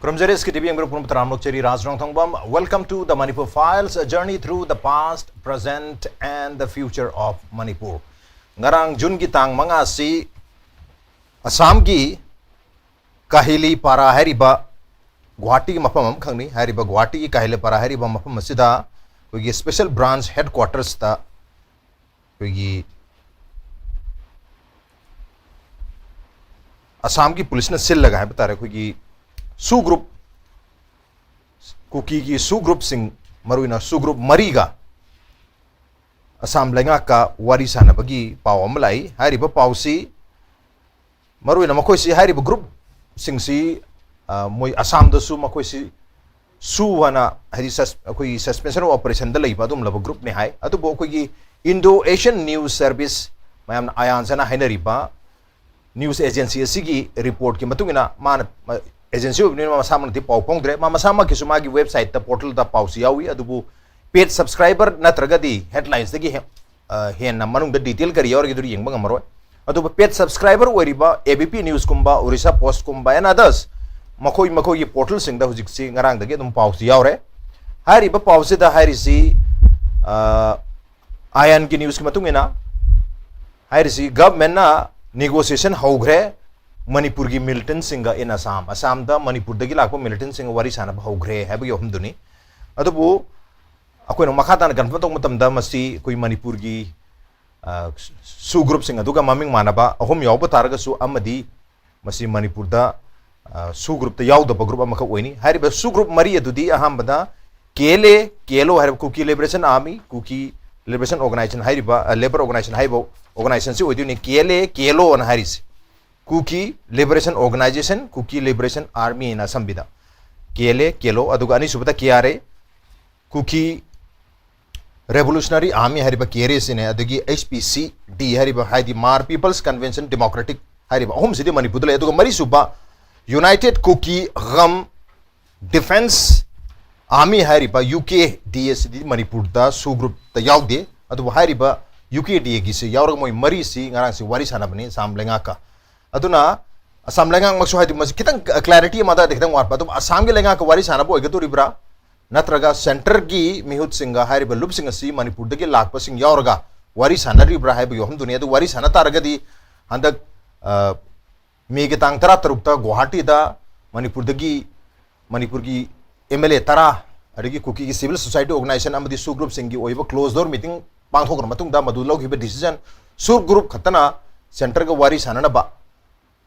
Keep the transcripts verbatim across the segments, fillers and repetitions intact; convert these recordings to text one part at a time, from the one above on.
ꯄ꯭ꯔꯝꯖꯔꯦꯁꯀꯤ TV ꯌꯦꯡꯕꯤꯔ ꯄꯨꯝꯅꯃꯛꯇ ꯔꯥꯝꯂꯣꯛꯆꯦꯔꯤ ꯔꯥꯖ ꯔꯣꯡꯊꯣꯡꯕꯝ꯫ Welcome to the Manipur Files, a journey through the past, present and the future of Manipur. ꯉꯔꯥꯡ ꯖꯨꯟꯒꯤ ꯇꯥꯡ ꯃꯉꯥ ꯑꯁꯤ ꯑꯁꯥꯝꯒꯤ ꯀꯥꯍꯤꯂꯤ ꯄꯥꯔꯥ ꯍꯥꯏꯔꯤꯕ ꯒꯨꯋꯥꯍꯥꯇꯤꯒꯤ ꯃꯐꯝ ꯑꯃꯈꯛꯅꯤ꯫ ꯍꯥꯏꯔꯤꯕ ꯒꯨꯋꯥꯍꯥꯇꯤꯒꯤ ꯀꯥꯍꯤꯂꯤ ꯄꯥꯔꯥ ꯍꯥꯏꯔꯤꯕ ꯃꯐꯝ ꯑꯁꯤꯗ ꯑꯩꯈꯣꯏꯒꯤ special branch headquartersꯇ ꯑꯩꯈꯣꯏꯒꯤ ꯑꯁꯥꯝꯒꯤ ꯄꯨꯂꯤꯁꯅ ꯁꯤꯜꯂꯒ ꯍꯥꯏꯕ ꯇꯥꯔꯦ, ꯑꯩꯈꯣꯏꯒꯤ ꯁꯨ ꯒ꯭ꯔꯨꯞ, ꯀꯨꯀꯤꯒꯤ ꯁꯨ ꯒ꯭ꯔꯨꯞꯁꯤꯡ, ꯃꯔꯨꯑꯣꯏꯅ ꯁꯨ ꯒ꯭ꯔꯨꯞ ꯃꯔꯤꯒ ꯑꯁꯥꯝ ꯂꯩꯉꯥꯛꯀ ꯋꯥꯔꯤ ꯁꯥꯟꯅꯕꯒꯤ ꯄꯥꯎ ꯑꯃ ꯂꯥꯛꯏ꯫ ꯍꯥꯏꯔꯤꯕ ꯄꯥꯎꯁꯤ ꯃꯔꯨꯑꯣꯏꯅ ꯃꯈꯣꯏꯁꯤ, ꯍꯥꯏꯔꯤꯕ ꯒ꯭ꯔꯨꯞꯁꯤꯡꯁꯤ, ꯑ, ꯃꯣꯏ ꯑꯁꯥꯝꯗꯁꯨ ꯃꯈꯣꯏꯁꯤ ꯁꯨ ꯍꯥꯏꯅ, ꯍꯥꯏꯗꯤ ꯁꯁ-, ꯑꯩꯈꯣꯏꯒꯤ suspension of operationꯗ ꯂꯩꯕ ꯑꯗꯨꯒꯨꯝꯂꯕ ꯒ꯭ꯔꯨꯞꯅꯤ ꯍꯥꯏ꯫ ꯑꯗꯨꯕꯨ ꯑꯩꯈꯣꯏꯒꯤ Indo Asian News Service, ꯃꯌꯥꯝꯅ ꯑꯌꯥꯟꯁ ꯍꯥꯏꯅ ꯍꯥꯏꯅꯔꯤꯕ news agency ꯑꯁꯤꯒꯤ reportꯀꯤ ꯃꯇꯨꯡ ꯏꯟꯅ, ꯃꯥꯅ, ꯃ-, agency ꯑꯣꯏꯕꯅꯤꯅ ꯃꯁꯥꯃꯛꯅꯗꯤ ꯄꯥꯎ ꯐꯣꯡꯗ꯭ꯔꯦ꯫ ꯃꯥ ꯃꯁꯥꯃꯛꯀꯤꯁꯨ ꯃꯥꯒꯤ websiteꯇ, portalꯗ ꯄꯥꯎꯁꯤ ꯌꯥꯎꯏ, ꯑꯗꯨꯕꯨ paid subscriber ꯅꯠꯇ꯭ꯔꯒꯗꯤ headlinesꯇꯒꯤ ꯍꯦ-, ꯑ, ꯍꯦꯟꯅ ꯃꯅꯨꯡꯗ detail ꯀꯔꯤ ꯌꯥꯎꯔꯤꯒꯦ ꯑꯗꯨꯗꯤ ꯌꯦꯡꯕ ꯉꯝꯃꯔꯣꯏ꯫ ꯑꯗꯨꯕꯨ paid subscriber ꯑꯣꯏꯔꯤꯕ A B P Newsꯀꯨꯝꯕ, Orissa Postꯀꯨꯝꯕ and others, ꯃꯈꯣꯏ ꯃꯈꯣꯏꯒꯤ portalꯁꯤꯡꯗ ꯍꯧꯖꯤꯛꯁꯤ ꯉꯔꯥꯡꯗꯒꯤ ꯑꯗꯨꯝ ꯄꯥꯎꯁꯤ ꯌꯥꯎꯔꯦ꯫ ꯍꯥꯏꯔꯤꯕ ꯄꯥꯎꯁꯤꯗ ꯍꯥꯏꯔꯤꯁꯤ, ꯑ, ꯑꯥꯌꯟꯒꯤ newsꯀꯤ ꯃꯇꯨꯡ ꯏꯟꯅ ꯍꯥꯏꯔꯤꯁꯤ, governmentꯅ negotiation ꯍꯧꯈ꯭ꯔꯦ ꯃꯅꯤꯄꯨꯔꯒꯤ militantꯁꯤꯡꯒ in Assam, ꯑꯁꯥꯝꯗ ꯃꯅꯤꯄꯨꯔꯗꯒꯤ ꯂꯥꯛꯄ militantꯁꯤꯡꯒ ꯋꯥꯔꯤ ꯁꯥꯟꯅꯕ ꯍꯧꯈ꯭ꯔꯦ ꯍꯥꯏꯕꯒꯤ ꯑꯍꯨꯝꯗꯨꯅꯤ꯫ ꯑꯗꯨꯕꯨ ꯑꯩꯈꯣꯏꯅ ꯃꯈꯥ ꯇꯥꯅ confirm ꯇꯧꯕ ꯃꯇꯝꯗ ꯃꯁꯤ ꯑꯩꯈꯣꯏ ꯃꯅꯤꯄꯨꯔꯒꯤ, ꯑ, ꯁꯨ ꯒ꯭ꯔꯨꯞꯁꯤꯡ ꯑꯗꯨꯒ ꯃꯃꯤꯡ ꯃꯥꯟꯅꯕ ꯑꯍꯨꯝ ꯌꯥꯎꯕ ꯇꯥꯔꯒꯁꯨ ꯑꯃꯗꯤ ꯃꯁꯤ ꯃꯅꯤꯄꯨꯔꯗ, ꯑ, ꯁꯨ ꯒ꯭ꯔꯨꯞꯇ ꯌꯥꯎꯗꯕ ꯒ꯭ꯔꯨꯞ ꯑꯃꯈꯛ ꯑꯣꯏꯅꯤ꯫ ꯍꯥꯏꯔꯤꯕ ꯁꯨ ꯒ꯭ꯔꯨꯞ ꯃꯔꯤ ꯑꯗꯨꯗꯤ ꯑꯍꯥꯟꯕꯗ K L A, K L O ꯍꯥꯏꯔꯤꯕ Kuki Liberation Army, Kuki Liberation Organization ꯍꯥꯏꯔꯤꯕ, ꯑ, labour organization ꯍꯥꯏꯔꯤꯕ organizationꯁꯤ ꯑꯣꯏꯗꯣꯏꯅꯤ꯫ K L A, K L O ꯑꯅ ꯍꯥꯏꯔꯤꯁꯤ Kuki Liberation Organization, Kuki Liberation Army ꯍꯥꯏꯅ ꯑꯁꯝꯕꯤꯗ K L A, K L O, ꯑꯗꯨꯒ ꯑꯅꯤꯁꯨꯕꯗ K R A, Kuki Revolutionary Army ꯍꯥꯏꯔꯤꯕ K R A ꯁꯤꯅꯦ, ꯑꯗꯒꯤ H P C D ꯍꯥꯏꯔꯤꯕ, ꯍꯥꯏꯗꯤ Hmar People's Convention Democratic ꯍꯥꯏꯔꯤꯕ ꯑꯍꯨꯝꯁꯤꯗꯤ ꯃꯅꯤꯄꯨꯔꯗ ꯂꯩ꯫ ꯑꯗꯨꯒ ꯃꯔꯤꯁꯨꯕ United Kuki Gam Defence Army ꯍꯥꯏꯔꯤꯕ U K D ꯑꯁꯤꯗꯤ ꯃꯅꯤꯄꯨꯔꯗ ꯁꯨ ꯒ꯭ꯔꯨꯞꯇ ꯌꯥꯎꯗꯦ꯫ ꯑꯗꯨꯕꯨ ꯍꯥꯏꯔꯤꯕ U K D ꯒꯤꯁꯤ ꯌꯥꯎꯔꯒ ꯃꯣꯏ ꯃꯔꯤꯁꯤ ꯉꯔꯥꯡꯁꯤ ꯋꯥꯔꯤ ꯁꯥꯟꯅꯕꯅꯤ ꯑꯁꯥꯝ ꯂꯩꯉꯥꯛꯀ꯫ ꯑꯗꯨꯅ ꯑꯁꯥꯝ ꯂꯩꯉꯥꯛꯃꯛꯁꯨ, ꯍꯥꯏꯗꯤ, ꯃꯁꯤ ꯈꯤꯇꯪ clarity ꯑꯃ ꯑꯗꯥꯏꯗ ꯈꯤꯇꯪ ꯋꯥꯠꯄ꯫ ꯑꯗꯨꯝ ꯑꯁꯥꯝꯒꯤ ꯂꯩꯉꯥꯛꯀ ꯋꯥꯔꯤ ꯁꯥꯟꯅꯕ ꯑꯣꯏꯒꯗꯣꯔꯤꯕ꯭ꯔꯥ, ꯅꯠꯇ꯭ꯔꯒ centreꯒꯤ ꯃꯤꯍꯨꯠꯁꯤꯡꯒ ꯍꯥꯏꯔꯤꯕ ꯂꯨꯞꯁꯤꯡ ꯑꯁꯤ ꯃꯅꯤꯄꯨꯔꯗꯒꯤ ꯂꯥꯛꯄꯁꯤꯡ ꯌꯥꯎꯔꯒ ꯋꯥꯔꯤ ꯁꯥꯟꯅꯔꯤꯕ꯭ꯔꯥ ꯍꯥꯏꯕꯒꯤ ꯋꯥꯐꯝꯗꯨꯅꯤ꯫ ꯑꯗꯨ ꯋꯥꯔꯤ ꯁꯥꯟꯅ ꯇꯥꯔꯒꯗꯤ, ꯍꯟꯗꯛ, ꯑ, ꯃꯦꯒꯤ ꯇꯥꯡ ꯇꯔꯥ ꯇꯔꯨꯛꯇ ꯒꯨꯋꯥꯍꯥꯇꯤꯗ ꯃꯅꯤꯄꯨꯔꯗꯒꯤ, ꯃꯅꯤꯄꯨꯔꯒꯤ MLA ꯇꯔꯥ, ꯑꯗꯒꯤ ꯀꯨꯀꯤꯒꯤ civil society organization ꯑꯃꯗꯤ SoO groupꯁꯤꯡꯒꯤ ꯑꯣꯏꯕ closed door meeting ꯄꯥꯡꯊꯣꯛꯈ꯭ꯔ ꯃꯇꯨꯡꯗ, ꯃꯗꯨ ꯂꯧꯈꯤꯕ decision, SoO group ꯈꯛꯇꯅ centreꯒ ꯋꯥꯔꯤ ꯁꯥꯟꯅꯅꯕ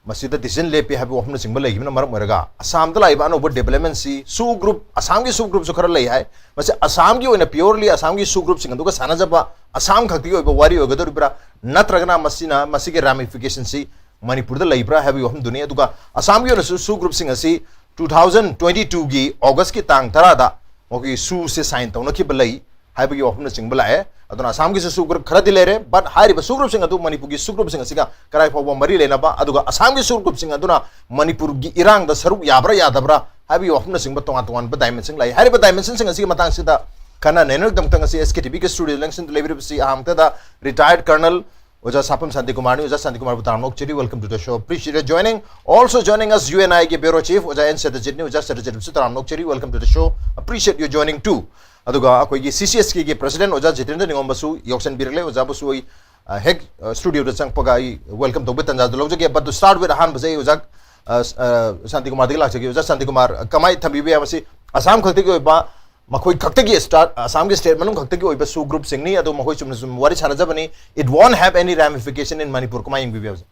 ꯃꯁꯤꯗ decision ꯂꯦꯞꯄꯤ ꯍꯥꯏꯕ ꯋꯥꯐꯝꯅꯆꯤꯡꯕ ꯂꯩꯈꯤꯕꯅ ꯃꯔꯝ ꯑꯣꯏꯔꯒ, ꯑꯁꯥꯝꯗ ꯂꯥꯛꯏꯕ ꯑꯅꯧꯕ developmentꯁꯤ SoO group, ꯑꯁꯥꯝꯒꯤ SoO groupꯁꯨ ꯈꯔ ꯂꯩ ꯍꯥꯏ꯫ ꯃꯁꯤ ꯑꯁꯥꯝꯒꯤ ꯑꯣꯏꯅ purely ꯑꯁꯥꯝꯒꯤ SoO groupꯁꯤꯡ ꯑꯗꯨꯒ ꯁꯥꯟꯅꯖꯕ, ꯑꯁꯥꯝ ꯈꯛꯇꯒꯤ ꯑꯣꯏꯕ ꯋꯥꯔꯤ ꯑꯣꯏꯒꯗꯧꯔꯤꯕ꯭ꯔꯥ, ꯅꯠꯇ꯭ꯔꯒꯅ ꯃꯁꯤꯅ, ꯃꯁꯤꯒꯤ ramificationꯁꯤ ꯃꯅꯤꯄꯨꯔꯗ ꯂꯩꯕ꯭ꯔꯥ ꯍꯥꯏꯕꯒꯤ ꯋꯥꯐꯝꯗꯨꯅꯤ꯫ ꯑꯗꯨꯒ ꯑꯁꯥꯝꯒꯤ ꯑꯣꯏꯅꯁꯨ SoO groupꯁꯤꯡ ꯑꯁꯤ two thousand twenty twoꯒꯤ Augustꯀꯤ ꯇꯥꯡ ꯇꯔꯥꯗ ꯃꯈꯣꯏꯒꯤ SoOꯁꯦ sign ꯇꯧꯅꯈꯤꯕ ꯂꯩ ꯍꯥꯏꯕꯒꯤ ꯋꯥꯐꯝꯅꯆꯤꯡꯕ ꯂꯥꯛꯑꯦ꯫ ꯑꯗꯨꯅ ꯑꯁꯥꯝꯒꯤꯁꯨ SoO group ꯈꯔꯗꯤ ꯂꯩꯔꯦ, but ꯍꯥꯏꯔꯤꯕ SoO groupꯁꯤꯡ ꯑꯗꯨ ꯃꯅꯤꯄꯨꯔꯒꯤ SoO groupꯁꯤꯡ ꯑꯁꯤꯒ ꯀꯗꯥꯏ ꯐꯥꯎꯕ ꯃꯔꯤ ꯂꯩꯅꯕ, ꯑꯗꯨꯒ ꯑꯁꯥꯝꯒꯤ SoO groupꯁꯤꯡ ꯑꯗꯨꯅ ꯃꯅꯤꯄꯨꯔꯒꯤ ꯏꯔꯥꯡꯗ ꯁꯔꯨꯛ ꯌꯥꯕ꯭ꯔꯥ ꯌꯥꯗꯕ꯭ꯔꯥ ꯍꯥꯏꯕꯒꯤ ꯋꯥꯐꯝꯅꯆꯤꯡꯕ ꯇꯣꯉꯥꯟ ꯇꯣꯉꯥꯟꯕ dimension ꯂꯩ꯫ ꯍꯥꯏꯔꯤꯕ dimensionꯁꯤꯡ ꯑꯁꯤꯒꯤ ꯃꯇꯥꯡꯁꯤꯗ ꯈꯟꯅ ꯅꯩꯅꯅꯕꯒꯤꯗꯃꯛꯇ ꯉꯁꯤ SKTVꯒꯤ studio ꯂꯦꯡꯁꯤꯟꯗꯨꯅ ꯂꯩꯕꯤꯔꯤꯕꯁꯤ ꯑꯍꯥꯟꯕꯗ retired colonel ꯑꯣꯖꯥ ꯁꯥꯄꯝ ꯁꯥꯟꯇꯤꯀꯨꯃꯥꯔꯅꯤ꯫ ꯑꯣꯖꯥ ꯁꯥꯟꯇꯤꯀꯨꯃꯥꯔꯕꯨ ꯇꯔꯥꯝꯅ ꯑꯣꯛꯆꯔꯤ, welcome to the show, appreciate your joining. Also joining us UNIꯒꯤ bureau chief ꯑꯣꯖꯥ N ꯁꯇ꯭ꯌꯖꯤꯠꯅꯤ꯫ ꯑꯣꯖꯥ ꯁꯇ꯭ꯌꯖꯤꯠꯁꯨ ꯇꯔꯥꯝꯅ ꯑꯣꯛꯆꯔꯤ, welcome to the show, appreciate your joining too. ꯑꯗꯨꯒ ꯑꯩꯈꯣꯏꯒꯤ CCSKꯒꯤ president ꯑꯣꯖꯥ ꯖꯤꯇꯦꯟꯗ꯭ꯔ ꯅꯤꯉꯣꯝꯕꯁꯨ ꯌꯥꯎꯁꯟꯕꯤꯔꯛꯂꯦ꯫ ꯑꯣꯖꯥꯕꯨꯁꯨ ꯑꯩ, ꯑ, ꯍꯦꯛ, ꯑ, studioꯗ ꯆꯪꯉꯛꯄꯒ ꯑꯩ welcome ꯇꯧꯕ ꯇꯥꯟꯖꯥꯗꯨ ꯂꯧꯖꯒꯦ꯫ But to start with, ꯑꯍꯥꯟꯕꯁꯦ ꯑꯩ ꯑꯣꯖꯥ, ꯑ, ꯑ, ꯁꯥꯟꯇꯤꯀꯨꯃꯥꯔꯗꯒꯤ ꯂꯥꯛꯆꯒꯦ꯫ ꯑꯣꯖꯥ ꯁꯥꯟꯇꯤꯀꯨꯃꯥꯔ, ꯀꯃꯥꯏꯅ ꯊꯝꯕꯤꯕ ꯌꯥꯏ? ꯃꯁꯤ ꯑꯁꯥꯝ ꯈꯛꯇꯒꯤ ꯑꯣꯏꯕ, ꯃꯈꯣꯏ ꯈꯛꯇꯒꯤ state, ꯑꯁꯥꯝꯒꯤ state ꯃꯅꯨꯡ ꯈꯛꯇꯒꯤ ꯑꯣꯏꯕ SoO groupꯁꯤꯡꯅꯤ꯫ ꯑꯗꯣ ꯃꯈꯣꯏ ꯆꯨꯝꯅ ꯁꯨꯝ ꯋꯥꯔꯤ ꯁꯥꯟꯅꯖꯕꯅꯤ, it won't have any ramification in Manipur꯫ ꯀꯃꯥꯏꯅ ꯌꯦꯡꯕꯤꯕ ꯌꯥꯏ?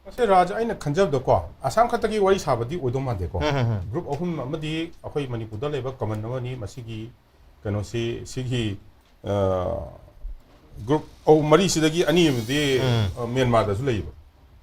ꯃꯁꯤ ꯔꯥꯖ, ꯑꯩꯅ ꯈꯟꯖꯕꯗꯀꯣ, ꯑꯁꯥꯝ ꯈꯛꯇꯒꯤ ꯋꯥꯔꯤ ꯁꯥꯕꯗꯤ ꯑꯣꯏꯗꯧ ꯃꯥꯟꯗꯦꯀꯣ꯫ ꯎꯝ, ꯎꯝ, ꯎꯝ꯫ Group ꯑꯍꯨꯝ ꯑꯃꯗꯤ ꯑꯩꯈꯣꯏ ꯃꯅꯤꯄꯨꯔꯗ ꯂꯩꯕ common ꯑꯃꯅꯤ꯫ ꯃꯁꯤꯒꯤ ꯀꯩꯅꯣꯁꯤ, ꯁꯤꯒꯤ, ꯑ, group ꯑꯍꯨꯝ, ꯃꯔꯤꯁꯤꯗꯒꯤ ꯑꯅꯤ ꯑꯃꯗꯤ, ꯎꯝ꯫ ꯑ, ꯃ꯭ꯌꯥꯟꯃꯥꯔꯗꯁꯨ ꯂꯩꯌꯦꯕ꯫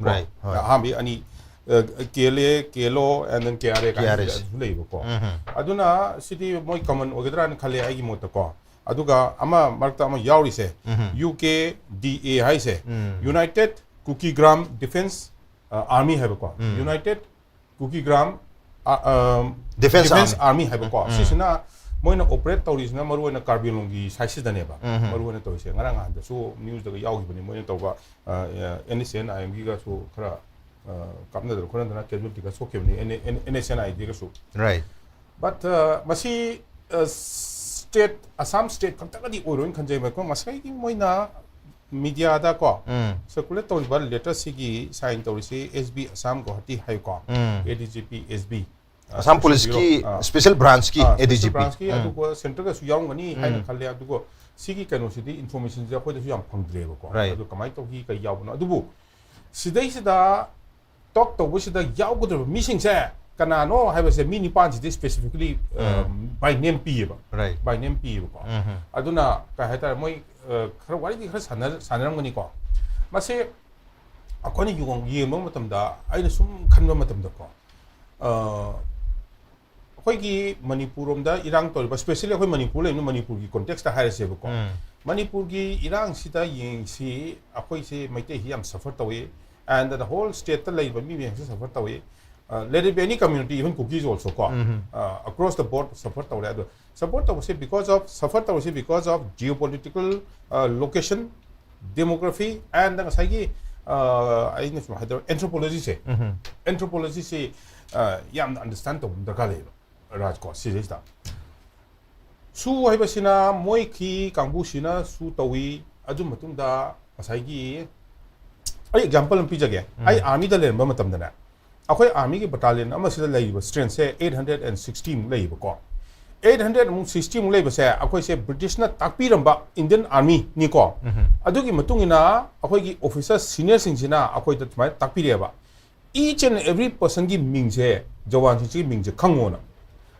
Right, ꯍꯣꯏ꯫ ꯑꯍꯥꯟꯕꯒꯤ ꯑꯅꯤ, ꯑ, KLA, KLO, and then KRA ꯀꯥꯏꯅ KRA꯫ ꯑꯗꯨꯁꯨ ꯂꯩꯌꯦꯕꯀꯣ꯫ ꯎꯝ, ꯎꯝ꯫ ꯑꯗꯨꯅ ꯁꯤꯗꯤ ꯃꯣꯏ common ꯑꯣꯏꯒꯗ꯭ꯔꯥꯅ ꯈꯜꯂꯦ ꯑꯩꯒꯤ ꯃꯣꯠꯇꯀꯣ꯫ ꯑꯗꯨꯒ ꯑꯃ ꯃꯔꯛꯇ ꯑꯃ ꯌꯥꯎꯔꯤꯁꯦ, ꯎꯝ꯫ UKDA ꯍꯥꯏꯁꯦ, ꯎꯝ꯫ United Kukigram Defense, ꯑ, Army ꯍꯥꯏꯕꯀꯣ꯫ ꯎꯝ꯫ United Kukigram, ꯑ, ꯑ, Defense Defense Army꯫ Army ꯍꯥꯏꯕꯀꯣ꯫ ꯎꯝ꯫ ꯁꯤꯁꯤꯅ ꯃꯣꯏꯅ operate ꯇꯧꯔꯤꯁꯤꯅ ꯃꯔꯨꯑꯣꯏꯅ ꯀꯥꯔꯕꯤ ꯑꯪꯂꯣꯡꯒꯤ side ꯁꯤꯗꯅꯦꯕ꯫ ꯎꯝ꯫ ꯃꯔꯨꯑꯣꯏꯅ ꯇꯧꯔꯤꯁꯦ꯫ ꯉꯔꯥꯡ ꯅꯍꯥꯟꯗꯁꯨ news ꯇꯒ ꯌꯥꯎꯈꯤꯕꯅꯤ ꯃꯣꯏꯅ ꯇꯧꯕ, ꯑ, ꯑ, NSCN IMꯒꯤꯒꯁꯨ ꯈꯔ ꯀꯥꯞꯅꯗꯅ ꯈꯣꯠꯅꯗꯅ ꯀꯦꯖꯨꯋꯦꯜꯇꯤ ꯈꯔ ꯁꯣꯛꯈꯤꯕꯅꯤ ꯑꯦꯟ ꯑꯦꯁ ꯑꯦꯟ ꯑꯥꯏ ꯗꯤꯒꯁꯨ꯫ Right. But ꯃꯁꯤ ꯁ꯭ꯇꯦꯠ, ꯑꯁꯥꯝ ꯁ꯭ꯇꯦꯠ ꯈꯛꯇꯒꯗꯤ ꯑꯣꯏꯔꯣꯏꯅ ꯈꯟꯖꯩ꯫ ꯃꯈꯣꯏ ꯉꯁꯥꯏꯒꯤ ꯃꯣꯏꯅ ꯃꯤꯗꯤꯌꯥꯗ ꯀꯣ ꯎꯝ. ꯁꯔꯀꯨꯂꯦꯠ ꯇꯧꯔꯤꯕ ꯂꯦꯇꯔꯁꯤꯒꯤ ꯁꯥꯏꯟ ꯇꯧꯔꯤꯁꯤ ꯑꯦꯁ ꯕꯤ ꯑꯁꯥꯝ ꯒꯨꯋꯥꯍꯥꯇꯤ ꯍꯥꯏꯀꯣ꯫ Um. A D G P S B Assam ꯄꯨꯂꯤꯁꯀꯤ ꯑꯥ. ꯁ꯭ꯄꯦꯁꯦꯜ ꯕ꯭ꯔꯥꯟꯁꯀꯤ ꯑꯥ, ꯑꯦ ꯗꯤ ꯖꯤ ꯁ꯭ꯄꯦꯁꯦꯜ ꯕ꯭ꯔꯥꯟꯁꯀꯤ ꯄꯤ꯫ ꯎꯝ. ꯑꯗꯨꯒ ꯁꯦꯟꯇꯔꯒꯁꯨ ꯌꯥꯎꯔꯝꯒꯅꯤ ꯍꯥꯏꯅ ꯎꯝ. ꯈꯜꯂꯦ꯫ ꯑꯗꯨꯒ ꯁꯤꯒꯤ ꯀꯩꯅꯣꯁꯤꯗꯤ ꯏꯟꯐꯣꯔꯃꯦꯁꯟꯁꯦ ꯑꯩꯈꯣꯏꯗꯁꯨ ꯌꯥꯝ ꯐꯪꯗ꯭ꯔꯦꯕꯀꯣ꯫ Right. ꯑꯗꯨ ꯀꯃꯥꯏꯅ ꯇꯧꯈꯤ, ꯀꯩ ꯌꯥꯎꯕꯅꯣ? ꯑꯗꯨꯕꯨ ꯁꯤꯗꯩꯁꯤꯗ ꯇꯣꯛ ꯇꯧꯕꯁꯤꯗ ꯌꯥꯎꯒꯗꯧꯔꯤꯕ ꯃꯤꯁꯤꯡꯁꯦ ꯀꯅꯥꯅꯣ ꯍꯥꯏꯕꯁꯦ ꯃꯤ ꯅꯤꯄꯥꯟꯁꯤꯗꯤ ꯁ꯭ꯄꯦꯁꯤꯐꯤꯀꯂꯤ ꯎꯝ. ꯕꯥꯏ ꯅꯦꯝ ꯄꯤꯌꯦꯕ꯫ Right. ꯕꯥꯏ ꯅꯦꯝ ꯄꯤꯌꯦꯕꯀꯣ꯫ ꯎꯝ. ꯑꯗꯨꯅ ꯀꯩ ꯍꯥꯏꯇꯥꯔꯦ, ꯃꯣꯏ ꯑ, ꯈꯔ ꯋꯥꯔꯤꯗꯤ ꯈꯔ ꯁꯥꯟꯅ-, ꯁꯥꯟꯅꯔꯝꯒꯅꯤꯀꯣ꯫ ꯃꯁꯤ ꯑꯩꯈꯣꯏꯅ ꯌꯦꯡ-, ꯌꯦꯡꯕ ꯃꯇꯝꯗ ꯑꯩꯅ ꯁꯨꯝ ꯈꯟꯕ ꯃꯇꯝꯗꯀꯣ, ꯑ, ꯑꯩꯈꯣꯏꯒꯤ ꯃꯅꯤꯄꯨꯔ ꯔꯣꯝꯗ ꯏꯔꯥꯡ ꯇꯧꯔꯤꯕ, ꯁ꯭ꯄꯦꯁꯦꯜꯂꯤ ꯑꯩꯈꯣꯏ ꯃꯅꯤꯄꯨꯔ ꯂꯩꯕꯅꯤꯅ ꯃꯅꯤꯄꯨꯔꯒꯤ ꯀꯣꯟꯇꯦꯛꯁꯇ ꯍꯥꯏꯔꯁꯦꯕꯀꯣ꯫ ꯎꯝ. ꯃꯅꯤꯄꯨꯔꯒꯤ ꯏꯔꯥꯡꯁꯤꯗ ꯌꯦꯡꯁꯤ, ꯑꯩꯈꯣꯏꯁꯦ ꯃꯩꯇꯩꯁꯤ ꯌꯥꯝ ꯁꯐꯔ ꯇꯧꯏ꯫ And the whole stateꯇ ꯂꯩꯔꯤꯕ ꯃꯤ ꯃꯌꯥꯝꯁꯨ ꯁꯐꯔ ꯇꯧꯏ꯫ Uh, let it be any community, even Kukis also ꯀꯣ꯫ ꯎꯝ. Uh, across the board suffer ꯇꯧꯔꯦ꯫ ꯑꯗꯣ suffer ꯇꯧꯕꯁꯦ because of, suffer ꯇꯧꯔꯤꯁꯦ because of geopolitical, uh, location, demography and ꯉꯁꯥꯏꯒꯤ, uh, ꯑꯩꯅ ꯁꯨꯝ ꯍꯥꯏꯗꯣꯔꯛ anthropologyꯁꯦ꯫ ꯎꯝ. Anthropologyꯁꯤ, uh, ꯌꯥꯝꯅ understand ꯇꯧꯕ ꯑꯃ ꯗꯔꯀꯥꯔ ꯂꯩꯌꯦꯕ ꯔꯥꯖꯀꯣ ꯁꯤꯗꯩꯁꯤꯗ꯫ ꯁꯨ ꯍꯥꯏꯕꯁꯤꯅ ꯃꯣꯏꯒꯤ ꯀꯥꯡꯕꯨꯁꯤꯅ ꯁꯨ ꯇꯧꯏ꯫ ꯑꯗꯨ ꯃꯇꯨꯡꯗ ꯉꯁꯥꯏꯒꯤ ꯑꯩ example ꯑꯃ ꯄꯤꯖꯒꯦ꯫ ꯎꯝ. ꯑꯩ armyꯗ ꯂꯩꯔꯝꯕ ꯃꯇꯝꯗꯅꯦ, ꯑꯩꯈꯣꯏ armyꯒꯤ battalion ꯑꯃꯁꯤꯗ ꯂꯩꯔꯤꯕ strengthꯁꯦ eight hundred and sixty ꯃꯨꯛ ꯂꯩꯌꯦꯕꯀꯣ꯫ Eight hundred ꯑꯃꯨꯛ sixty ꯃꯨꯛ ꯂꯩꯕꯁꯦ ꯑꯩꯈꯣꯏꯁꯦ Britishꯅ ꯇꯥꯛꯄꯤꯔꯝꯕ Indian armyꯅꯤꯀꯣ꯫ ꯎꯝ. ꯑꯗꯨꯒꯤ ꯃꯇꯨꯡ ꯏꯟꯅ ꯑꯩꯈꯣꯏꯒꯤ officer seniorꯁꯤꯡꯁꯤꯅ ꯑꯩꯈꯣꯏꯗ ꯁꯨꯃꯥꯏꯅ ꯇꯥꯛꯄꯤꯔꯛꯑꯦꯕ, each and every personꯒꯤ ꯃꯤꯡꯁꯦ, ꯖꯋꯥꯟꯁꯤꯡꯁꯤꯒꯤ ꯃꯤꯡꯁꯦ ꯈꯪꯉꯣꯅ꯫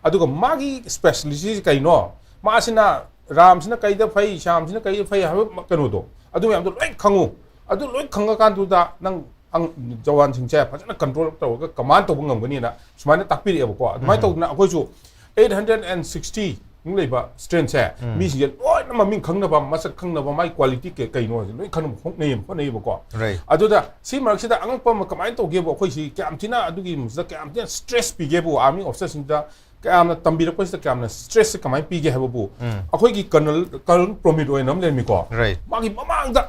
ꯑꯗꯨꯒ ꯃꯥꯒꯤ specialtyꯁꯤ ꯀꯩꯅꯣ, ꯃꯥꯁꯤꯅ, ꯔꯥꯝꯁꯤꯅ ꯀꯩꯗ ꯐꯩ, ꯁ꯭ꯌꯥꯝꯁꯤꯅ ꯀꯩꯗ ꯐꯩ ꯍꯥꯏꯕ ꯀꯩꯅꯣꯗꯣ, ꯑꯗꯨ ꯃꯌꯥꯝꯗꯣ ꯂꯣꯏ ꯈꯪꯉꯨ꯫ ꯑꯗꯨ ꯂꯣꯏ ꯈꯪꯉꯀꯥꯟꯗꯨꯗ ꯅꯪ ꯑꯪ-, ꯖꯋꯥꯟꯁꯤꯡꯁꯦ ꯐꯖꯅ control ꯇꯧꯔꯒ command ꯇꯧꯕ ꯉꯝꯒꯅꯤꯅ ꯁꯨꯃꯥꯏꯅ ꯇꯥꯛꯄꯤꯔꯛꯑꯦꯕꯀꯣ꯫ ꯑꯗꯨꯃꯥꯏꯅ ꯎꯝ. ꯇꯧꯗꯅ ꯑꯩꯈꯣꯏꯁꯨ eight hundred and sixty ꯃꯨꯛ ꯂꯩꯕ strengthꯁꯦ, ꯎꯝ. ꯃꯤꯁꯤꯡꯁꯦ ꯂꯣꯏꯅ ꯃꯃꯤꯡ ꯈꯪꯅꯕ, ꯃꯁꯛ ꯈꯪꯅꯕ, ꯃꯥꯒꯤ quality ꯀꯩ-, ꯀꯩꯅꯣꯁꯦ ꯂꯣꯏ ꯈꯪꯅꯕ ꯍꯣꯠꯅꯩꯌꯦꯕ, ꯍꯣꯠꯅꯩꯌꯦꯕꯀꯣ꯫ Right. ꯑꯗꯨꯗ ꯁꯤ ꯃꯔꯛꯁꯤꯗ ꯑꯉꯛꯄ ꯑꯃ ꯀꯃꯥꯏꯅ ꯇꯧꯒꯦꯕꯨ, ꯑꯩꯈꯣꯏꯁꯤ ꯀꯌꯥꯝ ꯊꯤꯅ ꯑꯗꯨꯒꯤ ꯃꯁꯤꯗ ꯀꯌꯥꯝ ꯊꯤꯅ stress ꯄꯤꯒꯦꯕꯨ, army officerꯁꯤꯡꯗ ꯀꯌꯥꯝꯅ ꯇꯝꯕꯤꯔꯛꯄꯁꯤꯗ ꯀꯌꯥꯝꯅ stressꯁꯦ ꯀꯃꯥꯏꯅ ꯄꯤꯒꯦ ꯍꯥꯏꯕꯕꯨ, ꯎꯝ. ꯑꯩꯈꯣꯏꯒꯤ colonel, colonel ꯄ꯭ꯔꯣꯃꯤꯠ ꯑꯣꯏꯅ ꯑꯃ ꯂꯩꯔꯝꯃꯤꯀꯣ꯫ Right. ꯃꯥꯒꯤ ꯃꯃꯥꯡꯗ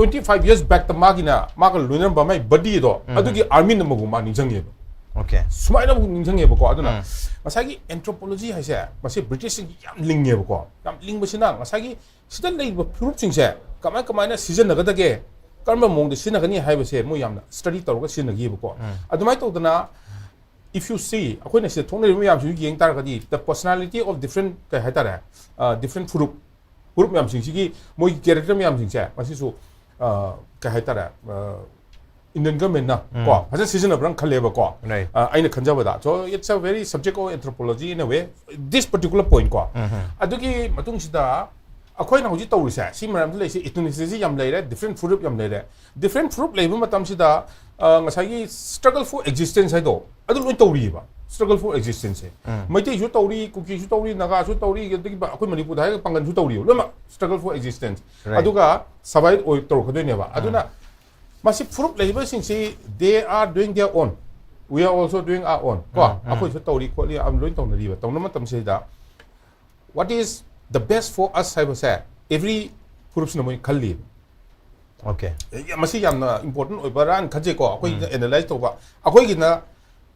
twenty five years back ꯇ ꯃꯥꯒꯤꯅ ꯃꯥꯒ ꯂꯣꯏꯅꯔꯝꯕ ꯃꯥꯏ ꯕꯗꯤꯗꯣ, ꯑꯗꯨꯒꯤ ꯑꯥꯔꯃꯤꯅ ꯃꯒꯨꯝ ꯃꯥ ꯅꯤꯡꯁꯤꯡꯉꯦꯕ꯫ Okay. ꯁꯨꯃꯥꯏꯅ ꯑꯃꯨꯛ ꯅꯤꯡꯁꯤꯡꯉꯦꯕꯀꯣ꯫ ꯑꯗꯨꯅ ꯉꯁꯥꯏꯒꯤ anthropology ꯍꯥꯏꯁꯦ, ꯃꯁꯤ ꯕ꯭ꯔꯤꯇꯤꯁꯁꯤꯡꯒꯤ ꯌꯥꯝ ꯂꯤꯡꯉꯦꯕꯀꯣ꯫ ꯌꯥꯝ ꯂꯤꯡꯕꯁꯤꯅ ꯉꯁꯥꯏꯒꯤ ꯁꯤꯗ ꯂꯩꯔꯤꯕ ꯐꯨꯔꯨꯞꯁꯤꯡꯁꯦ ꯀꯃꯥꯏ ꯀꯃꯥꯏꯅ ꯁꯤꯖꯤꯟꯅꯒꯗꯒꯦ, ꯀꯔꯝꯕ ꯃꯑꯣꯡꯗ ꯁꯤꯖꯤꯟꯅꯒꯅꯤ ꯍꯥꯏꯕꯁꯦ ꯃꯣꯏ ꯌꯥꯝꯅ study ꯇꯧꯔꯒ ꯁꯤꯖꯤꯟꯅꯈꯤꯕꯀꯣ꯫ ꯑꯗꯨꯃꯥꯏꯅ ꯇꯧꯗꯅ, if you see, ꯑꯩꯈꯣꯏꯅ ꯁꯤꯗ ꯊꯣꯛꯅꯔꯤꯕ ꯃꯌꯥꯝꯁꯤꯁꯨ ꯌꯦꯡ ꯇꯥꯔꯒꯗꯤ, the personality of different, ꯀꯩ ꯍꯥꯏꯇꯥꯔꯦ, different ꯐꯨꯔꯨꯞ, ꯐꯨꯔꯨꯞ ꯃꯌꯥꯝꯁꯤꯡꯁꯤꯒꯤ ꯃꯣꯏꯒꯤ character ꯃꯌꯥꯝꯁꯤꯡꯁꯦ, ꯃꯁꯤꯁꯨ, ꯑ, ꯀꯩ ꯍꯥꯏꯇꯥꯔꯦ, Indian government ꯅ ꯀꯣ ꯐꯖꯅ ꯁꯤꯖꯤꯟꯅꯕ꯭ꯔꯥ ꯈꯜꯂꯦꯕꯀꯣ꯫ Right. ꯑ, ꯑꯩꯅ ꯈꯟꯖꯕꯗ, so it's a very subject of anthropology in a way, this particular point ꯀꯣ꯫ ꯑꯗꯨꯒꯤ ꯃꯇꯨꯡꯁꯤꯗ ꯑꯩꯈꯣꯏꯅ ꯍꯧꯖꯤꯛ ꯇꯧꯔꯤꯁꯦ, ꯁꯤ ꯃꯔꯝꯗ ꯂꯩꯔꯤꯁꯦ, ethnicity ꯌꯥꯝ ꯂꯩꯔꯦ, different ꯐꯨꯔꯨꯞ ꯌꯥꯝ ꯂꯩꯔꯦ꯫ Different ꯐꯨꯔꯨꯞ ꯂꯩꯕ ꯃꯇꯝꯁꯤꯗ, ꯑ, ꯉꯁꯥꯏꯒꯤ struggle for existence ꯍꯥꯏꯗꯣ, ꯑꯗꯨ ꯂꯣꯏ ꯇꯧꯔꯤꯑꯕ꯫ Struggle for existence ꯁꯦ ꯃꯩꯇꯩꯁꯨ ꯇꯧꯔꯤ, ꯀꯨꯀꯤꯁꯨ ꯇꯧꯔꯤ, ꯅꯥꯒꯥꯁꯨ ꯇꯧꯔꯤ, ꯑꯗꯒꯤ ꯑꯩꯈꯣꯏ ꯃꯅꯤꯄꯨꯔꯗ ꯍꯥꯏꯔꯒ ꯄꯥꯡꯒꯜꯁꯨ ꯇꯧꯔꯤꯑꯕ, ꯂꯣꯏꯅꯃꯛ struggle for existence꯫ Right. ꯑꯗꯨꯒ survive ꯑꯣꯏ ꯇꯧꯔꯛꯀꯗꯣꯏꯅꯦꯕ꯫ ꯑꯗꯨꯅ ꯃꯁꯤ ꯐꯨꯔꯨꯞ ꯂꯩꯔꯤꯕꯁꯤꯡꯁꯤ, they are doing their own, we are also doing our own ꯀꯣ꯫ ꯑꯩꯈꯣꯏꯁꯨ ꯇꯧꯔꯤ ꯈꯣꯠꯂꯤ, ꯑꯗꯨꯝ ꯂꯣꯏ ꯇꯧꯅꯔꯤꯕ꯫ ꯇꯧꯅꯕ ꯃꯇꯝꯁꯤꯗ, what is the best for us ꯍꯥꯏꯕꯁꯦ every ꯐꯨꯔꯨꯞꯁꯤꯅ ꯃꯣꯏ ꯈꯜꯂꯤ꯫ Okay. ꯑꯦ, ꯃꯁꯤ ꯌꯥꯝꯅ important ꯑꯣꯏꯕ꯭ꯔꯥꯅ ꯈꯟꯖꯩꯀꯣ꯫ ꯑꯩꯈꯣꯏꯅ analyze ꯇꯧꯕ, ꯑꯩꯈꯣꯏꯒꯤꯅ,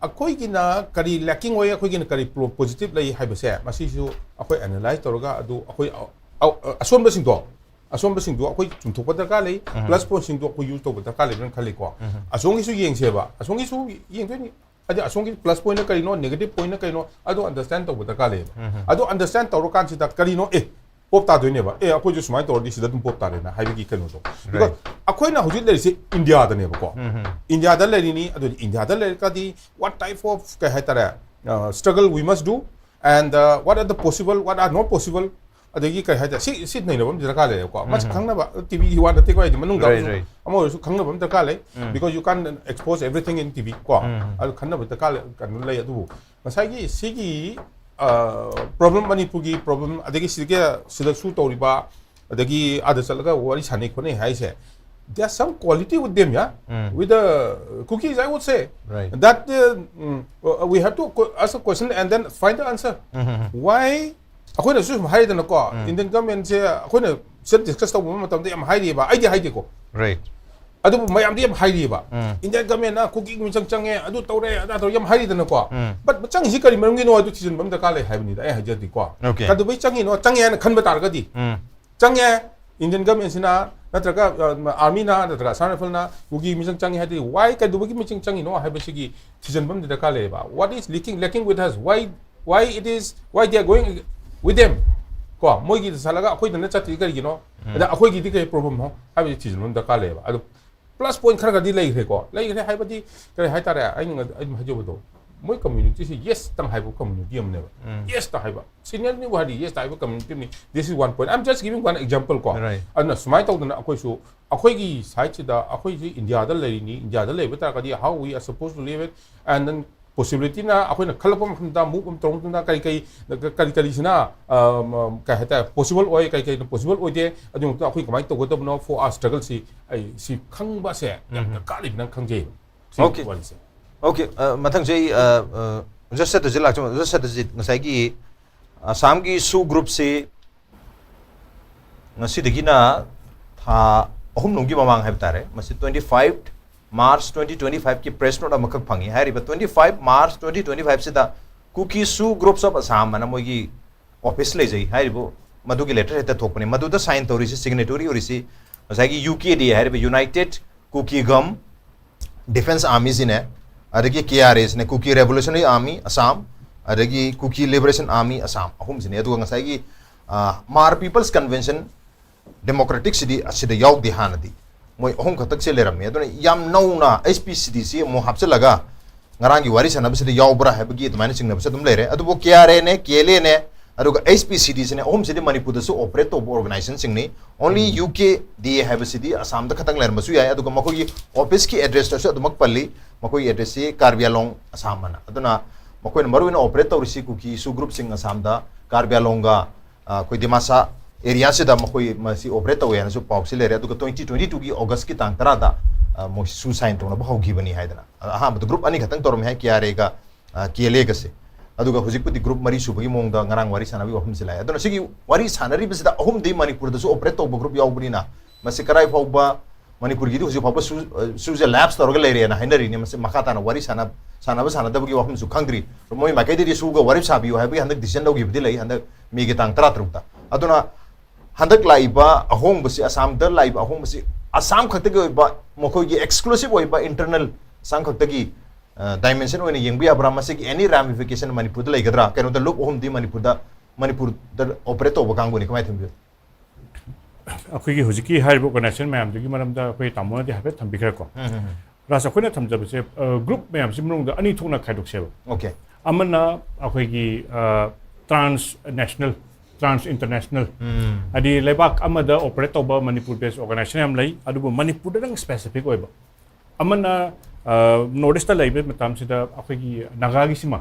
ꯑꯩꯈꯣꯏꯒꯤꯅ ꯀꯔꯤ lacking ꯑꯣꯏ, ꯑꯩꯈꯣꯏꯒꯤꯅ ꯀꯔꯤ positive ꯂꯩ ꯍꯥꯏꯕꯁꯦ, ꯃꯁꯤꯁꯨ ꯑꯩꯈꯣꯏ analyze ꯇꯧꯔꯒ, ꯑꯗꯨ ꯑꯩꯈꯣꯏ ꯑ-, ꯑ-, ꯑꯁꯣꯟꯕꯁꯤꯡꯗꯣ, ꯑꯁꯣꯟꯕꯁꯤꯡꯗꯣ ꯑꯩꯈꯣꯏ ꯆꯨꯝꯊꯣꯛꯄ ꯗꯔꯀꯥꯔ ꯂꯩ, plus point ꯁꯤꯡꯗꯣ ꯑꯩꯈꯣꯏ use ꯇꯧꯕ ꯗꯔꯀꯥꯔ ꯂꯩꯕ꯭ꯔꯥꯅ ꯈꯜꯂꯤꯀꯣ꯫ ꯑꯁꯣꯝꯒꯤꯁꯨ ꯌꯦꯡꯁꯦꯕ, ꯑꯁꯣꯝꯒꯤꯁꯨ ꯌꯦꯡꯗꯣꯏꯅꯤ꯫ ꯑꯗꯤ ꯑꯁꯣꯝꯒꯤ plus point ꯅ ꯀꯔꯤꯅꯣ, negative point ꯅ ꯀꯔꯤꯅꯣ, ꯑꯗꯨ understand ꯇꯧꯕ ꯗꯔꯀꯥꯔ ꯂꯩꯌꯦꯕ꯫ ꯑꯗꯨ understand ꯇꯧꯔꯀꯥꯟꯁꯤꯗ ꯀꯔꯤꯅꯣ, ꯑꯦ, ꯄꯣꯞ ꯇꯥꯗꯣꯏꯅꯦꯕ, ꯑꯦ, ꯑꯩꯈꯣꯏꯁꯨ ꯁꯨꯃꯥꯏꯅ ꯇꯧꯔꯗꯤ ꯁꯤꯗ ꯑꯗꯨꯝ ꯄꯣꯞ ꯇꯥꯔꯦꯅ ꯍꯥꯏꯕꯒꯤ ꯀꯩꯅꯣꯗꯣ꯫ Because ꯑꯩꯈꯣꯏꯅ ꯍꯧꯖꯤꯛ ꯂꯩꯔꯤꯁꯦ ꯏꯟꯗꯤꯌꯥꯗꯅꯦꯕꯀꯣ꯫ ꯏꯟꯗꯤꯌꯥꯗ ꯂꯩꯔꯤꯅꯤ, ꯑꯗꯨꯗꯤ ꯏꯟꯗꯤꯌꯥꯗ ꯂꯩꯔꯒꯗꯤ what type of, ꯀꯩ ꯍꯥꯏꯇꯥꯔꯦ, struggle we must do, and what are the possible, what are not possible, ꯑꯗꯒꯤ ꯀꯩ ꯍꯥꯏꯇꯥꯔꯦ, ꯁꯤ, ꯁꯤ ꯅꯩꯅꯕ ꯑꯃꯗꯤ ꯗꯔꯀꯥꯔ ꯂꯩꯔꯦꯀꯣ꯫ ꯃꯁꯤ ꯈꯪꯅꯕ, ꯇꯤꯚꯤꯒꯤ ꯋꯥ ꯅꯠꯇꯦꯀꯣ, ꯍꯥꯏꯗꯤ ꯃꯅꯨꯡꯗ Right, ꯑꯃꯁꯨ, right. ꯑꯃ ꯑꯣꯏꯔꯁꯨ ꯈꯪꯅꯕ ꯑꯃ ꯗꯔꯀꯥꯔ ꯂꯩ, because you can't expose everything in T V ꯀꯣ꯫ ꯑꯗꯨ ꯈꯟꯅꯕ ꯗꯔꯀꯥꯔ ꯂꯩ, ꯀꯩꯅꯣ ꯂꯩ꯫ ꯑꯗꯨꯕꯨ ꯉꯁꯥꯏꯒꯤ ꯁꯤꯒꯤ problem, ꯃꯅꯤꯄꯨꯔꯒꯤ problem, ꯑꯗꯒꯤ ꯁꯤꯒꯤ, ꯁꯤꯗꯁꯨ ꯇꯧꯔꯤꯕ, ꯑꯗꯒꯤ ꯑꯥꯗ ꯆꯠꯂꯒ ꯋꯥꯔꯤ ꯁꯥꯟꯅꯩ ꯈꯣꯠꯅꯩ ꯍꯥꯏꯁꯦ, there's some quality with them, yeah, with the Kukis, I would say, Right. that uh, mm, uh, we have to que- ask a question and then find the answer. Why? ꯑꯩꯈꯣꯏꯅꯁꯨ ꯁꯨꯝ ꯍꯥꯏꯗꯅꯀꯣ, Indian government ꯁꯦ ꯑꯩꯈꯣꯏꯅ ꯁꯤꯗ discuss ꯇꯧꯕ ꯃꯇꯝꯗ ꯌꯥꯝ ꯍꯥꯏꯔꯤꯑꯕ, ꯑꯩꯗꯤ ꯍꯥꯏꯗꯦꯀꯣ, right ꯑꯗꯨꯕꯨ ꯃꯌꯥꯝꯗꯤ ꯌꯥꯝ ꯍꯥꯏꯔꯤꯑꯕ꯫ ꯎꯝ. ꯏꯟꯗꯤꯌꯥꯟ ꯒꯃꯦꯟꯅ ꯀꯨꯀꯤ ꯃꯤꯆꯪ ꯆꯪꯉꯦ, ꯑꯗꯨ ꯇꯧꯔꯦ, ꯑꯗꯥ ꯇꯧꯔꯦ ꯌꯥꯝ ꯍꯥꯏꯔꯤꯗꯅꯀꯣ. ꯎꯝ. ꯕꯠ ꯆꯪꯉꯤꯁꯤ ꯀꯔꯤ ꯃꯔꯝꯒꯤꯅꯣ ꯑꯗꯨ ꯊꯤꯖꯤꯟꯕ ꯑꯃ ꯗꯔꯀꯥꯔ ꯂꯩ ꯍꯥꯏꯕꯅꯤꯗ ꯑꯩ ꯍꯥꯏꯖꯗꯤꯀꯣ. Okay. ꯀꯩꯗꯧꯕꯩ ꯆꯪꯉꯤꯅꯣ, ꯆꯪꯉꯦ ꯍꯥꯏꯅ ꯈꯟꯕ ꯇꯥꯔꯒꯗꯤ, ꯎꯝ. ꯆꯪꯉꯦ, ꯏꯟꯗꯤꯌꯟ ꯒꯃꯦꯟꯁꯤꯅ ꯅꯠꯇ꯭ꯔꯒ ꯑꯥꯔꯃꯤꯅ ꯅꯠꯇ꯭ꯔꯒ ꯑꯁꯥꯝ ꯔꯥꯏꯐꯜꯅ ꯀꯨꯀꯤ ꯃꯤꯆꯪ ꯆꯪꯉꯦ ꯍꯥꯏꯗꯤ, ꯋꯥꯏ, ꯀꯩꯗꯧꯕꯒꯤ ꯃꯤꯆꯪ ꯆꯪꯉꯤꯅꯣ ꯍꯥꯏꯕꯁꯤꯒꯤ ꯊꯤꯖꯤꯟꯕ ꯑꯃꯗꯤ ꯗꯔꯀꯥꯔ ꯂꯩꯌꯦꯕ. What is leaking, lacking with us? Why, why it is, why they are going with them? ꯀꯣ, ꯃꯣꯏꯒꯤ ꯆꯠꯂꯒ ꯑꯩꯈꯣꯏꯗꯅ ꯆꯠꯇ꯭ꯔꯤ ꯀꯔꯤꯒꯤꯅꯣ? ꯑꯗ ꯑꯩꯈꯣꯏꯒꯤꯗꯤ ꯀꯔꯤ ꯄ꯭ꯔꯣꯕ꯭ꯂꯦꯝꯅꯣ ꯍꯥꯏꯕꯁꯤ ꯊꯤꯖꯤꯟꯕ ꯑꯃ ꯗꯔꯀꯥꯔ ꯂꯩꯌꯦꯕ. ꯑꯗꯣ ꯄ꯭ꯂꯁ ꯄꯣꯏꯟ ꯈꯔꯒꯗꯤ ꯂꯩꯈ꯭ꯔꯦꯀꯣ. ꯂꯩꯈ꯭ꯔꯦ ꯍꯥꯏꯕꯗꯤ ꯀꯔꯤ ꯍꯥꯏꯇꯥꯔꯦ, ꯑꯩꯅ ꯉ-, ꯑꯩ ꯑꯗꯨꯝ ꯍꯥꯏꯖꯕꯗꯣ, ꯃꯣꯏ ꯀꯝꯃ꯭ꯌꯨꯅꯤꯇꯤꯁꯤ ꯌꯦꯁꯇꯪ ꯍꯥꯏꯕ ꯀꯝꯃ꯭ꯌꯨꯅꯤꯇꯤ ꯑꯃꯅꯦꯕ. ꯎꯝ. ꯌꯦꯁꯇ ꯍꯥꯏꯕ, ꯁꯤꯅꯤꯌꯔꯅꯤꯕꯨ ꯍꯥꯏꯗꯤ ꯌꯦꯁꯇ ꯍꯥꯏꯕ ꯀꯝꯃ꯭ꯌꯨꯅꯤꯇꯤ ꯑꯃꯅꯤ. This is one point. I'm just giving one example ꯀꯣ. Right. ꯑꯗꯨꯅ ꯁꯨꯃꯥꯏꯅ ꯇꯧꯗꯅ ꯑꯩꯈꯣꯏꯁꯨ ꯑꯩꯈꯣꯏꯒꯤ ꯁꯥꯏꯠꯁꯤꯗ, ꯑꯩꯈꯣꯏꯁꯤ ꯏꯟꯗꯤꯌꯥꯗ ꯂꯩꯔꯤꯅꯤ, ꯏꯟꯗꯤꯌꯥꯗ ꯂꯩꯕ ꯇꯥꯔꯒꯗꯤ how we are supposed to live it, and then possibilityꯅ ꯑꯩꯈꯣꯏꯅ ꯈꯜꯂꯛꯄ ꯃꯇꯝꯗ, move ꯑꯃ ꯇꯧꯔꯛꯄ ꯃꯇꯝꯗ ꯀꯔꯤ ꯀꯔꯤ, ꯀꯔꯤ ꯀꯔꯤꯁꯤꯅ, ꯑ, ꯀꯩ ꯍꯥꯏꯇꯥꯔꯦ, ꯄꯣꯁꯤꯕꯜ ꯑꯣꯏ, ꯀꯔꯤ ꯀꯔꯤꯅ ꯄꯣꯁꯤꯕꯜ ꯑꯣꯏꯗꯦ, ꯑꯗꯨꯒꯤ ꯃꯇꯨꯡꯗ ꯑꯩꯈꯣꯏ ꯀꯃꯥꯏꯅ ꯇꯧꯒꯗꯕꯅꯣ for our struggleꯁꯤ, ꯑꯩ ꯁꯤ ꯈꯪꯕꯁꯦ ꯌꯥꯝ ꯎꯝ. ꯗꯔꯀꯥꯔ ꯂꯩꯕꯅ ꯈꯪꯖꯩ. Okay. Okay, ꯑ, ꯃꯊꯪꯁꯦ ꯑꯩ, ꯑ, ꯑ, ꯖꯁ ꯁꯇꯖꯤꯠ ꯂꯥꯛꯆ-, ꯖꯁ ꯁꯇꯖꯤꯠ, ꯉꯁꯥꯏꯒꯤ ꯑꯁꯥꯝꯒꯤ ꯁꯨ ꯒ꯭ꯔꯨꯞꯁꯤ ꯉꯁꯤꯗꯒꯤꯅ ꯊꯥ ꯑꯍꯨꯝ ꯂꯣꯝꯒꯤ ꯃꯃꯥꯡ ꯍꯥꯏꯕ ꯇꯥꯔꯦ, ꯃꯁꯤ twenty five March twenty twenty five ꯀꯤ press note ꯑꯃꯈꯛ ꯐꯪꯉꯤ꯫ ꯍꯥꯏꯔꯤꯕ twenty five March twenty twenty five ꯁꯤꯗ Kuki Su Groups of Assam ꯑꯅ ꯃꯣꯏꯒꯤ ꯑꯣꯐꯤꯁ ꯂꯩꯖꯩ ꯍꯥꯏꯔꯤꯕ, ꯃꯗꯨꯒꯤ ꯂꯦꯇꯔ ꯍꯦꯛꯇ ꯊꯣꯛꯄꯅꯤ꯫ ꯃꯗꯨꯗ ꯁꯥꯏꯟ ꯇꯧꯔꯤꯁꯤ, ꯁꯤꯒꯅꯦꯇꯣꯔꯤ ꯑꯣꯏꯔꯤꯁꯤ ꯉꯁꯥꯏꯒꯤ ꯌꯨ ꯀꯦ ꯗꯤ ꯍꯥꯏꯔꯤꯕ United Kukigam Defense Armyꯁꯤꯅꯦ, ꯑꯗꯒꯤ ꯀꯦ ꯑꯥꯔ ꯑꯦꯁꯤꯅꯦ, Kuki Revolutionary Army Assam, ꯑꯗꯒꯤ Kuki Liberation Army Assam, ꯑꯍꯨꯝꯁꯤꯅꯦ꯫ ꯑꯗꯨꯒ ꯉꯁꯥꯏꯒꯤ, ꯑ, Hmar People's Convention Democraticꯁꯤꯗꯤ ꯑꯁꯤꯗ ꯌꯥꯎꯗꯦ ꯍꯥꯟꯅꯗꯤ꯫ ꯃꯣꯏ ꯑꯍꯨꯝ ꯈꯛꯇꯛꯁꯦ ꯂꯩꯔꯝꯃꯤ꯫ ꯑꯗꯨꯅ ꯌꯥꯝ ꯅꯧꯅ ꯑꯩꯆ ꯄꯤ ꯁꯤ ꯗꯤꯁꯤ ꯑꯃꯨꯛ ꯍꯥꯞꯆꯤꯜꯂꯒ ꯉꯔꯥꯡꯒꯤ ꯋꯥꯔꯤ ꯁꯥꯟꯅꯕꯁꯤꯗ ꯌꯥꯎꯕ꯭ꯔꯥ ꯍꯥꯏꯕꯒꯤ ꯑꯗꯨꯃꯥꯏꯅ ꯆꯤꯡꯅꯕꯁꯨ ꯑꯗꯨꯝ ꯂꯩꯔꯦ꯫ ꯑꯗꯨꯕꯨ ꯀꯦ ꯑꯥꯔ ꯑꯦꯅꯦ, ꯀꯦ ꯑꯦꯜ ꯑꯦꯅꯦ, ꯑꯗꯨꯒ ꯑꯩꯆ ꯄꯤ ꯁꯤ ꯗꯤꯁꯤꯅꯦ, ꯑꯍꯨꯝꯁꯤꯗꯤ ꯃꯅꯤꯄꯨꯔꯗꯁꯨ ꯑꯣꯄꯔꯦꯠ ꯇꯧꯕ ꯑꯣꯔꯒꯅꯥꯏꯖꯦꯁꯟꯁꯤꯡꯅꯤ꯫ Only ꯌꯨ ꯀꯦ ꯗꯤ ꯑꯦ ꯍꯥꯏꯕꯁꯤꯗꯤ ꯑꯁꯥꯝꯗ ꯈꯛꯇꯪ ꯂꯩꯔꯝꯕꯁꯨ ꯌꯥꯏ꯫ ꯑꯗꯨꯒ ꯃꯈꯣꯏꯒꯤ ꯑꯣꯐꯤꯁꯀꯤ ꯑꯦꯗ꯭ꯔꯦꯁꯇꯁꯨ ꯑꯗꯨꯃꯛ ꯄꯜꯂꯤ, ꯃꯈꯣꯏꯒꯤ ꯑꯦꯗ꯭ꯔꯦꯁꯁꯤ ꯀꯥꯔꯕꯤ ꯑꯂꯣꯡ ꯑꯁꯥꯝ ꯑꯅ꯫ ꯑꯗꯨꯅ ꯃꯈꯣꯏꯅ ꯃꯔꯨꯑꯣꯏꯅ ꯑꯣꯄꯔꯦꯠ ꯇꯧꯔꯤꯁꯤ ꯀꯨꯀꯤ ꯁꯨ ꯒ꯭ꯔꯨꯞꯁꯤꯡ ꯑꯁꯥꯝꯗ ꯀꯥꯔꯕꯤ ꯑꯂꯣꯡꯒ, ꯑ, ꯑꯩꯈꯣꯏ ꯗꯤꯃꯥꯁꯥ ꯑꯦꯔꯤꯌꯥꯁꯤꯗ ꯃꯈꯣꯏ ꯃꯁꯤ ꯑꯣꯄꯔꯦꯠ ꯇꯧꯋꯦ ꯍꯥꯏꯅꯁꯨ ꯄꯥꯎꯁꯤ ꯂꯩꯔꯦ꯫ ꯑꯗꯨꯒ twenty twenty twoꯒꯤ Augustꯀꯤ ꯇꯥꯡ ꯇꯔꯥꯗ, ꯑ, ꯃꯣꯏ ꯁꯨ ꯁꯥꯏꯟ ꯇꯧꯅꯕ ꯍꯧꯈꯤꯕꯅꯤ ꯍꯥꯏꯗꯅ꯫ ꯑ, ꯑꯍꯥꯟꯕꯗ ꯒ꯭ꯔꯨꯞ ꯑꯅꯤ ꯈꯛꯇꯪ ꯇꯧꯔꯝꯃꯤ ꯍꯥꯏ, ꯀꯦ ꯑꯥꯔ ꯑꯦꯒ, ꯑ, ꯀꯦ ꯑꯦꯜ ꯑꯦꯒꯁꯦ꯫ ꯑꯗꯨꯒ ꯍꯧꯖꯤꯛꯄꯨꯗꯤ ꯒ꯭ꯔꯨꯞ ꯃꯔꯤ ꯁꯨꯕꯒꯤ ꯃꯑꯣꯡꯗ ꯉꯔꯥꯡ ꯋꯥꯔꯤ ꯁꯥꯟꯅꯕꯒꯤ ꯋꯥꯐꯝꯁꯤ ꯂꯥꯛꯑꯦ꯫ ꯑꯗꯨꯅ ꯁꯤꯒꯤ ꯋꯥꯔꯤ ꯁꯥꯟꯅꯔꯤꯕꯁꯤꯗ ꯑꯍꯨꯝꯗꯤ ꯃꯅꯤꯄꯨꯔꯗꯁꯨ ꯑꯣꯄꯔꯦꯠ ꯇꯧꯕ ꯒ꯭ꯔꯨꯞ ꯌꯥꯎꯕꯅꯤꯅ, ꯃꯁꯤ ꯀꯔꯥꯏ ꯐꯥꯎꯕ, ꯃꯅꯤꯄꯨꯔꯒꯤꯗꯤ ꯍꯧꯖꯤꯛ ꯐꯥꯎꯕ ꯁꯨ-, ꯑ, ꯁꯨꯁꯦ ꯂꯦꯞꯁ ꯇꯧꯔꯒ ꯂꯩꯔꯦꯅ ꯍꯥꯏꯅꯔꯤꯅꯤ꯫ ꯃꯁꯤ ꯃꯈꯥ ꯇꯥꯅ ꯋꯥꯔꯤ ꯁꯥꯟꯅ-, ꯁꯥꯟꯅꯕ ꯁꯥꯟꯅꯗꯕꯒꯤ ꯋꯥꯐꯝꯁꯨ ꯈꯪꯗ꯭ꯔꯤ꯫ ꯃꯣꯏ ꯃꯥꯏꯀꯩꯗꯒꯤ ꯁꯨꯒ ꯋꯥꯔꯦꯞ ꯁꯥꯕꯤꯌꯨ ꯍꯥꯏꯕꯒꯤ ꯍꯟꯗꯛ ꯗꯤꯁꯤꯖꯟ ꯂꯧꯈꯤꯕꯗꯤ ꯂꯩ, ꯍꯟꯗꯛ ꯃꯦꯒꯤ ꯇꯥꯡ ꯇꯔꯥꯇꯔꯨꯛꯇ꯫ ꯑꯗꯨꯅ ꯍꯟꯗꯛ ꯂꯥꯛꯏꯕ ꯑꯍꯣꯡꯕꯁꯤ, ꯑꯁꯥꯝꯗ ꯂꯥꯛꯏꯕ ꯑꯍꯣꯡꯕꯁꯤ ꯑꯁꯥꯝ ꯈꯛꯇꯒꯤ ꯑꯣꯏꯕ, ꯃꯈꯣꯏꯒꯤ ꯑꯦꯛꯁꯀ꯭ꯂꯨꯁꯤꯞ ꯑꯣꯏꯕ ꯏꯟꯇꯔꯅꯦꯜ ꯑꯁꯥꯝ ꯈꯛꯇꯒꯤ, ꯑ, ꯗꯥꯏꯃꯦꯟꯁꯟ ꯑꯣꯏꯅ ꯌꯦꯡꯕ ꯌꯥꯕ꯭ꯔꯥ? ꯃꯁꯤꯒꯤ ꯑꯦꯅꯤ ꯔꯥꯃꯤꯐꯤꯀꯦꯁꯟ ꯃꯅꯤꯄꯨꯔꯗ ꯂꯩꯒꯗ꯭ꯔꯥ? ꯀꯩꯅꯣꯗ ꯂꯨꯞ ꯑꯍꯨꯝꯗꯤ ꯃꯅꯤꯄꯨꯔꯗ, ꯃꯅꯤꯄꯨꯔꯗ ꯑꯣꯄꯔꯦꯠ ꯇꯧꯕ ꯀꯥꯡꯕꯨꯅꯤ꯫ ꯀꯃꯥꯏꯅ ꯊꯝꯕꯤꯌꯨ? ꯑꯩꯈꯣꯏꯒꯤ ꯍꯧꯖꯤꯛꯀꯤ ꯍꯥꯏꯔꯤꯕ ꯑꯣꯔꯒꯅꯥꯏꯖꯦꯁꯟ ꯃꯌꯥꯝꯗꯨꯒꯤ ꯃꯔꯝꯗ ꯑꯩꯈꯣꯏ ꯇꯥꯃꯣꯅꯗꯤ ꯍꯥꯏꯐꯦꯠ ꯊꯝꯕꯤꯈ꯭ꯔꯦꯀꯣ꯫ ꯔꯥꯖ, ꯑꯩꯈꯣꯏꯅ ꯊꯝꯖꯕꯁꯦ, ꯑ, ꯒ꯭ꯔꯨꯞ ꯃꯌꯥꯝꯁꯤ ꯃꯅꯨꯡꯗ ꯑꯅꯤ ꯊꯣꯛꯅ ꯈꯥꯏꯗꯣꯛꯁꯦꯕ꯫ ꯑꯣꯀꯦ꯫ ꯑꯃꯅ ꯑꯩꯈꯣꯏꯒꯤ, ꯑ, ꯇ꯭ꯔꯥꯟꯁ ꯅꯦꯁꯅꯦꯜ, ꯇ꯭ꯔꯥꯟꯁ ꯏꯟꯇꯔꯅꯦꯁꯅꯦꯜ, ꯍꯥꯏꯗꯤ ꯂꯩꯕꯥꯛ ꯑꯃꯗ ꯑꯣꯄꯔꯦꯠ ꯇꯧꯕ ꯃꯅꯤꯄꯨꯔ ꯕꯦꯁ ꯑꯣꯔꯒꯅꯥꯏꯖꯦꯁꯟ ꯌꯥꯝ ꯂꯩ, ꯑꯗꯨꯕꯨ ꯃꯅꯤꯄꯨꯔꯗꯗꯪ ꯁ꯭ꯄꯦꯁꯤꯐꯤꯛ ꯑꯣꯏꯕ꯫ ꯑꯃꯅ, ꯑ, ꯅꯣꯔꯠ ꯏꯁꯇ ꯂꯩꯕ ꯃꯇꯝꯁꯤꯗ ꯑꯩꯈꯣꯏꯒꯤ ꯅꯥꯒꯥꯒꯤꯁꯤꯃ,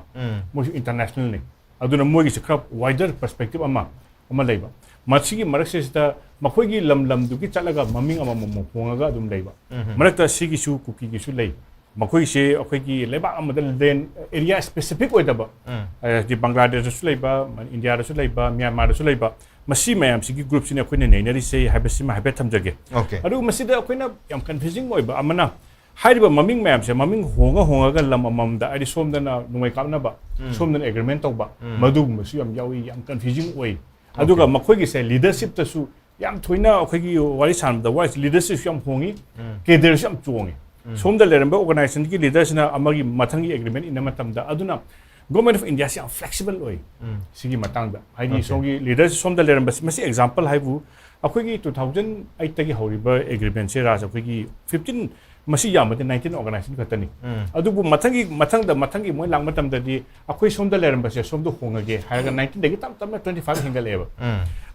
ꯃꯣꯏꯁꯨ ꯏꯟꯇꯔꯅꯦꯁꯅꯦꯜꯅꯤ꯫ ꯑꯗꯨꯅ ꯃꯣꯏꯒꯤꯁꯦ ꯈꯔ ꯋꯥꯏꯗꯔ ꯄꯔꯁꯄꯦꯛꯇꯤꯞ ꯑꯃ, ꯑꯃ ꯂꯩꯕ꯫ ꯃꯁꯤꯒꯤ ꯃꯔꯛꯁꯤꯗ ꯃꯈꯣꯏꯒꯤ ꯂꯝ ꯂꯝꯗꯨꯒꯤ ꯆꯠꯂꯒ ꯃꯃꯤꯡ ꯑꯃꯃꯝ ꯍꯣꯡꯉꯒ ꯑꯗꯨꯝ ꯂꯩꯕ꯫ ꯃꯔꯛꯇ ꯁꯤꯒꯤꯁꯨ ꯀꯨꯀꯤꯒꯤꯁꯨ ꯂꯩ꯫ ꯃꯈꯣꯏꯁꯦ ꯑꯩꯈꯣꯏꯒꯤ ꯂꯩꯕꯥꯛ ꯑꯃꯗ ꯂꯦꯟ ꯑꯦꯔꯤꯌꯥ ꯁ꯭ꯄꯦꯁꯤꯐꯤꯛ ꯑꯣꯏꯗꯕ, ꯍꯥꯏꯗꯤ ꯕꯪꯒ꯭ꯂꯥꯗꯦꯁꯇꯁꯨ ꯂꯩꯕ, ꯏꯟꯗꯤꯌꯥꯗꯁꯨ ꯂꯩꯕ, ꯃ꯭ꯌꯥꯟꯃꯥꯔꯗꯁꯨ ꯂꯩꯕ, ꯃꯁꯤ ꯃꯌꯥꯝꯁꯤꯒꯤ ꯒ꯭ꯔꯨꯞꯁꯤꯅ ꯑꯩꯈꯣꯏꯅ ꯅꯩꯅꯔꯤꯁꯦ ꯍꯥꯏꯕꯁꯤꯃ ꯍꯥꯏꯐꯦꯠ ꯊꯝꯖꯒꯦ꯫ ꯑꯣꯀꯦ꯫ ꯑꯗꯨꯒ ꯃꯁꯤꯗ ꯑꯩꯈꯣꯏꯅ ꯌꯥꯝ ꯀꯟꯐ꯭ꯌꯨꯖꯤꯡ ꯑꯣꯏꯕ ꯑꯃꯅ, ꯍꯥꯏꯔꯤꯕ ꯃꯃꯤꯡ ꯃꯌꯥꯝꯁꯦ ꯃꯃꯤꯡ ꯍꯣꯡꯉ ꯍꯣꯡꯉꯒ ꯂꯝ ꯑꯃꯃꯝꯗ, ꯍꯥꯏꯗꯤ ꯁꯣꯝꯗꯅ ꯅꯣꯡꯃꯩ ꯀꯥꯞꯅꯕ, ꯁꯣꯝꯗꯅ ꯑꯦꯒ꯭ꯔꯤꯃꯦꯟ ꯇꯧꯕ, ꯃꯗꯨꯒꯨꯝꯕꯁꯨ ꯌꯥꯝ ꯌꯥꯎꯏ, ꯌꯥꯝ ꯀꯟꯐ꯭ꯌꯨꯖꯤꯡ ꯑꯣꯏ꯫ ꯑꯗꯨꯒ ꯃꯈꯣꯏꯒꯤꯁꯦ ꯂꯤꯗꯔꯁꯤꯞꯇꯁꯨ ꯌꯥꯝ ꯊꯣꯏꯅ ꯑꯩꯈꯣꯏꯒꯤ ꯋꯥꯔꯤ ꯁꯥꯟꯅꯕꯗ ꯋꯥꯔꯤꯁꯦ ꯂꯤꯗꯔꯁꯤꯞꯁꯨ ꯌꯥꯝ ꯍꯣꯡꯉꯤ, ꯀꯦꯗꯔꯁꯨ ꯌꯥꯝ ꯆꯣꯡꯉꯤ꯫ ꯁꯣꯝꯗ ꯂꯩꯔꯝꯕ ꯑꯣꯔꯒꯅꯥꯏꯖꯦꯁꯟꯒꯤ ꯂꯤꯗꯔꯁꯤꯅ ꯑꯃꯒꯤ ꯃꯊꯪꯒꯤ ꯑꯦꯒ꯭ꯔꯤꯃꯦꯟ ꯏꯟꯅꯕ ꯃꯇꯝꯗ, ꯑꯗꯨꯅ ꯒꯣꯔꯃꯦꯟ ꯑꯣꯐ ꯏꯟꯗꯤꯌꯥꯁꯤ ꯌꯥꯝ ꯐ꯭ꯂꯦꯛꯁꯤꯕꯜ ꯑꯣꯏ ꯁꯤꯒꯤ ꯃꯇꯥꯡꯗ꯫ ꯍꯥꯏꯗꯤ ꯑꯣꯀꯦ꯫ ꯁꯣꯝꯒꯤ ꯂꯤꯗꯔꯁꯤ ꯁꯣꯝꯗ ꯂꯩꯔꯝꯕꯁꯤ, ꯃꯁꯤ ꯑꯦꯛꯖꯥꯝꯄꯜ ꯍꯥꯏꯕꯨ, ꯑꯩꯈꯣꯏꯒꯤ ꯇꯨ ꯊꯥꯎꯖꯟ ꯑꯩꯠꯇꯒꯤ ꯍꯧꯔꯤꯕ ꯑꯦꯒ꯭ꯔꯤꯃꯦꯟꯁꯦ ꯔꯥꯖ, ꯑꯩꯈꯣꯏꯒꯤ ꯐꯤꯐꯇꯤꯟ, ꯃꯁꯤ ꯌꯥꯝꯕꯗꯤ ꯅꯥꯏꯟꯇꯤꯟ ꯑꯣꯔꯒꯅꯥꯏꯖꯦꯁꯟ ꯈꯛꯇꯅꯤ꯫ ꯑꯗꯨꯕꯨ ꯃꯊꯪꯒꯤ, ꯃꯊꯪꯗ, ꯃꯊꯪꯒꯤ ꯃꯣꯏ ꯂꯥꯛ ꯃꯇꯝꯗꯗꯤ ꯑꯩꯈꯣꯏ ꯁꯣꯝꯗ ꯂꯩꯔꯝꯕꯁꯦ ꯁꯣꯝꯗ ꯍꯣꯡꯉꯒꯦ ꯍꯥꯏꯔꯒ ꯅꯥꯏꯟꯇꯤꯟꯗꯒꯤ ꯇꯞ ꯇꯞꯅ ꯇ꯭ꯋꯦꯟꯇꯤ ꯐꯥꯏꯚ ꯍꯦꯟꯒꯠꯂꯛꯑꯦꯕ꯫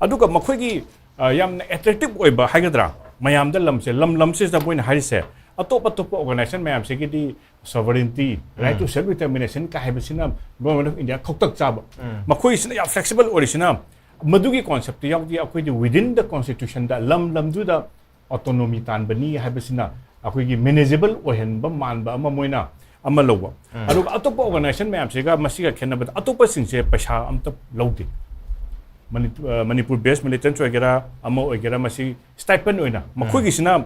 ꯑꯗꯨꯒ ꯃꯈꯣꯏꯒꯤ, ꯑ, ꯌꯥꯝꯅ ꯑꯦꯇ꯭ꯔꯦꯛꯇꯤꯞ ꯑꯣꯏꯕ ꯍꯥꯏꯒꯗ꯭ꯔꯥ, ꯃꯌꯥꯝꯗ ꯂꯝꯁꯦ, ꯂꯝ ꯂꯝꯁꯤꯗ ꯃꯣꯏꯅ ꯍꯥꯏꯔꯤꯁꯦ, ꯑꯇꯣꯞ ꯑꯇꯣꯞꯄ organisation ꯃꯌꯥꯝꯁꯤꯒꯤꯗꯤ sovereignty, right to self determination ꯀ ꯍꯥꯏꯕꯁꯤꯅ ꯒꯣꯔꯃꯦꯟ ꯑꯣꯐ ꯏꯟꯗꯤꯌꯥ ꯈꯧꯇꯛ ꯆꯥꯕ꯫ ꯃꯈꯣꯏꯁꯤꯅ ꯌꯥꯝ ꯐ꯭ꯂꯦꯛꯁꯤꯕꯜ ꯑꯣꯏꯔꯤꯁꯤꯅ, ꯃꯗꯨꯒꯤ ꯀꯣꯟꯁꯦꯞꯇ ꯌꯥꯎꯗꯦ꯫ ꯑꯩꯈꯣꯏꯗꯤ within the constitutionꯗ ꯂꯝ ꯂꯝꯗꯨꯗ ꯑꯣꯇꯣꯅꯣꯃꯤ ꯇꯥꯟꯕꯅꯤ ꯍꯥꯏꯕꯁꯤꯅ ꯑꯩꯈꯣꯏꯒꯤ ꯃꯦꯅꯦꯖꯦꯕꯜ ꯑꯣꯏꯍꯟꯕ ꯃꯥꯟꯕ ꯑꯃ ꯃꯣꯏꯅ ꯑꯃ ꯂꯧꯕ꯫ ꯑꯗꯨꯒ ꯑꯇꯣꯞꯄ organization ꯃꯌꯥꯝꯁꯤꯒ ꯃꯁꯤꯒ ꯈꯦꯠꯅꯕꯗ ꯑꯇꯣꯞꯄꯁꯤꯡꯁꯦ ꯄꯩꯁꯥ ꯑꯝꯇ ꯂꯧꯗꯦ꯫ ꯃꯅꯤꯄꯨꯔ ꯕꯦꯁ ꯃꯤꯂꯤꯇꯦꯟꯁ ꯑꯣꯏꯒꯦꯔꯥ, ꯑꯃ ꯑꯣꯏꯒꯦꯔꯥ, ꯃꯁꯤ stipend ꯑꯣꯏꯅ ꯃꯈꯣꯏꯒꯤꯁꯤꯅ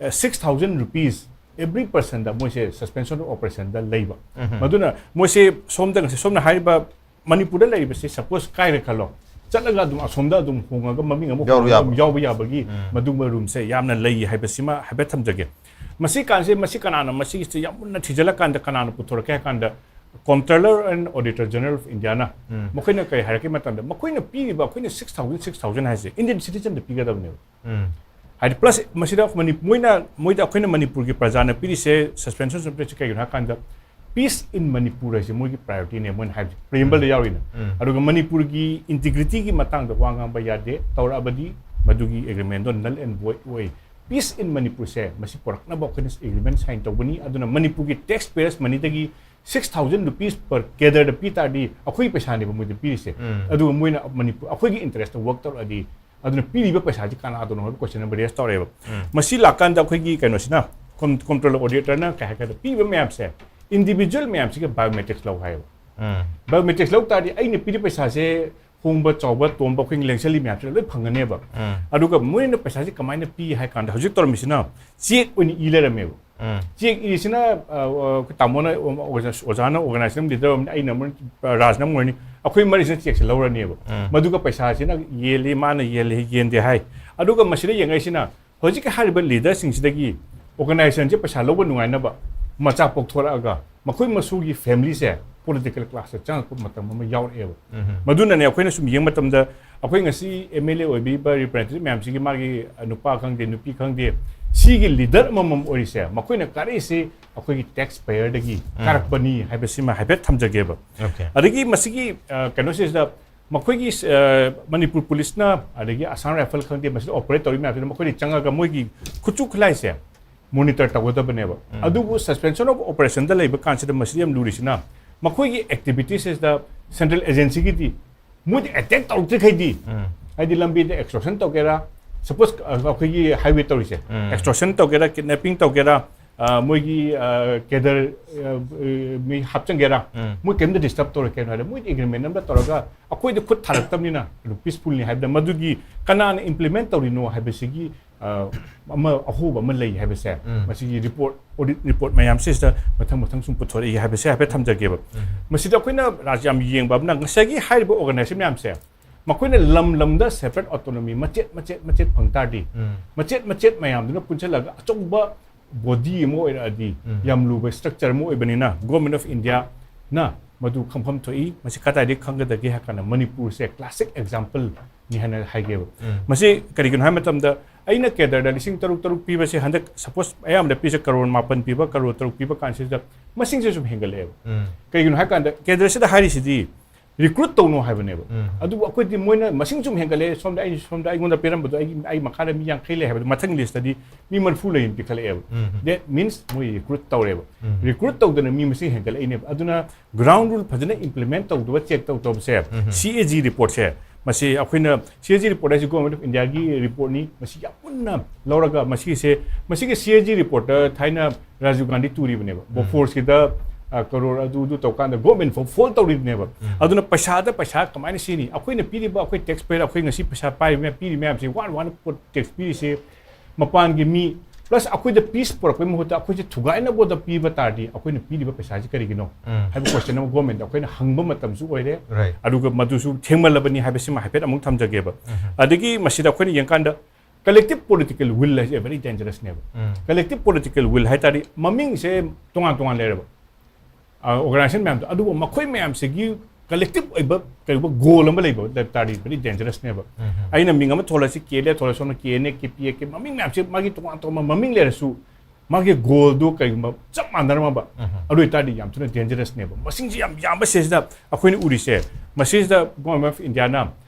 six thousand rupees every personꯗ ꯃꯣꯏꯁꯦ suspension of operationꯗ ꯂꯩꯕ꯫ ꯃꯗꯨꯅ ꯃꯣꯏꯁꯦ ꯁꯣꯝꯗ ꯉꯁꯤ ꯁꯣꯝꯅ ꯍꯥꯏꯔꯤꯕ ꯃꯅꯤꯄꯨꯔꯗ ꯂꯩꯔꯤꯕꯁꯤ suppose ꯀꯥꯏꯔꯦ ꯈꯜꯂꯣ, ꯆꯠꯂꯒ ꯑꯗꯨꯝ ꯑꯁꯣꯝꯗ ꯑꯗꯨꯝ ꯍꯣꯡꯉꯒ ꯃꯃꯤꯡ ꯑꯃꯨꯛ ꯌꯥꯎꯔꯨ ꯍꯣꯡꯉꯒ ꯌꯥꯕ꯫ ꯑꯗꯨꯝ ꯌꯥꯎꯕ ꯌꯥꯕꯒꯤ ꯃꯗꯨꯒꯨꯝꯕ ꯔꯨꯝꯁꯦ ꯌꯥꯝꯅ ꯂꯩ ꯍꯥꯏꯕꯁꯤꯃ ꯍꯥꯏꯐꯦꯠ ꯊꯝꯖꯒꯦ꯫ ꯃꯁꯤ ꯀꯥꯟꯁꯦ ꯃꯁꯤ ꯀꯅꯥꯅ ꯃꯁꯤꯁꯦ ꯌꯥꯝ ꯃꯨꯟꯅ ꯊꯤꯖꯤꯜꯂꯀꯥꯟꯗ ꯀꯅꯥꯅ ꯄꯨꯊꯣꯔꯛꯀꯦ ꯍꯥꯏ ꯀꯥꯟꯗ Comptroller and Auditor General of Indiaꯅ ꯃꯈꯣꯏꯅ ꯀꯔꯤ ꯍꯥꯏꯔꯛꯀꯦ ꯃꯇꯝꯗ ꯃꯈꯣꯏꯅ ꯄꯤꯔꯤꯕ ꯑꯩꯈꯣꯏꯅ six thousand six thousand ꯍꯥꯏꯁꯦ Indian citizenꯗ ꯄꯤꯒꯗꯕꯅꯦꯕ꯫ ꯍꯥꯏꯗꯤ plus ꯃꯁꯤꯗ ꯃꯅꯤ- ꯃꯣꯏꯅ ꯃꯣꯏꯗ ꯑꯩꯈꯣꯏꯅ ꯃꯅꯤꯄꯨꯔꯒꯤ ꯄ꯭ꯔꯖꯥꯅ ꯄꯤꯔꯤꯁꯦ suspension of operation ꯀꯩꯒꯤꯅꯣ ꯍꯥꯏ ꯀꯥꯟꯗ peace in Manipur ꯍꯥꯏꯁꯦ ꯃꯣꯏꯒꯤ priorityꯅꯦ ꯃꯣꯏꯅ ꯍꯥꯏꯕꯁꯦ preambleꯗ ꯌꯥꯎꯔꯤꯅꯦ꯫ ꯑꯗꯨꯒ ꯃꯅꯤꯄꯨꯔꯒꯤ integrityꯒꯤ ꯃꯇꯥꯡꯗ ꯋꯥ ꯉꯥꯡꯕ ꯌꯥꯗꯦ, ꯇꯧꯔꯛꯑꯕꯗꯤ ꯃꯗꯨꯒꯤ agreementꯗꯣ null and void ꯑꯣꯏ꯫ Peace in Manipurꯁꯦ ꯃꯁꯤ ꯄꯨꯔꯛꯅꯕ ꯑꯩꯈꯣꯏꯅ agreement sign ꯇꯧꯕꯅꯤ꯫ ꯑꯗꯨꯅ ꯃꯅꯤꯄꯨꯔꯒꯤ taxpayers moneyꯗꯒꯤ six thousand rupees per cadreꯗ ꯄꯤ ꯇꯥꯔꯗꯤ ꯑꯩꯈꯣꯏꯒꯤ ꯄꯩꯁꯥꯅꯦꯕ ꯃꯣꯏꯗ ꯄꯤꯔꯤꯁꯦ꯫ ꯑꯗꯨꯒ ꯃꯣꯏꯅ ꯃꯅꯤꯄꯨꯔ ꯑꯩꯈꯣꯏꯒꯤ interestꯇ work ꯇꯧꯔꯛꯑꯗꯤ ꯑꯗꯨꯅ ꯄꯤꯔꯤꯕ ꯄꯩꯁꯥꯁꯤ ꯀꯅꯥꯗꯅꯣ ꯍꯥꯏꯕ question ꯑꯃ raise ꯇꯧꯔꯛꯑꯦꯕ꯫ ꯃꯁꯤ ꯂꯥꯛꯀꯥꯟꯗ ꯑꯩꯈꯣꯏꯒꯤ ꯀꯩꯅꯣꯁꯤꯅ com- Comptroller Auditorꯅ ꯀꯩ ꯍꯥꯏ ꯀꯥꯟꯗ ꯄꯤꯔꯤꯕ ꯃꯌꯥꯝꯁꯦ individual ꯃꯌꯥꯝꯁꯤꯒ biometrics ꯂꯧ ꯍꯥꯏꯌꯦꯕ꯫ Biometrics ꯂꯧ ꯇꯥꯔꯗꯤ ꯑꯩꯅ ꯄꯤꯔꯤꯕ ꯄꯩꯁꯥꯁꯦ ꯍꯣꯡꯕ ꯆꯥꯎꯕ ꯇꯣꯝꯕ ꯑꯩꯈꯣꯏꯒꯤ ꯂꯦꯡꯁꯜꯂꯤ ꯃꯌꯥꯝꯁꯦ ꯂꯣꯏ ꯐꯪꯒꯅꯦꯕ꯫ ꯑꯗꯨꯒ ꯃꯣꯏꯅ ꯄꯩꯁꯥꯁꯦ ꯀꯃꯥꯏꯅ ꯄꯤ ꯍꯥꯏ ꯀꯥꯟꯗ ꯍꯧꯖꯤꯛ ꯇꯧꯔꯝꯃꯤꯁꯤꯅ cheque ꯑꯣꯏꯅ ꯏ ꯂꯩꯔꯝꯃꯦꯕ꯫ Cheque ꯏꯔꯤꯁꯤꯅ ꯑ, ꯑ, ꯇꯥꯃꯣꯅ ꯑꯣꯖꯥ- ꯑꯣꯖꯥꯅ organization leader ꯑꯃꯅꯤ, ꯑꯩꯅ ꯑꯃ ꯔꯥꯖꯅ ꯑꯃ ꯑꯣꯏꯔꯅꯤ, ꯑꯩꯈꯣꯏ ꯃꯔꯤꯁꯤꯅ chequeꯁꯦ ꯂꯧꯔꯅꯦꯕ꯫ ꯃꯗꯨꯒ ꯄꯩꯁꯥꯁꯤꯅ ꯌꯦꯜꯂꯤ, ꯃꯥꯅ ꯌꯦꯜꯂꯤ, ꯌꯦꯟꯗꯦ ꯍꯥꯏ꯫ ꯑꯗꯨꯒ ꯃꯁꯤꯗ ꯌꯦꯡꯉꯛꯏꯁꯤꯅ ꯍꯧꯖꯤꯛꯀꯤ ꯍꯥꯏꯔꯤꯕ leaderꯁꯤꯡꯁꯤꯗꯒꯤ organizationꯁꯦ ꯄꯩꯁꯥ ꯂꯧꯕ ꯅꯨꯡꯉꯥꯏꯅꯕ ꯃꯆꯥ ꯄꯣꯛꯊꯣꯔꯛꯑꯒ ꯃꯈꯣꯏ ꯃꯁꯨꯒꯤ familyꯁꯦ political classꯇ ꯆꯪꯉꯛꯄ ꯃꯇꯝ ꯑꯃ ꯌꯥꯎꯔꯛꯑꯦꯕ꯫ ꯃꯗꯨꯅꯅꯦ ꯑꯩꯈꯣꯏꯅ ꯁꯨꯝ ꯌꯦꯡꯕ ꯃꯇꯝꯗ ꯑꯩꯈꯣꯏ ꯉꯁꯤ MLA ꯑꯣꯏꯕꯤꯔꯤꯕ representative ꯃꯌꯥꯝꯁꯤꯒꯤ ꯃꯥꯒꯤ ꯅꯨꯄꯥ ꯈꯪꯗꯦ ꯅꯨꯄꯤ ꯈꯪꯗꯦ ꯁꯤꯒꯤ leader ꯑꯃꯃꯝ ꯑꯣꯏꯔꯤꯁꯦ ꯃꯈꯣꯏꯅ ꯀꯥꯔꯛꯏꯁꯤ ꯑꯩꯈꯣꯏꯒꯤ taxpayerꯗꯒꯤ ꯀꯥꯔꯛꯄꯅꯤ ꯍꯥꯏꯕꯁꯤꯃ ꯍꯥꯏꯐꯦꯠ ꯊꯝꯖꯒꯦꯕ꯫ Okay. ꯑꯗꯒꯤ ꯃꯁꯤꯒꯤ ꯑ, ꯀꯩꯅꯣꯁꯤꯗ ꯃꯈꯣꯏꯒꯤ ꯑ, ꯃꯅꯤꯄꯨꯔ ꯄꯨꯂꯤꯁꯅ ꯑꯗꯒꯤ Assam Rifle ꯈꯪꯗꯦ ꯃꯁꯤꯗ operate ꯇꯧꯔꯤ ꯃꯌꯥꯝꯁꯤꯗ ꯃꯈꯣꯏꯅ ꯆꯪꯉꯒ ꯃꯣꯏꯒꯤ ꯈꯨꯠꯁꯨ ꯈꯨꯠꯂꯥꯏꯁꯦ monitor ꯇꯧꯒꯗꯕꯅꯦꯕ꯫ ꯑꯗꯨꯕꯨ suspension of operationꯗ ꯂꯩꯕ ꯀꯥꯟꯁꯤꯗ ꯃꯁꯤꯗ ꯌꯥꯝ ꯂꯨꯔꯤꯁꯤꯅ ꯃꯈꯣꯏꯒꯤ activitiesꯁꯤꯗ central agencyꯒꯤꯗꯤ ꯃꯣꯏꯗꯤ attack ꯇꯧꯔꯛꯇ꯭ꯔꯤꯈꯩꯗꯤ ꯍꯥꯏꯗꯤ ꯂꯝꯕꯤꯗ extortion ꯇꯧꯒꯦꯔꯥ, suppose ꯑꯩꯈꯣꯏꯒꯤ highway ꯇꯧꯔꯤꯁꯦ extortion ꯇꯧꯒꯦꯔꯥ, kidnapping ꯇꯧꯒꯦꯔꯥ, ꯑ, ꯃꯣꯏꯒꯤ, ꯑ, cadre, ꯑ, ꯃꯤ ꯍꯥꯞꯆꯤꯟꯒꯦꯔꯥ? ꯎꯝ. ꯃꯣꯏ ꯀꯩꯝꯇ disturb ꯇꯧꯔꯣꯏ꯫ ꯀꯩꯅꯣ ꯍꯥꯏꯔꯗꯤ ꯃꯣꯏꯗꯤ agreement ꯑꯃꯗ ꯇꯧꯔꯒ ꯑꯩꯈꯣꯏꯗ ꯈꯨꯠ ꯊꯥꯔꯛꯇꯕꯅꯤꯅ ꯑꯗꯨꯝ peacefulꯅꯤ ꯍꯥꯏꯕꯗ ꯃꯗꯨꯒꯤ ꯀꯅꯥꯅ implement ꯇꯧꯔꯤꯅꯣ ꯍꯥꯏꯕꯁꯤꯒꯤ, ꯑ, ꯑꯃ ꯑꯍꯣꯕ ꯑꯃ ꯂꯩ ꯍꯥꯏꯕꯁꯦ ꯎꯝ. ꯃꯁꯤꯒꯤ report, audit report ꯃꯌꯥꯝꯁꯤꯗ ꯃꯊꯪ ꯃꯊꯪ ꯁꯨꯝ ꯄꯨꯊꯣꯔꯛꯏ ꯍꯥꯏꯕꯁꯦ ꯍꯥꯏꯐꯦꯠ ꯊꯝꯖꯒꯦꯕ꯫ ꯎꯝ. ꯃꯁꯤꯗ ꯑꯩꯈꯣꯏꯅ ꯔꯥꯖ ꯌꯥꯝ ꯌꯦꯡꯕ ꯑꯃꯅ ꯉꯁꯥꯏꯒꯤ ꯍꯥꯏꯔꯤꯕ organization ꯃꯌꯥꯝꯁꯦ ꯃꯈꯣꯏꯅ ꯂꯝ ꯂꯝꯗ separate autonomy ꯃꯆꯦꯠ ꯃꯆꯦꯠ ꯃꯆꯦꯠ ꯐꯪ ꯇꯥꯔꯗꯤ ꯎꯝ. ꯃꯆꯦꯠ ꯃꯆꯦꯠ ꯃꯌꯥꯝꯗꯨꯅ ꯄꯨꯟꯁꯤꯜꯂꯒ ꯑꯆꯧꯕ body ꯑꯃ ꯑꯣꯏꯔꯛꯑꯗꯤ ꯎꯝ. ꯌꯥꯝ ꯂꯨꯕ structure ꯑꯃ ꯑꯣꯏꯕꯅꯤꯅ Government of Indiaꯅ ꯃꯗꯨ ꯈꯪꯐꯝ ꯊꯣꯛꯏ꯫ ꯃꯁꯤ ꯀꯗꯥꯏꯗꯒꯤ ꯈꯪꯒꯗꯒꯦ ꯍꯥꯏ ꯀꯥꯟꯗ ꯃꯅꯤꯄꯨꯔꯁꯦ classic exampleꯅꯤ ꯍꯥꯏꯅ ꯍꯥꯏꯒꯦꯕ꯫ ꯎꯝ. ꯃꯁꯤ ꯀꯔꯤꯒꯤꯅꯣ ꯍꯥꯏꯕ ꯃꯇꯝꯗ ꯑꯩꯅ cadreꯗ ꯂꯤꯁꯤꯡ ꯇꯔꯨꯛ ꯇꯔꯨꯛ ꯄꯤꯕꯁꯦ ꯍꯟꯗꯛ suppose ꯑꯌꯥꯝꯕꯗ ꯄꯤꯁꯦ ꯀꯔꯣꯔ ꯃꯥꯄꯟ ꯄꯤꯕ, ꯀꯔꯣꯔ ꯇꯔꯨꯛ ꯄꯤꯕ ꯀꯥꯟꯁꯤꯗ ꯃꯁꯤꯡꯁꯦ ꯁꯨꯝ ꯍꯦꯟꯒꯠꯂꯛꯑꯦꯕ꯫ ꯎꯝ. ꯀꯩꯒꯤꯅꯣ ꯍꯥꯏ ꯀꯥꯟꯗ cadreꯁꯤꯗ ꯍꯥꯏꯔꯤꯁꯤꯗꯤ recruit ꯇꯧꯅꯣ ꯍꯥꯏꯕꯅꯦꯕ꯫ ꯎꯝ. ꯑꯗꯨꯕꯨ ꯑꯩꯈꯣꯏꯗꯤ ꯃꯣꯏꯅ ꯃꯁꯤꯡ ꯁꯨꯝ ꯍꯦꯟꯒꯠꯂꯛꯑꯦ, ꯁꯣꯝꯗ ꯑꯩ, ꯁꯣꯝꯗ ꯑꯩꯉꯣꯟꯗ ꯄꯤꯔꯝꯕꯗꯣ ꯑꯩꯒꯤ, ꯑꯩ ꯃꯈꯥꯗ ꯃꯤ ꯌꯥꯡꯈꯩ ꯂꯩ ꯍꯥꯏꯕꯗꯣ ꯃꯊꯪ listꯇꯗꯤ ꯃꯤ ꯃꯔꯤꯐꯨ ꯂꯩꯅ ꯄꯤꯈꯠꯂꯛꯑꯦꯕ꯫ ꯎꯝ. That means ꯃꯣꯏ recruit ꯇꯧꯔꯦꯕ꯫ ꯎꯝ. Recruit ꯇꯧꯗꯅ ꯃꯤ ꯃꯁꯤꯡ ꯍꯦꯟꯒꯠꯂꯛꯏꯅꯦꯕ꯫ ꯑꯗꯨꯅ ground rule ꯐꯖꯅ implement ꯇꯧꯗꯕ, check ꯇꯧꯗꯕꯁꯦ ꯎꯝ. CAG reportꯁꯦ, ꯃꯁꯤ ꯑꯩꯈꯣꯏꯅ CAG report ꯍꯥꯏꯁꯤ Government of Indiaꯒꯤ reportꯅꯤ꯫ ꯃꯁꯤ ꯌꯥꯝ ꯃꯨꯟꯅ ꯂꯧꯔꯒ ꯃꯁꯤꯁꯦ, ꯃꯁꯤꯒꯤ CAG reportꯇ ꯊꯥꯏꯅ ꯔꯥꯖꯤꯕ ꯒꯥꯟꯙꯤ ꯇꯨꯔꯤꯕꯅꯦꯕ꯫ ꯎꯝ. Bofors ꯀꯤꯗ, ꯑ, ꯀꯔꯣꯔ ꯑꯗꯨ ꯑꯗꯨ ꯇꯧꯀꯥꯟꯗ government ꯐꯥꯎ fold ꯇꯧꯔꯤꯕꯅꯦꯕ꯫ ꯎꯝ. ꯑꯗꯨꯅ ꯄꯩꯁꯥꯗ ꯄꯩꯁꯥ ꯀꯃꯥꯏꯅ ꯁꯤꯅꯤ? ꯑꯩꯈꯣꯏꯅ ꯄꯤꯔꯤꯕ, ꯑꯩꯈꯣꯏ taxpayer, ꯑꯩꯈꯣꯏ ꯉꯁꯤ ꯄꯩꯁꯥ ꯄꯥꯏꯔꯤ ꯃꯌꯥꯝ, ꯄꯤꯔꯤ ꯃꯌꯥꯝꯁꯦ ꯋꯥꯅ ꯋꯥꯅ tax ꯄꯤꯔꯤꯁꯦ ꯃꯄꯥꯟꯒꯤ ꯃꯤ, plus ꯑꯩꯈꯣꯏꯗ peace ꯄꯨꯔꯛꯄꯒꯤ ꯃꯍꯨꯠꯇ ꯑꯩꯈꯣꯏꯁꯦ ꯊꯨꯒꯥꯏꯅꯕꯗ ꯄꯤꯕ ꯇꯥꯔꯗꯤ ꯑꯩꯈꯣꯏꯅ ꯄꯤꯔꯤꯕ ꯄꯩꯁꯥꯁꯤ ꯀꯔꯤꯒꯤꯅꯣ ꯎꯝ. ꯍꯥꯏꯕ question ꯑꯃ governmentꯗ ꯑꯩꯈꯣꯏꯅ ꯍꯪꯕ ꯃꯇꯝꯁꯨ ꯑꯣꯏꯔꯦ꯫ Right. ꯑꯗꯨꯒ ꯃꯗꯨꯁꯨ ꯊꯦꯡꯃꯜꯂꯕꯅꯤ ꯍꯥꯏꯕꯁꯤꯃ ꯍꯥꯏꯐꯦꯠ ꯑꯃꯨꯛ ꯊꯝꯖꯒꯦꯕ꯫ ꯎꯝ. ꯑꯗꯒꯤ ꯃꯁꯤꯗ ꯑꯩꯈꯣꯏꯅ ꯌꯦꯡꯀꯥꯟꯗ collective political will ꯍꯥꯏꯁꯦ very dangerousꯅꯦꯕ꯫ Um. Collective political will ꯍꯥꯏ ꯇꯥꯔꯗꯤ ꯃꯃꯤꯡꯁꯦ ꯇꯣꯉꯥꯟ ꯇꯣꯉꯥꯟ ꯂꯩꯔꯕ, ꯑ, organization ꯃꯌꯥꯝꯗꯣ, ꯑꯗꯨꯕꯨ ꯃꯈꯣꯏ ꯃꯌꯥꯝꯁꯤꯒꯤ collective ꯑꯣꯏꯕ ꯀꯔꯤꯒꯨꯝꯕ goal ꯑꯃ ꯂꯩꯕ ꯂꯩꯕ ꯇꯥꯔꯗꯤ very dangerousꯅꯦꯕ꯫ ꯎꯝ. ꯑꯩꯅ ꯃꯤꯡ ꯑꯃ ꯊꯣꯜꯂꯁꯤ, KLA ꯊꯣꯜꯂꯁꯤ, ꯁꯣꯝꯅ KNA, KPA, ꯀꯦ, ꯃꯃꯤꯡ ꯃꯌꯥꯝꯁꯦ ꯃꯥꯒꯤ ꯇꯣꯉꯥꯟ ꯇꯣꯉꯥꯟꯕ ꯃꯃꯤꯡ ꯂꯩꯔꯁꯨ ꯃꯥꯒꯤ goalꯗꯣ ꯀꯔꯤꯒꯨꯝꯕ ꯆꯞ ꯃꯥꯟꯅꯔꯝꯃꯕ, ꯎꯝ. ꯑꯗꯨ ꯑꯣꯏꯇꯥꯔꯗꯤ ꯌꯥꯝ ꯊꯤꯅ dangerousꯅꯦꯕ꯫ ꯃꯁꯤꯡꯁꯤ ꯌꯥꯝ ꯌꯥꯝꯕ ꯁꯤꯗꯩꯁꯤꯗ ꯑꯩꯈꯣꯏꯅ ꯎꯔꯤꯁꯦ, ꯃꯁꯤꯁꯤꯗ Government of Indiaꯅ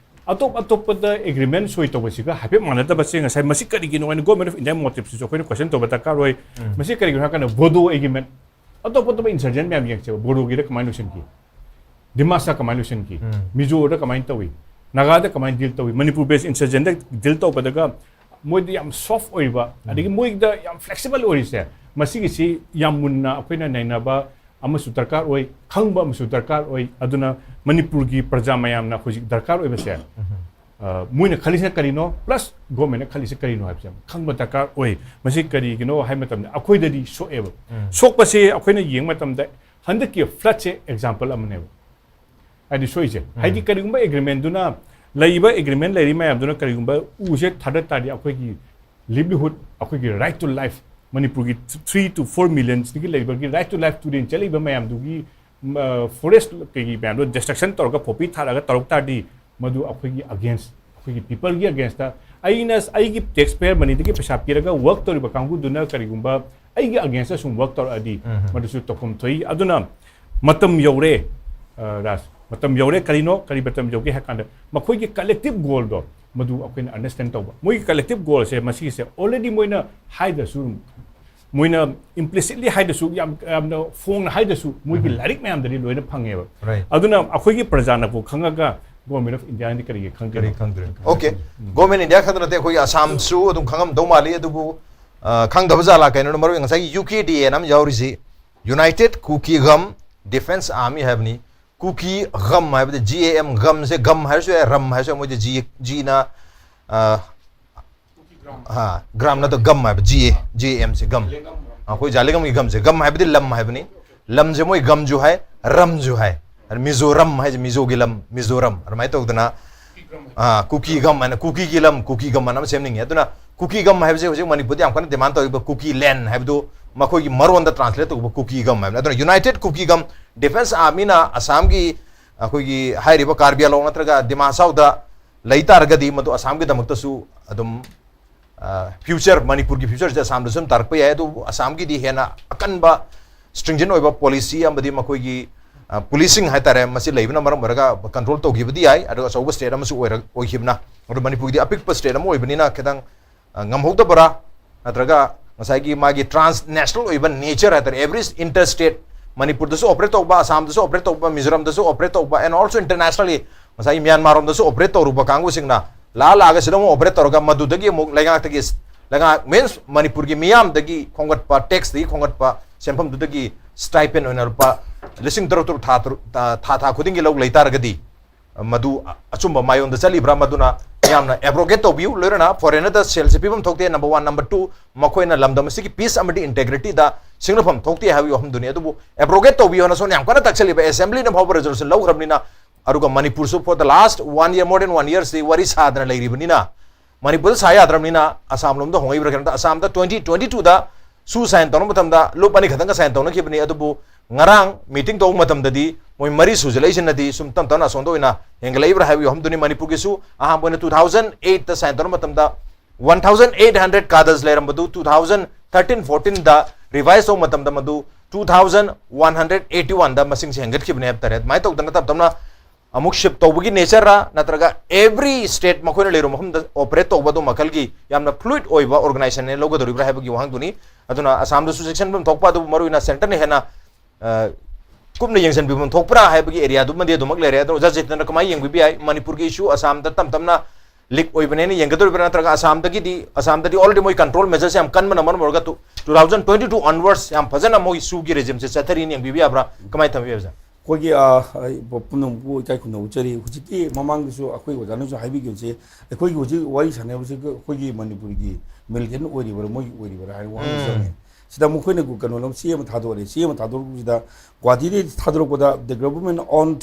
ꯑꯇꯣꯞ ꯑꯇꯣꯞꯄꯗ agreement ꯁꯣꯏ ꯇꯧꯕꯁꯤꯒ ꯍꯥꯏꯐꯦꯠ ꯃꯥꯟꯅꯗꯕꯁꯦ ꯉꯁꯥꯏ ꯃꯁꯤ ꯀꯔꯤꯒꯤꯅꯣ ꯍꯥꯏꯅ Government of India motiveꯁꯤꯁꯨ ꯑꯩꯈꯣꯏꯅ question ꯇꯧꯕ ꯗꯔꯀꯥꯔ ꯑꯣꯏ꯫ ꯎꯝ. ꯃꯁꯤ ꯀꯔꯤꯒꯤꯅꯣ ꯍꯥꯏꯔꯀꯥꯟꯗ Bodo agreement, ꯑꯇꯣꯞ ꯑꯇꯣꯞꯄ insurgent ꯃꯌꯥꯝ ꯌꯦꯡꯁꯦꯕ, ꯕꯣꯗꯣꯒꯤꯗ ꯀꯃꯥꯏꯅ ꯂꯣꯏꯁꯤꯟꯈꯤ, ꯗꯤꯃꯥꯁꯥ ꯀꯃꯥꯏꯅ ꯂꯣꯏꯁꯤꯟꯈꯤ, ꯎꯝ. ꯃꯤꯖꯣꯗ ꯀꯃꯥꯏꯅ ꯇꯧꯏ, ꯅꯥꯒꯥꯗ ꯀꯃꯥꯏꯅ deal ꯇꯧꯏ, ꯃꯅꯤꯄꯨꯔ based insurgentꯗ deal ꯇꯧꯕꯗꯒ ꯃꯣꯏꯗ ꯌꯥꯝ soft ꯑꯣꯏꯕ, ꯑꯗꯒꯤ ꯃꯣꯏꯗ ꯌꯥꯝ flexible ꯑꯣꯏꯔꯤꯁꯦ, ꯃꯁꯤꯒꯤꯁꯤ ꯌꯥꯝ ꯃꯨꯟꯅ ꯑꯩꯈꯣꯏꯅ ꯅꯩꯅꯕ ꯑꯃꯁꯨ ꯗꯔꯀꯥꯔ ꯑꯣꯏ, ꯈꯪꯕ ꯑꯃꯁꯨ ꯗꯔꯀꯥꯔ ꯑꯣꯏ꯫ ꯑꯗꯨꯅ ꯃꯅꯤꯄꯨꯔꯒꯤ ꯄ꯭ꯔꯖꯥ ꯃꯌꯥꯝꯅ ꯍꯧꯖꯤꯛ ꯗꯔꯀꯥꯔ ꯑꯣꯏꯕꯁꯦ, ꯑ, ꯃꯣꯏꯅ ꯈꯜꯂꯤꯁꯤꯅ ꯀꯔꯤꯅꯣ, plus government ꯅ ꯈꯜꯂꯤꯁꯤ ꯀꯔꯤꯅꯣ ꯍꯥꯏꯕꯁꯦ ꯈꯪꯕ ꯗꯔꯀꯥꯔ ꯑꯣꯏ꯫ ꯃꯁꯤ ꯀꯔꯤꯒꯤꯅꯣ ꯍꯥꯏꯕ ꯃꯇꯝꯗ ꯑꯩꯈꯣꯏꯗꯗꯤ ꯁꯣꯛꯑꯦꯕ꯫ ꯎꯝ꯫ ꯁꯣꯛꯄꯁꯦ ꯑꯩꯈꯣꯏꯅ ꯌꯦꯡꯕ ꯃꯇꯝꯗ ꯍꯟꯗꯛꯀꯤ flood ꯁꯦ example ꯑꯃꯅꯦꯕ꯫ ꯍꯥꯏꯗꯤ ꯁꯣꯏꯁꯦ꯫ ꯎꯝ꯫ ꯍꯥꯏꯗꯤ ꯀꯔꯤꯒꯨꯝꯕ agreement ꯗꯨꯅ, ꯂꯩꯔꯤꯕ agreement ꯂꯩꯔꯤ ꯃꯌꯥꯝꯗꯨꯅ ꯀꯔꯤꯒꯨꯝꯕ ꯎꯁꯦ ꯊꯥꯗ ꯇꯥꯔꯗꯤ ꯑꯩꯈꯣꯏꯒꯤ livelihood, ꯑꯩꯈꯣꯏꯒꯤ right to life, ꯃꯅꯤꯄꯨꯔꯒꯤ three to four million ꯁꯤꯒꯤ ꯂꯩꯕꯒꯤ right to life, ꯇꯨꯔꯦꯟ ꯆꯠꯂꯤꯕ ꯃꯌꯥꯝꯗꯨꯒꯤ, ꯃ-, forest ꯀꯩꯒꯤ ꯃꯌꯥꯝꯗꯣ destruction ꯇꯧꯔꯒ poppy ꯊꯥꯔꯒ ꯇꯧꯔꯛ ꯇꯥꯔꯗꯤ ꯃꯗꯨ ꯑꯩꯈꯣꯏꯒꯤ against, ꯑꯩꯈꯣꯏꯒꯤ people ꯒꯤ against ꯇ ꯑꯩꯅ ꯑꯩꯒꯤ taxpayer money ꯗꯒꯤ ꯄꯩꯁꯥ ꯄꯤꯔꯒ work ꯇꯧꯔꯤꯕ ꯀꯥꯡꯕꯨꯗꯨꯅ ꯀꯔꯤꯒꯨꯝꯕ ꯑꯩꯒꯤ against ꯇ ꯁꯨꯝ work ꯇꯧꯔꯛꯑꯗꯤ ꯎꯝ꯫ ꯃꯗꯨꯁꯨ ꯇꯧꯐꯝ ꯊꯣꯛꯏ꯫ ꯑꯗꯨꯅ ꯃꯇꯝ ꯌꯧꯔꯦ, ꯑ, ꯔꯥꯖ, ꯃꯇꯝ ꯌꯧꯔꯦ꯫ ꯀꯔꯤꯅꯣ, ꯀꯔꯤ ꯃꯇꯝ ꯌꯧꯒꯦ ꯍꯥꯏ ꯀꯥꯟꯗ ꯃꯈꯣꯏꯒꯤ collective goal ꯗꯣ ꯃꯗꯨ ꯑꯩꯈꯣꯏꯅ understand ꯇꯧꯕ꯫ ꯃꯣꯏꯒꯤ collective goal ꯁꯦ ꯃꯁꯤꯒꯤꯁꯦ already ꯃꯣꯏꯅ ꯍꯥꯏꯗ꯭ꯔꯁꯨ, ꯃꯣꯏꯅ implicitly ꯍꯥꯏꯗ꯭ꯔꯁꯨ, ꯌꯥꯝ, ꯌꯥꯝꯅ ꯐꯣꯡꯅ ꯍꯥꯏꯗ꯭ꯔꯁꯨ ꯃꯣꯏꯒꯤ ꯎꯝ꯫ ꯂꯥꯏꯔꯤꯛ ꯃꯌꯥꯝꯗꯗꯤ ꯂꯣꯏꯅ ꯐꯪꯉꯦꯕ꯫ Right꯫ ꯑꯗꯨꯅ ꯑꯩꯈꯣꯏꯒꯤ ꯄ꯭ꯔꯖꯥꯅꯕꯨ ꯈꯪꯉꯒ Government of India ꯅꯗꯤ ꯀꯔꯤꯒꯤ ꯈꯪꯗ꯭ꯔꯤꯅꯣ? ꯀꯔꯤ ꯈꯪꯗ꯭ꯔꯤꯅꯣ? Okay꯫ ꯎꯝ꯫ Government India ꯈꯛꯇ ꯅꯠꯇꯦ, ꯑꯩꯈꯣꯏꯒꯤ ꯑꯁꯥꯝꯁꯨ ꯑꯗꯨꯝ ꯈꯪꯉꯝꯗꯧ ꯃꯥꯜꯂꯤ꯫ ꯑꯗꯨꯕꯨ, ꯑ, ꯈꯪꯗꯕ ꯖꯥꯠꯂꯥ? ꯀꯩꯅꯣꯅ ꯃꯔꯨ ꯑꯣꯏꯅ ꯉꯁꯥꯏꯒꯤ U K D A ꯅ ꯑꯃ ꯌꯥꯎꯔꯤꯁꯤ, United Kuki Gam Defence Army ꯍꯥꯏꯕꯅꯤ꯫ ꯀꯨꯀꯤ ꯒꯝ ꯍꯥꯏꯕꯗꯤ G A M, ꯒꯝꯁꯦ, ꯒꯝ ꯍꯥꯏꯔꯁꯨ ꯌꯥꯏ, ꯔꯝ ꯍꯥꯏꯔꯁꯨ ꯌꯥꯏ, ꯃꯣꯏꯗꯤ G, G ꯅ, ꯑ, ꯑ, ꯒ꯭ꯔꯥꯝ ꯅꯠꯇ꯭ꯔ ꯒꯝ ꯍꯥꯏꯕ, G A, G A M say gum. ꯑꯩꯈꯣꯏ ꯖꯥꯂꯤꯒꯝꯒꯤ ꯒꯝꯁꯦ, ꯒꯝ ꯍꯥꯏꯕꯗꯤ ꯂꯝ ꯍꯥꯏꯕꯅꯤ꯫ ꯂꯝꯁꯦ ꯃꯣꯏ ꯒꯝꯁꯨ ꯍꯥꯏ, ꯔꯝꯁꯨ ꯍꯥꯏ꯫ ꯃꯤꯖꯣꯔꯝ ꯍꯥꯏꯁꯦ ꯃꯤꯖꯣꯒꯤ ꯂꯝ, ꯃꯤꯖꯣꯔꯝ꯫ ꯑꯗꯨꯃꯥꯏꯅ ꯇꯧꯗꯅ, ꯑ, ꯀꯨꯀꯤ ꯒꯝ ꯍꯥꯏꯅ ꯀꯨꯀꯤꯒꯤ ꯂꯝ, ꯀꯨꯀꯤ ꯒꯝ ꯍꯥꯏꯅ ꯑꯃ ꯁꯦꯝꯅꯤꯡꯉꯤ꯫ ꯑꯗꯨꯅ ꯀꯨꯀꯤ ꯒꯝ ꯍꯥꯏꯕꯁꯦ ꯍꯧꯖꯤꯛ ꯃꯅꯤꯄꯨꯔꯗ ꯌꯥꯝ ꯀꯟꯅ demand ꯇꯧꯔꯤꯕ ꯀꯨꯀꯤ land ꯍꯥꯏꯕꯗꯨ ꯃꯈꯣꯏꯒꯤ ꯃꯔꯣꯟꯗ translate ꯇꯧꯕ ꯀꯨꯀꯤ ꯒꯝ ꯍꯥꯏꯕꯅꯤ꯫ ꯑꯗꯨꯅ United Kuki Gam Defence Army ꯅ ꯑꯁꯥꯝꯒꯤ, ꯑꯩꯈꯣꯏꯒꯤ ꯍꯥꯏꯔꯤꯕ ꯀꯥꯔꯕꯤ ꯑꯂꯣꯡ ꯅꯠꯇ꯭ꯔꯒ ꯗꯤꯃꯥ ꯍꯥꯁꯥꯎꯗ ꯂꯩ ꯇꯥꯔꯒꯗꯤ ꯃꯗꯨ ꯑꯁꯥꯝꯒꯤꯗꯃꯛꯇꯁꯨ ꯑꯗꯨꯝ, ꯑ, future, ꯃꯅꯤꯄꯨꯔꯒꯤ future ꯁꯦ ꯑꯁꯥꯝꯗꯁꯨ ꯑꯗꯨꯝ ꯇꯥꯔꯛꯄ ꯌꯥꯏ꯫ ꯑꯗꯨꯕꯨ ꯑꯁꯥꯝꯒꯤꯗꯤ ꯍꯦꯟꯅ ꯑꯀꯟꯕ stringent ꯑꯣꯏꯕ policy ꯑꯃꯗꯤ ꯃꯈꯣꯏꯒꯤ, ꯑ, policing ꯍꯥꯏꯇꯥꯔꯦ, ꯃꯁꯤ ꯂꯩꯕꯅ ꯃꯔꯝ ꯑꯣꯏꯔꯒ control ꯇꯧꯈꯤꯕꯗꯤ ꯌꯥꯏ꯫ ꯑꯗꯨꯒ ꯑꯆꯧꯕ state ꯑꯃꯁꯨ ꯑꯣꯏꯔ-, ꯑꯣꯏꯈꯤꯕꯅ, ꯑꯗꯨ ꯃꯅꯤꯄꯨꯔꯒꯤꯗꯤ ꯑꯄꯤꯛꯄ state ꯑꯃ ꯑꯣꯏꯕꯅꯤꯅ ꯈꯤꯇꯪ, ꯑ, ꯉꯝꯍꯧꯗꯕ꯭ꯔꯥ? ꯅꯠꯇ꯭ꯔꯒ ꯉꯁꯥꯏꯒꯤ ꯃꯥꯒꯤ transnational ꯑꯣꯏꯕ nature ꯍꯥꯏꯇꯥꯔꯦ, every interstate, ꯃꯅꯤꯄꯨꯔꯗꯁꯨ operate ꯇꯧꯕ, ꯑꯁꯥꯝꯗꯁꯨ operate ꯇꯧꯕ, ꯃꯤꯖꯣꯔꯥꯝꯗꯁꯨ operate ꯇꯧꯕ, and also internationally ꯉꯁꯥꯏꯒꯤ ꯃ꯭ꯌꯥꯟꯃꯥꯔ ꯔꯣꯝꯗꯁꯨ operate ꯇꯧꯔꯨꯕ ꯀꯥꯡꯕꯨꯁꯤꯡꯅ ꯂꯥꯛꯑ ꯂꯥꯛꯑꯒ ꯁꯤꯗ ꯑꯃꯨꯛ operate ꯇꯧꯔꯒ ꯃꯗꯨꯗꯒꯤ ꯑꯃꯨꯛ ꯂꯩꯉꯥꯛꯇꯒꯤ ꯁ-, ꯂꯩꯉꯥꯛ, means ꯃꯅꯤꯄꯨꯔꯒꯤ ꯃꯤꯌꯥꯝꯗꯒꯤ ꯈꯣꯝꯒꯠꯄ, taxꯇꯒꯤ ꯈꯣꯝꯒꯠꯄ ꯁꯦꯟꯐꯝꯗꯨꯗꯒꯤ stipend ꯑꯣꯏꯅ ꯂꯨꯄꯥ ꯂꯤꯁꯤꯡ ꯇꯔꯨꯛ ꯇꯔꯨꯛ ꯊꯥ ꯇꯔꯨꯛ, ꯊꯥ, ꯊꯥ, ꯊꯥ ꯈꯨꯗꯤꯡꯒꯤ ꯂꯧ ꯂꯩꯇꯥꯔꯒꯗꯤ, ꯃꯗꯨ ꯑ-, ꯑꯆꯨꯝꯕ ꯃꯥꯏꯌꯣꯟꯗ ꯆꯠꯂꯤꯕ꯭ꯔꯥ? ꯃꯗꯨꯅ ꯃꯤꯌꯥꯝꯅ abrogate ꯇꯧꯕꯤꯌꯨ꯫ ꯂꯣꯏꯅꯅ foreignꯗ ꯁꯦꯜꯁꯦ ꯄꯤꯐꯝ ꯊꯣꯛꯇꯦ, number one꯫ Number two, ꯃꯈꯣꯏꯅ ꯂꯝꯗꯝ ꯑꯁꯤꯒꯤ peace ꯑꯃꯗꯤ integrityꯗ ꯁꯤꯡꯅꯐꯝ ꯊꯣꯛꯇꯦ ꯍꯥꯏꯕꯒꯤ ꯋꯥꯐꯝꯗꯨꯅꯤ꯫ ꯑꯗꯨꯕꯨ abrogate ꯇꯧꯕꯤꯌꯨ ꯍꯥꯏꯅ ꯁꯣꯝꯅ ꯌꯥꯝ ꯀꯟꯅ ꯇꯛꯁꯜꯂꯤꯕ, assemblyꯅ ꯐꯥꯎꯕ resolution ꯂꯧꯈ꯭ꯔꯕꯅꯤꯅ, ꯑꯗꯨꯒ ꯃꯅꯤꯄꯨꯔꯁꯨ for the last one year, more than one yearꯁꯤ ꯋꯥꯔꯤ ꯁꯥꯗꯅ ꯂꯩꯔꯤꯕꯅꯤꯅ, ꯃꯅꯤꯄꯨꯔꯗ ꯁꯥ ꯌꯥꯗ꯭ꯔꯕꯅꯤꯅ ꯑꯁꯥꯝ ꯂꯣꯝꯗ ꯍꯣꯡꯉꯛꯏꯕ꯭ꯔꯥ? ꯀꯩꯅꯣꯝꯇ ꯑꯁꯥꯝꯗ twenty twenty twoꯗ ꯁꯨ sign ꯇꯧꯅꯕ ꯃꯇꯝꯗ ꯂꯨꯞ ꯑꯅꯤꯈꯛꯇꯪꯒ sign ꯇꯧꯅꯈꯤꯕꯅꯤ꯫ ꯑꯗꯨꯕꯨ ꯉꯔꯥꯡ meeting ꯇꯧꯕ ꯃꯇꯝꯗꯗꯤ ꯃꯣꯏ ꯃꯔꯤ ꯁꯨꯖꯜꯂꯛꯏꯁꯤꯅꯗꯤ ꯁꯨꯝ ꯇꯞ ꯇꯞꯅ ꯑꯁꯣꯝꯗ ꯑꯣꯏꯅ ꯍꯦꯟꯒꯠꯂꯛꯏꯕ꯭ꯔꯥ ꯍꯥꯏꯕꯒꯤ ꯋꯥꯐꯝꯗꯨꯅꯤ꯫ ꯃꯅꯤꯄꯨꯔꯒꯤꯁꯨ ꯑꯍꯥꯟꯕ ꯑꯣꯏꯅ two thousand eightꯇ sign ꯇꯧꯅꯕ ꯃꯇꯝꯗ one thousand eight hundred cadres ꯂꯩꯔꯝꯕꯗꯨ two thousand thirteen fourteenꯗ revise ꯇꯧꯕ ꯃꯇꯝꯗ ꯃꯗꯨ two thousand one hundred eighty oneꯗ ꯃꯁꯤꯡꯁꯦ ꯍꯦꯟꯒꯠꯈꯤꯕꯅꯦ ꯍꯥꯏꯕ ꯇꯥꯔꯦ꯫ ꯑꯗꯨꯃꯥꯏꯅ ꯇꯧꯗꯅ ꯇꯞ ꯇꯞꯅ ꯑꯃꯨꯛ shift ꯇꯧꯕꯒꯤ natureꯔꯥ, ꯅꯠꯇ꯭ꯔꯒ every state ꯃꯈꯣꯏꯅ ꯂꯩꯔꯨꯕ ꯃꯐꯝꯗ operate ꯇꯧꯕ ꯑꯗꯨ ꯃꯈꯜꯒꯤ ꯌꯥꯝꯅ fluid ꯑꯣꯏꯕ organizationꯅꯦ ꯂꯧꯒꯗꯧꯔꯤꯕ꯭ꯔꯥ ꯍꯥꯏꯕꯒꯤ ꯋꯥꯍꯪꯗꯨꯅꯤ꯫ ꯑꯗꯨꯅ ꯑꯁꯥꯝꯗꯁꯨ ꯆꯦꯛꯁꯤꯟꯐꯝ ꯊꯣꯛꯄ, ꯑꯗꯨꯕꯨ ꯃꯔꯨꯑꯣꯏꯅ centreꯅ ꯍꯦꯟꯅ, ꯑ, ꯀꯨꯞꯅ ꯌꯦꯡꯁꯤꯟꯕꯤꯐꯝ ꯊꯣꯛꯄ꯭ꯔꯥ ꯍꯥꯏꯕꯒꯤ areaꯗꯨꯃꯗꯤ ꯑꯗꯨꯃꯛ ꯂꯩꯔꯦ꯫ ꯑꯗꯣ ꯑꯣꯖꯥ ꯆꯦꯇꯟꯅ ꯀꯃꯥꯏꯅ ꯌꯦꯡꯕꯤꯕ ꯌꯥꯏ? ꯃꯅꯤꯄꯨꯔꯒꯤ issue ꯑꯁꯥꯝꯗ ꯇꯞ ꯇꯞꯅ leak ꯑꯣꯏꯕꯅꯦꯅ ꯌꯦꯡꯒꯗꯧꯔꯤꯕ꯭ꯔꯥ, ꯅꯠꯇ꯭ꯔꯒ ꯑꯁꯥꯝꯗꯒꯤꯗꯤ, ꯑꯁꯥꯝꯗꯗꯤ already ꯃꯣꯏ control measuresꯁꯦ ꯌꯥꯝ ꯀꯟꯕꯅ ꯃꯔꯝ ꯑꯣꯏꯔꯒ two thousand twenty two onwards ꯌꯥꯝ ꯐꯖꯅ ꯃꯣꯏ ꯁꯨꯒꯤ regimeꯁꯦ ꯆꯠꯊꯔꯤꯅ ꯌꯦꯡꯕꯤꯕ ꯌꯥꯕ꯭ꯔꯥ? ꯀꯃꯥꯏꯅ ꯊꯝꯕꯤꯕ ꯌꯥꯏ, ꯑꯣꯖꯥ? ꯑꯩꯈꯣꯏꯒꯤ, ꯑ, ꯑꯩ ꯄꯨꯝꯅꯃꯛꯄꯨ ꯏꯀꯥꯏ ꯈꯨꯝꯅꯕ ꯎꯠꯆꯔꯤ꯫ ꯍꯧꯖꯤꯛꯀꯤ ꯃꯃꯥꯡꯗꯁꯨ ꯑꯩꯈꯣꯏ ꯑꯣꯖꯥꯅꯁꯨ ꯍꯥꯏꯕꯤꯈꯤꯕꯁꯦ, ꯑꯩꯈꯣꯏꯒꯤ ꯍꯧꯖꯤꯛ ꯋꯥꯔꯤ ꯁꯥꯟꯅꯕꯁꯤꯒ ꯑꯩꯈꯣꯏꯒꯤ ꯃꯅꯤꯄꯨꯔꯒꯤ militant ꯑꯣꯏꯔꯤꯕ꯭ꯔꯥ, ꯃꯣꯏꯒꯤ ꯑꯣꯏꯔꯤꯕ꯭ꯔꯥ ꯍꯥꯏꯕ ꯋꯥꯍꯪ ꯎꯝ꯫ ꯆꯪꯉꯦ꯫ ꯁꯤꯗ ꯃꯈꯣꯏꯅ ꯀꯩꯅꯣ ꯂꯧ-, ꯆꯦ ꯑꯃ ꯊꯥꯗꯣꯔꯛꯑꯦ꯫ ꯆꯦ ꯑꯃ ꯊꯥꯗꯣꯔꯛꯄꯁꯤꯗ ꯒꯨꯋꯥꯍꯥꯇꯤꯗꯒꯤ ꯊꯥꯗꯣꯔꯛꯄꯗ, "The government on,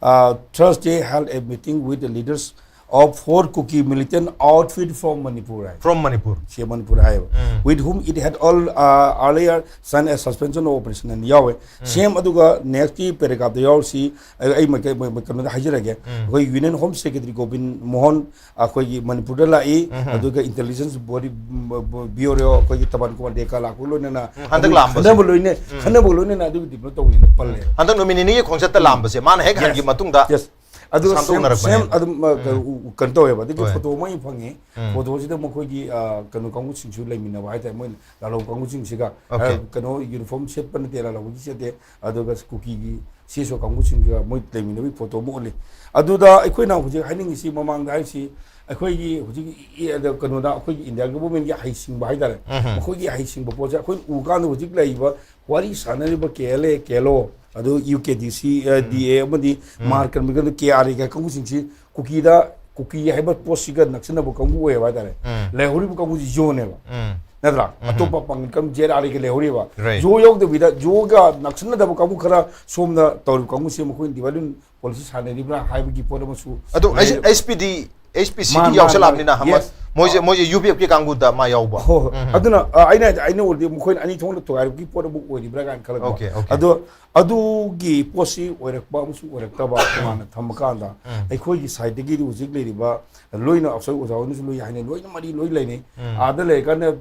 uh, Thursday held a meeting with the leaders of four Kuki militant outfit from Manipur" high. From Manipur꯫ ꯁꯤ ꯃꯅꯤꯄꯨꯔ ꯍꯥꯏꯌꯦꯕ꯫ ꯎꯝ꯫ "With whom it had all, uh, earlier signed a suspension of operation" ꯍꯥꯏꯅ ꯌꯥꯎꯋꯦ꯫ ꯎꯝ꯫ Same ꯑꯗꯨꯒ next ꯀꯤ paragraph ꯇ ꯌꯥꯎꯔꯤꯁꯤ, ꯑꯩ, ꯑꯩ ꯃꯩꯇꯩ-, ꯃꯩ-, ꯃꯩ-, ꯀꯩꯅꯣꯗ ꯍꯥꯏꯖꯔꯒꯦ꯫ ꯎꯝ꯫ ꯑꯩꯈꯣꯏ Union Home Secretary Gobin Mohan ꯑꯩꯈꯣꯏꯒꯤ ꯃꯅꯤꯄꯨꯔꯗ ꯂꯥꯛꯏ, ꯎꯝ꯫ ꯑꯗꯨꯒ intelligence body, ꯕ-, ꯕ-, bureau ꯑꯩꯈꯣꯏꯒꯤ ꯇꯄꯥꯟ ꯀꯨꯃꯥꯔ ꯗꯦꯀꯥ ꯂꯥꯛꯄ ꯂꯣꯏꯅꯅ ꯎꯝ, ꯍꯟꯗꯛ ꯑꯗꯨꯒꯤ ꯂꯥꯛꯑꯝꯕꯁꯦ꯫ ꯈꯟꯅꯕ ꯂꯣꯏꯅ-, ꯎꯝ꯫ ꯈꯟꯅꯕ ꯂꯣꯏꯅꯅ ꯑꯗꯨꯒꯤ develop ꯇꯧꯋꯦꯅ ꯄꯜꯂꯦ꯫ ꯍꯟꯗꯛ ꯅꯨꯃꯤꯠ ꯅꯤꯅꯤꯒꯤ ꯈꯣꯡꯆꯠꯇ ꯂꯥꯛꯑꯝꯕꯁꯦ, ꯃꯥꯅ ꯍꯦꯛ Yes꯫ ꯍꯟꯈꯤ ꯃꯇꯨꯡꯗ Yes꯫ ꯑꯗꯨꯒ ꯁꯥꯝꯗꯣꯛꯅꯔꯛꯄꯅꯦꯕ꯫ Same, same ꯑꯗꯨꯝ, ꯑ, ꯎꯝ꯫ ꯀꯩꯅꯣ ꯇꯧꯋꯦꯕ꯫ ꯑꯗꯨꯒꯤ ꯍꯣꯏ꯫ Photo ꯑꯃ ꯑꯩ ꯐꯪꯉꯦ꯫ ꯎꯝ꯫ Photo ꯁꯤꯗ ꯃꯈꯣꯏꯒꯤ, ꯑ, ꯀꯩꯅꯣ ꯀꯥꯡꯕꯨꯁꯤꯡꯁꯨ ꯂꯩꯃꯤꯟꯅꯕ ꯍꯥꯏꯇꯥꯔꯦ꯫ ꯃꯣꯏ ꯂꯥꯂꯣꯡ ꯀꯥꯡꯕꯨꯁꯤꯡꯁꯤꯒ, OK꯫ ꯑ, ꯀꯩꯅꯣ uniform ꯁꯦꯠꯄ ꯅꯠꯇꯦ, ꯂꯥꯂꯣꯡꯒꯤ ꯁꯦꯠꯇꯦ, ꯑꯗꯨꯒ ꯀꯨꯀꯤꯒꯤ ꯁꯤ ꯑꯦꯁ ꯑꯣ ꯀꯥꯡꯕꯨꯁꯤꯡꯒ ꯃꯣꯏ ꯂꯩꯃꯤꯟꯅꯕꯒꯤ ꯐꯣꯇꯣ ꯑꯃ ꯎꯠꯂꯤ꯫ ꯑꯗꯨꯗ ꯑꯩꯈꯣꯏꯅ ꯍꯧꯖꯤꯛ ꯍꯥꯏꯅꯤꯡꯉꯤꯁꯤ, ꯃꯃꯥꯡꯗ ꯍꯥꯏꯔꯤꯁꯤ, ꯑꯩꯈꯣꯏꯒꯤ ꯍꯧꯖꯤꯛ ꯏ-, ꯑꯗ ꯀꯩꯅꯣꯗ ꯑꯩꯈꯣꯏꯒꯤ ꯏꯟꯗꯤꯌꯥ ꯒꯣꯕꯔꯃꯦꯟꯒꯤ ꯍꯩꯁꯤꯡꯕ ꯍꯥꯏꯇꯥꯔꯦ, ꯎꯝ꯫ ꯃꯈꯣꯏꯒꯤ ꯍꯩꯁꯤꯡꯕ ꯄꯣꯠꯁꯦ ꯑꯩꯈꯣꯏꯅ ꯎ ꯀꯥꯟꯗ ꯍꯧꯖꯤꯛ ꯂꯩꯔꯤꯕ ꯋꯥꯔꯤ ꯁꯥꯟꯅꯔꯤꯕ ꯀꯦ ꯑꯦꯜ ꯑꯦ, ꯀꯦ ꯑꯦꯜ ꯑꯣ, ꯑꯗꯨ ꯌꯨ ꯀꯦ ꯗꯤ ꯁꯤ, ꯑ, ꯎꯝ꯫ ꯗꯤ ꯑꯦ ꯑꯃꯗꯤ ꯎꯝ꯫ ꯃꯥꯔ ꯀꯟꯕꯤꯒꯟꯗ ꯀꯦ ꯑꯥꯔ ꯑꯦꯒ ꯀꯥꯡꯕꯨꯁꯤꯡꯁꯤ ꯀꯨꯀꯤꯗ, ꯀꯨꯀꯤ ꯍꯥꯏꯕ ꯄꯣꯠꯁꯤꯒ ꯅꯛꯁꯤꯟꯅꯕ ꯀꯥꯡꯕꯨ ꯑꯣꯏꯌꯦꯕ ꯍꯥꯏꯇꯥꯔꯦ꯫ ꯎꯝ꯫ ꯂꯩꯍꯧꯔꯤꯕ ꯀꯥꯡꯕꯨꯁꯤ ꯖꯣꯅꯦꯕ꯫ ꯎꯝ꯫ ꯅꯠꯇ꯭ꯔꯥ? ꯎꯝ꯫ ꯑꯇꯣꯞꯄ ꯄꯥꯡꯒꯜ ꯀꯝ ꯖꯦ ꯑꯥꯔ ꯑꯦꯒ ꯂꯩꯍꯧꯔꯤꯕ꯫ Right. ꯖꯣ ꯌꯥꯎꯗꯕꯤꯗ, ꯖꯣꯒ ꯅꯛꯁꯤꯟꯅꯗꯕ ꯀꯥꯡꯕꯨ ꯈꯔ ꯁꯣꯝꯗ ꯇꯧꯔꯤꯕ ꯀꯥꯡꯕꯨꯁꯤ ꯃꯈꯣꯏꯅ ꯗꯤꯚꯥꯏꯗꯤꯡ ꯄꯣꯂꯤꯁꯤ ꯁꯥꯟꯅꯔꯤꯕ꯭ꯔꯥ ꯍꯥꯏꯕꯒꯤ ꯄꯣꯠ ꯑꯃꯁꯨ ꯑꯗꯨ ꯂꯩꯔꯦ꯫ ꯑꯩꯆ ꯄꯤ ꯗꯤ, ꯑꯩꯆ ꯄꯤ ꯁꯤꯗꯤ ꯃꯥꯅꯤ, ꯃꯥꯅꯤ, ꯌꯥꯎꯁꯜꯂꯛꯑꯕꯅꯤꯅ ꯃꯥꯅꯤ꯫ ꯍꯃ-, Yes. ꯃꯣꯏꯁꯦ, ꯃꯣꯏꯁꯦ ꯌꯨ ꯄꯤ ꯑꯦꯐꯀꯤ ꯀꯥꯡꯕꯨꯗ ꯃꯥ ꯌꯥꯎꯕ꯫ ꯍꯣꯏ, ꯍꯣꯏ꯫ ꯎꯝ꯫ ꯑꯗꯨꯅ, ꯑ, ꯑꯩꯅ, ꯑꯩꯅ ꯎꯔꯗꯤ ꯃꯈꯣꯏꯅ ꯑꯅꯤ ꯊꯣꯛꯅ ꯊꯨꯒꯥꯏꯔꯛꯄꯒꯤ ꯄꯣꯠ ꯑꯃ ꯑꯣꯏꯔꯤꯕ꯭ꯔꯥ ꯀꯥꯏꯅ ꯈꯜꯂꯛꯄ꯫ Okay, okay. ꯑꯗꯣ ꯑꯗꯨꯒꯤ ꯄꯣꯠꯁꯤ ꯑꯣꯏꯔꯛꯄ ꯑꯃꯁꯨꯡ ꯑꯣꯏꯔꯛꯇꯕ ꯇꯣꯉꯥꯟꯅ ꯊꯝꯕ ꯀꯥꯟꯗ, ꯎꯝ꯫ ꯑꯩꯈꯣꯏꯒꯤ ꯁꯥꯏꯠꯇꯒꯤꯗꯤ ꯍꯧꯖꯤꯛ ꯂꯩꯔꯤꯕ ꯂꯣꯏꯅ, ꯑꯁꯣꯏ ꯑꯣꯖꯥ ꯍꯣꯏꯅꯁꯨ ꯂꯣꯏ ꯍꯥꯏꯅꯩ, ꯂꯣꯏꯅ ꯃꯔꯤ ꯂꯣꯏ ꯂꯩꯅꯩ꯫ ꯎꯝ꯫ ꯑꯥꯗ ꯂꯩꯔꯀꯥꯟꯗ, ꯑ,